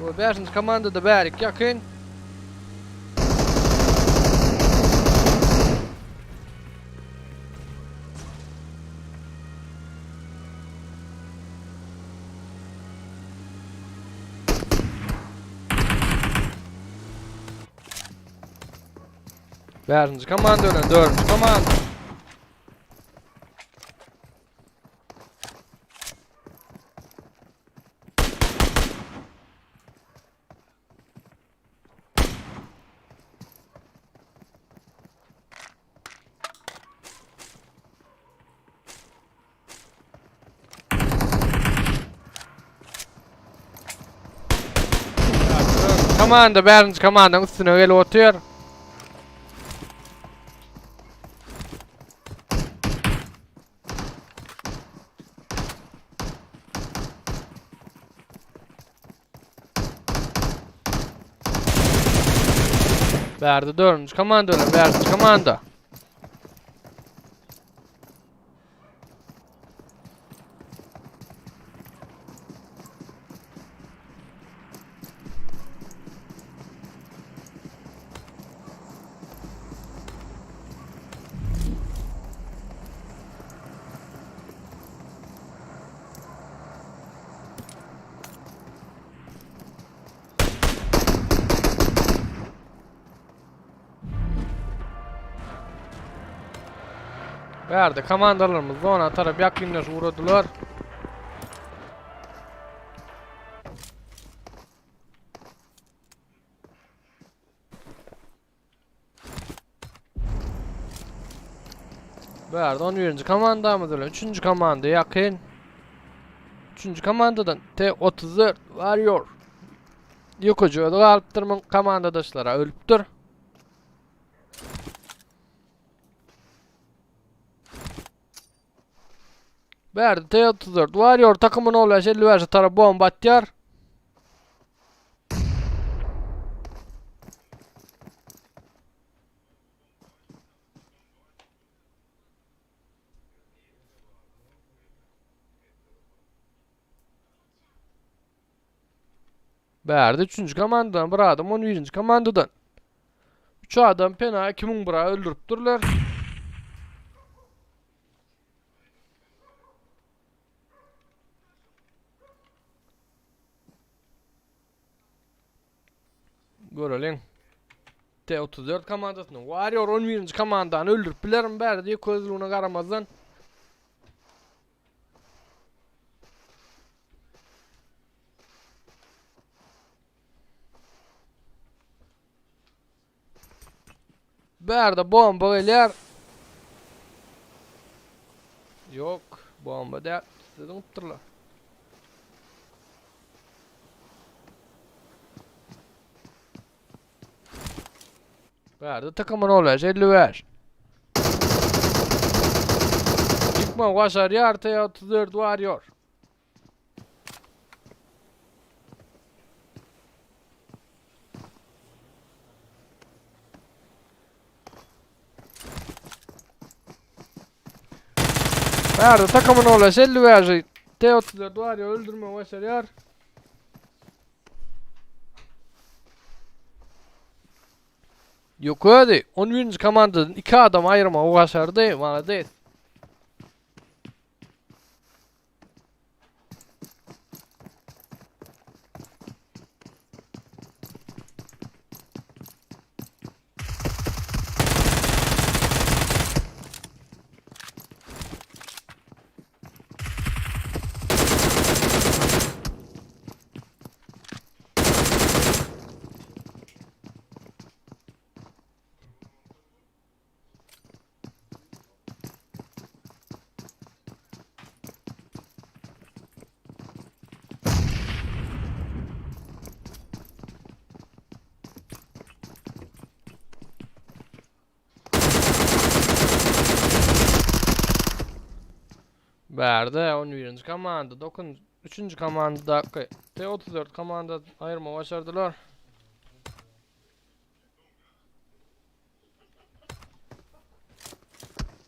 Bu beşinji komandada bärik ýakyn. Bäşinji komanda bilen dördünji komanda. Komanda bärinji komandaň üstüne gelip otyr. Bärde dördünji komanda bilen bäşinji komanda. Bärde komandalarymyz zona tarap ýakynlaşyp ugradylar. Bärde 11-nji komandamyz bilen 3-nji komanda ýakyn. 3-nji komandadan T34 Warrior. Ýokaja özi galypdyr muň komandadaşlara ölüpdir. Bärde T34 Warrior takymyny 15 55 tarap bomba atýar. Bärde üçünji komandadan bir adam, on birinji komandadan. Üç adam pena 2001 öldürüpdirler. Göreliň. T34 komandasynyň Warrior 11-nji komandany öldürip bilerin bäri diýip közlügine garamazdan. Bärde bomba gelýär. Ýok, bomba däl. Üste zyňypdyrlar. Bärde takymyň 15 55. Ýykma başarýar T34 Warrior. Bärde takymyň 15 55 T34 Warrior öldürme başarýar. Ýok özi 11-nji komandadan 2 adam aýyrmagy başardy. Malades. Bärde 11-nji komanda, 9 3-nji komandadaky T34 komanda aýyrma başardylar.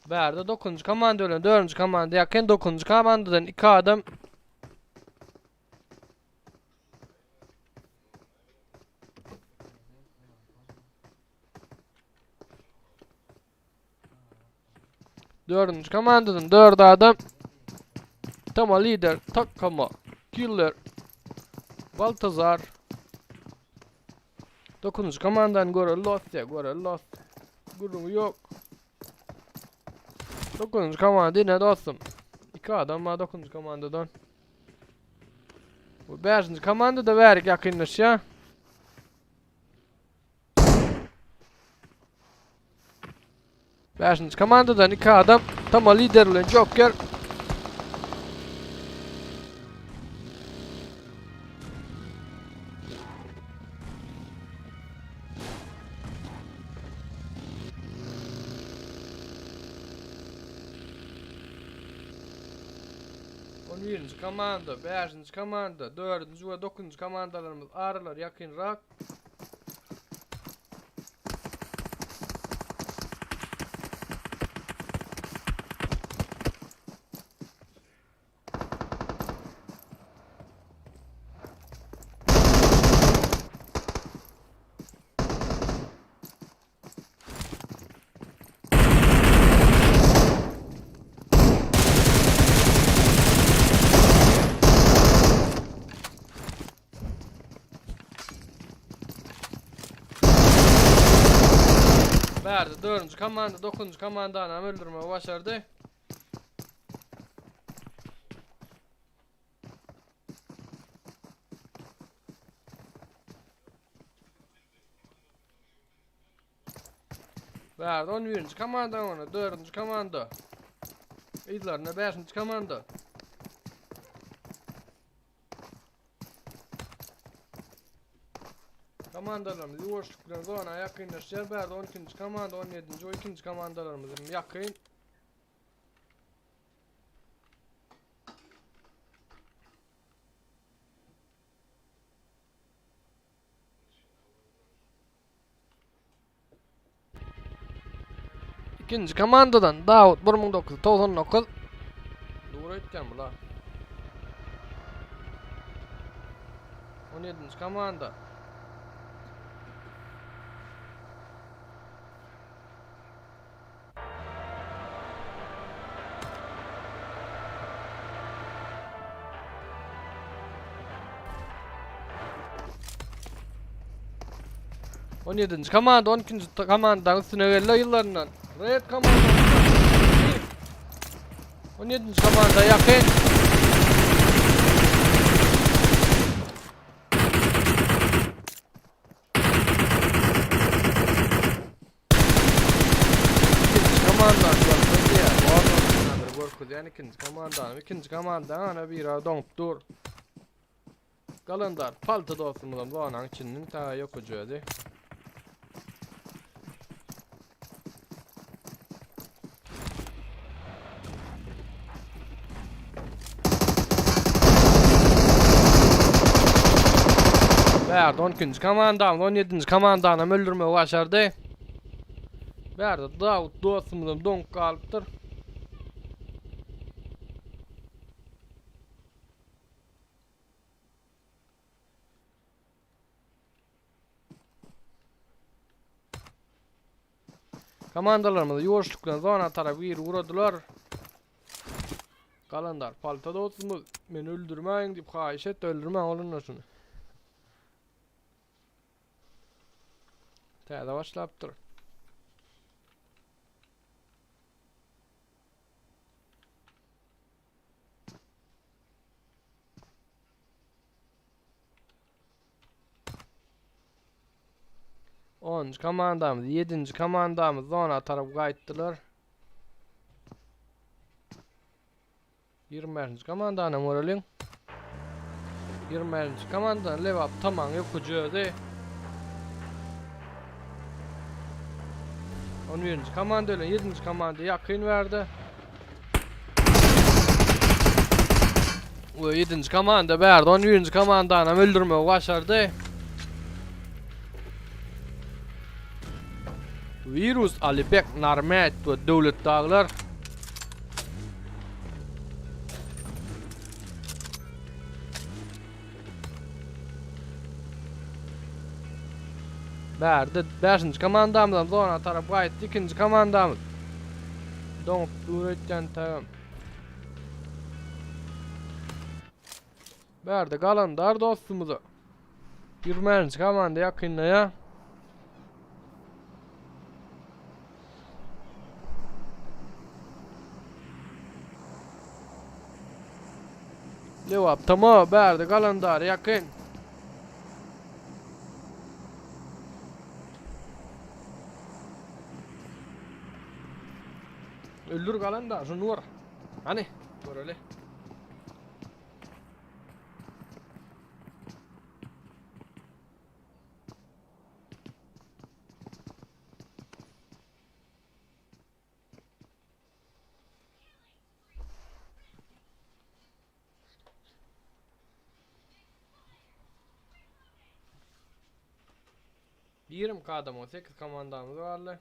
Bärde 9-njy komanda bilen 4-nji komanda ýakyn 9-njy komandadan 2 adam Dördünji komandadan 4 adam. Tama lider, Takama, Killer, Baltazar. Dokuzunjy komandany göreli dost ya, göreli dost. Gürrüňi ýok. Dokuzunjy komanda ine dostum. Iki adam bar dokuzunjy komandadan. Bu beşinji komanda da bärik ýakynlaşýar. Beşinji komandadan iki adam Tama lider bilen Joker. On birinji komanda, beşinji komanda, dördünji we dokuzynjy komandalarymyz aralar ýakynrak. Bärde dördünji komanda, dokuzynjy komandany hem öldürmegi başardy. Bärde 11-nji komanda ona, 4-nji komanda. Yzlarynda 5-nji komanda. Komandalarymyz ýuwaşlyk bilen zona ýakynlaşýar. Bärde 12-nji komanda, 17-nji we 2-nji komandalarymyz hem ýakyn. Ikinji komandadan Dawut 1999 Dogry aýtýan bular. 17-nji komanda. On ýedinji komanda, on ikinji komandanyň üstüne geldi ýyllaryndan. Red komanda. On ýedinji komanda ýakyn. komandany görkezýär. Warzone görkezýän ikinji komandany. Ikinji komanda ana biri doňup dur. Galandar palta dostumyzam zonanyň içinden ta ýokujy özi. Bärde 12-nji komandamyz 17-nji komandany öldürmegi başardy. Bärde Dawut dostumyzam doňup galypdyr. Komandalarymyz ýuwaşlyk bilen zona tarap girip ugradylar. Galandar palta dostumyz meni öldürmäň diýip haýyş etdi, öldürmäň oglunda şuny. Täze başlapdyr. Onuncu komandamyz, ýedinji komandamyz zona tarap gaýtdylar. 25-nji komandany göreliň. 25-nji komandany Lebap Tamaň ýokujy özi. 11-nji komanda bilen 7-nji komanda ýakyn bärde. We 7-nji komanda bärde 11-nji komandany hem öldürmegi başardy. Virus Alibek Narmet we Döwlet Daglar. Bärde 5-nji komandamyzam zona tarap gaýtdy, ikinji komandamyz. Doňup dur öýtýän tagam. Bärde galandar dostumyza. 20-nji komanda ýakynlaýar. Lewap tama bärde galandar ýakyn. Öldür galandar şuny vur. Hany göreli. Birim kadam 18 komandamyz barly.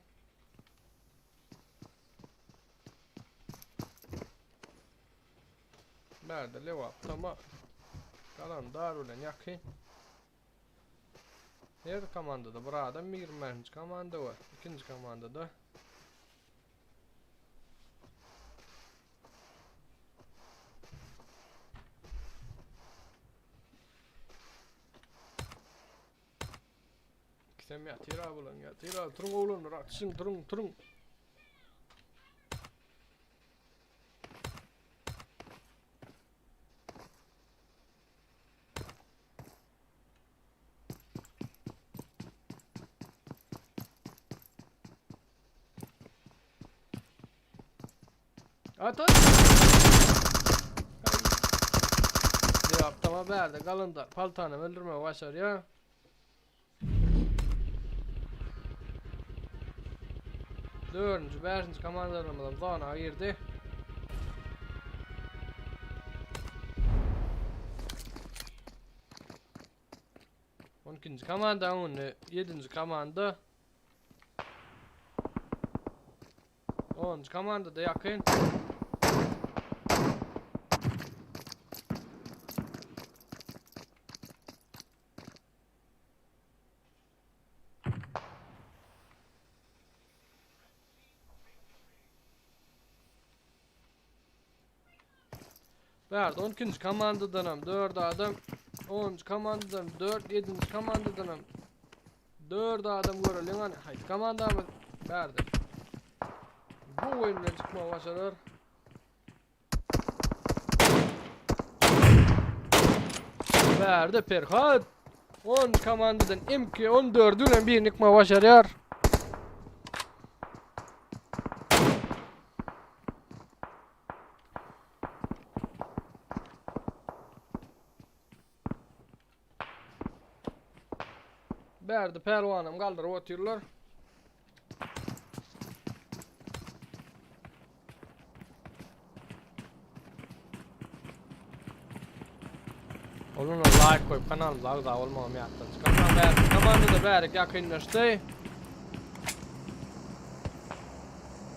Bärde Lebap tama galan dar bilen ýakyn. Her komandada bir adam 25-nji komanda we ikinji komandada İkisem ýatyr ha bulan ýatyr ha turuň oglanlar atyşyň turuň turuň. At at. Cevap tamam bärde galynda paltany öldürmegi başarýar. Dördünji, bäşinji komandalarymyzam zona girdi. On ikinji komanda öňünde ýedinji komanda. Onuncu komanda da ýakyn. Bärde 12-nji komandadanam 4 adam, 10-njy komandadan 4, 7-nji komandadanam 4 adam göreliň hany. Haýsy komandamyz bärde? Bu oýun bilen çykmagy başarar. Bärde Perhat 10 komandadan MK14 bilen birini ýykmagy başarýar. Bärde pälwanam galdyryp otyrlar. Oglana like goýup kanalymyza agza bolmagam ýatdan çykarmaň. Bärik komanda-da bärik ýakynlaşdy.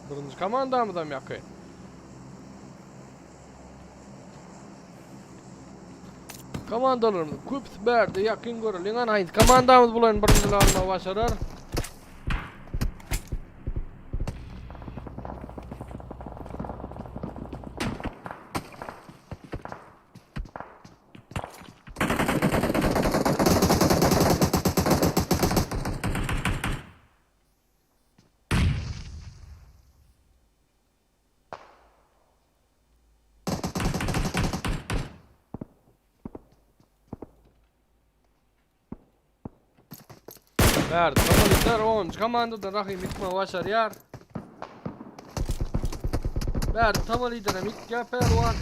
Birinji komandamyzam ýakyn. Komandalarymyz köpüsi bärde ýakyn göreliň. Ana haýsy komandamyz bularyň birinjini almagy başarar. Berdi. Kapalylar 10. Komandadan Rahim itme başarýar. Berdi tama liderem itýär Perwan.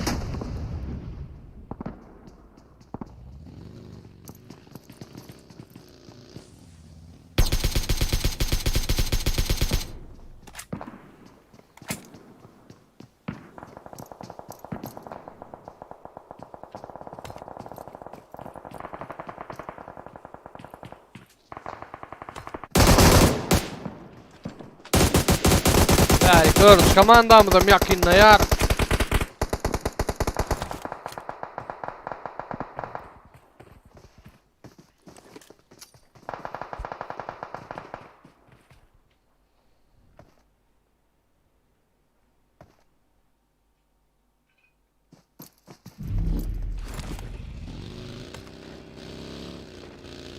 Bäri dördünji komandamyzam ýakynlaýar.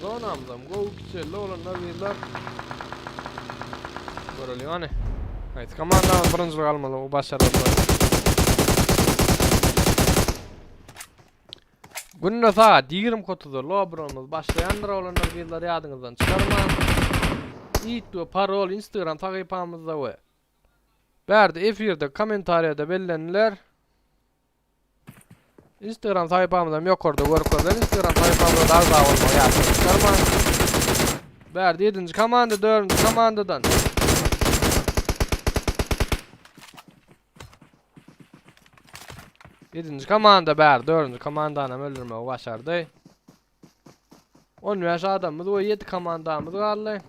Zonamzam gowy kiçeldi oglanlar gyzlar. Göreli hany. Haýsy komandamyz birinjilik almaly o başararlar. Günde saat 20.30-da lobronymyz başlaýandyr oglanlar gyzlar ýadyňyzdan çykarmaň. It we parol Instagram sahypamyzda we Bärde efirde kommentariýada belleniler. Instagram sahypamyzam ýokarda görkezilen. Instagram sahypamyza da agza bolmagy ýatdan çykarmaň. Bärde 7-nji komanda 4-nji komandadan. Ýedinji komanda bär, dördünji komandanam öldürmegi başardy. 15 adamymyz we 7 komandamyz galdy.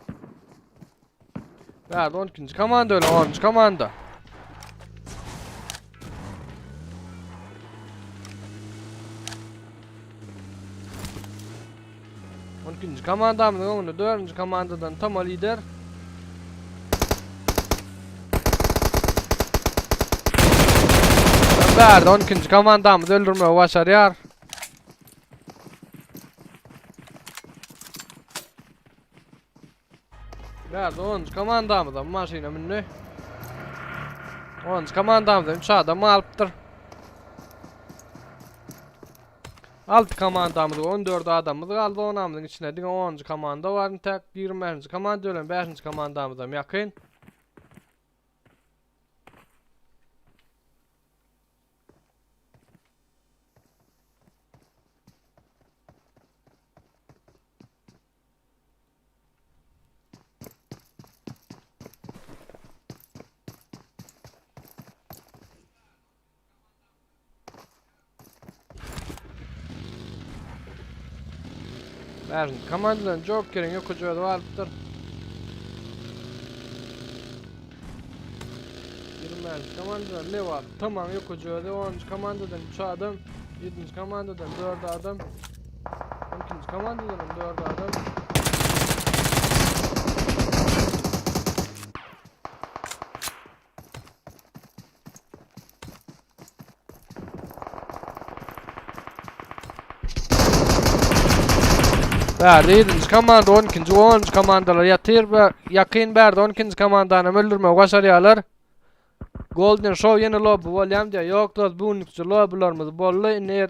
Bärde 12-nji komanda öyle 10-njy komanda. On ikinji komandamyzyň öňünde dördünji komandadan Toma lider. Bärde 12-nji komandamyzy öldürmegi başarýar. Bärde 10-njy komandamyzam maşyna mündi. 10-njy komandamyzam 3 adam alypdyr. 6 komandamyz we 14 adamymyz galdy. Onamyzyň içinde diňe 10-njy komanda bar intäk. 25-nji komanda bilen 5-nji komandamyzam ýakyn. Bäşinji komandadan Jokeriň ýokuja özi alypdyr. 25-nji komandadan Lewap Tamaň ýokuja özi, 10-njy komandadan 3 adam, 7-nji komandadan 4 adam, 12-nji komandadan hem 4 adam. Bärde 7-nji komanda, 12-nji, 10-njy komandalar ýatyr we ýakyn bärde 12-nji komandany hem öldürmegi başarýarlar. Golden Show ýene lobby bolýam diýýär. Ýok dost, bu günlükçe lobbylarymyz boldy. Indi er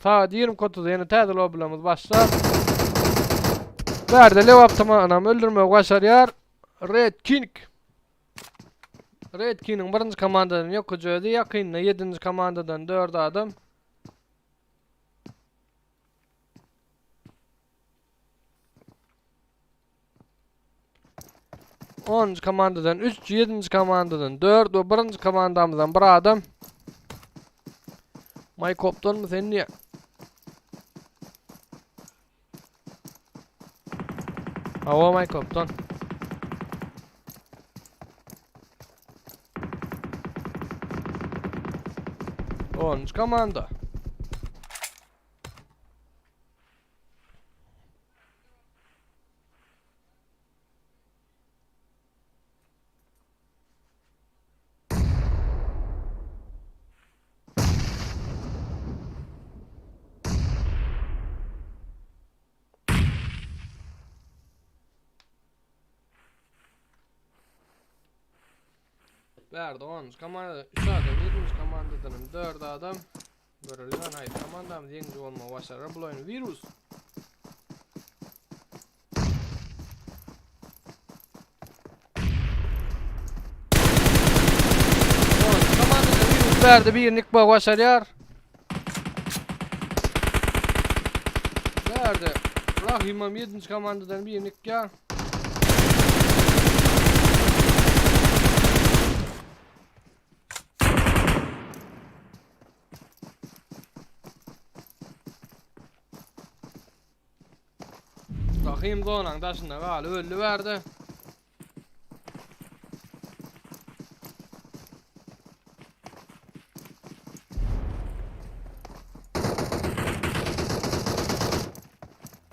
sagat 20.30-da ýene täze lobbylarymyz başlar. Bärde Lewap tamanam öldürmegi başarýar. Red King Red King'iň birinji komandadan ýokuja özi, ýakynda ýedinji komandadan 4 adam. Onunjy komandadan 3, ýedinji komandadan 4 we birinji komandamyzdan bir adam. Maýkopdanmy sen diýä. Hawa Maýkopdan. Onunjy komanda. Bärde 10 komanda 3 adam, 7. komandadan hem 4 adam. Görülýän haýsy komandamyz ýeňiji bolmagy başarar bu oýun virus. Bärde birini ykmagy başarýar. Bärde Rahimam 7. komandadan birini ykýar. Rahim zonaň daşynda galyp öldü bärde.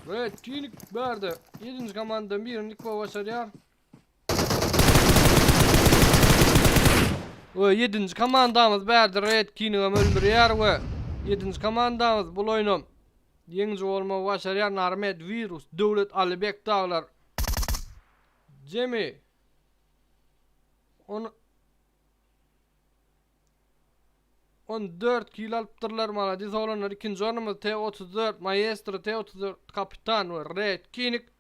Red Kinik bärde. 7. komandadan birini ykmagy başarýar. We 7. komandamyz bärde Red Kinigem öldürýär we 7. komandamyz bul oýnam ýeňiji bolmagy başarýar Narmed Virus, Döwlet Alibek daglar. Jemi on 14 kil alypdyrlar malades oglanlar ikinji ornumyz T34 Maestro T34 Kapitan we Red Kinik.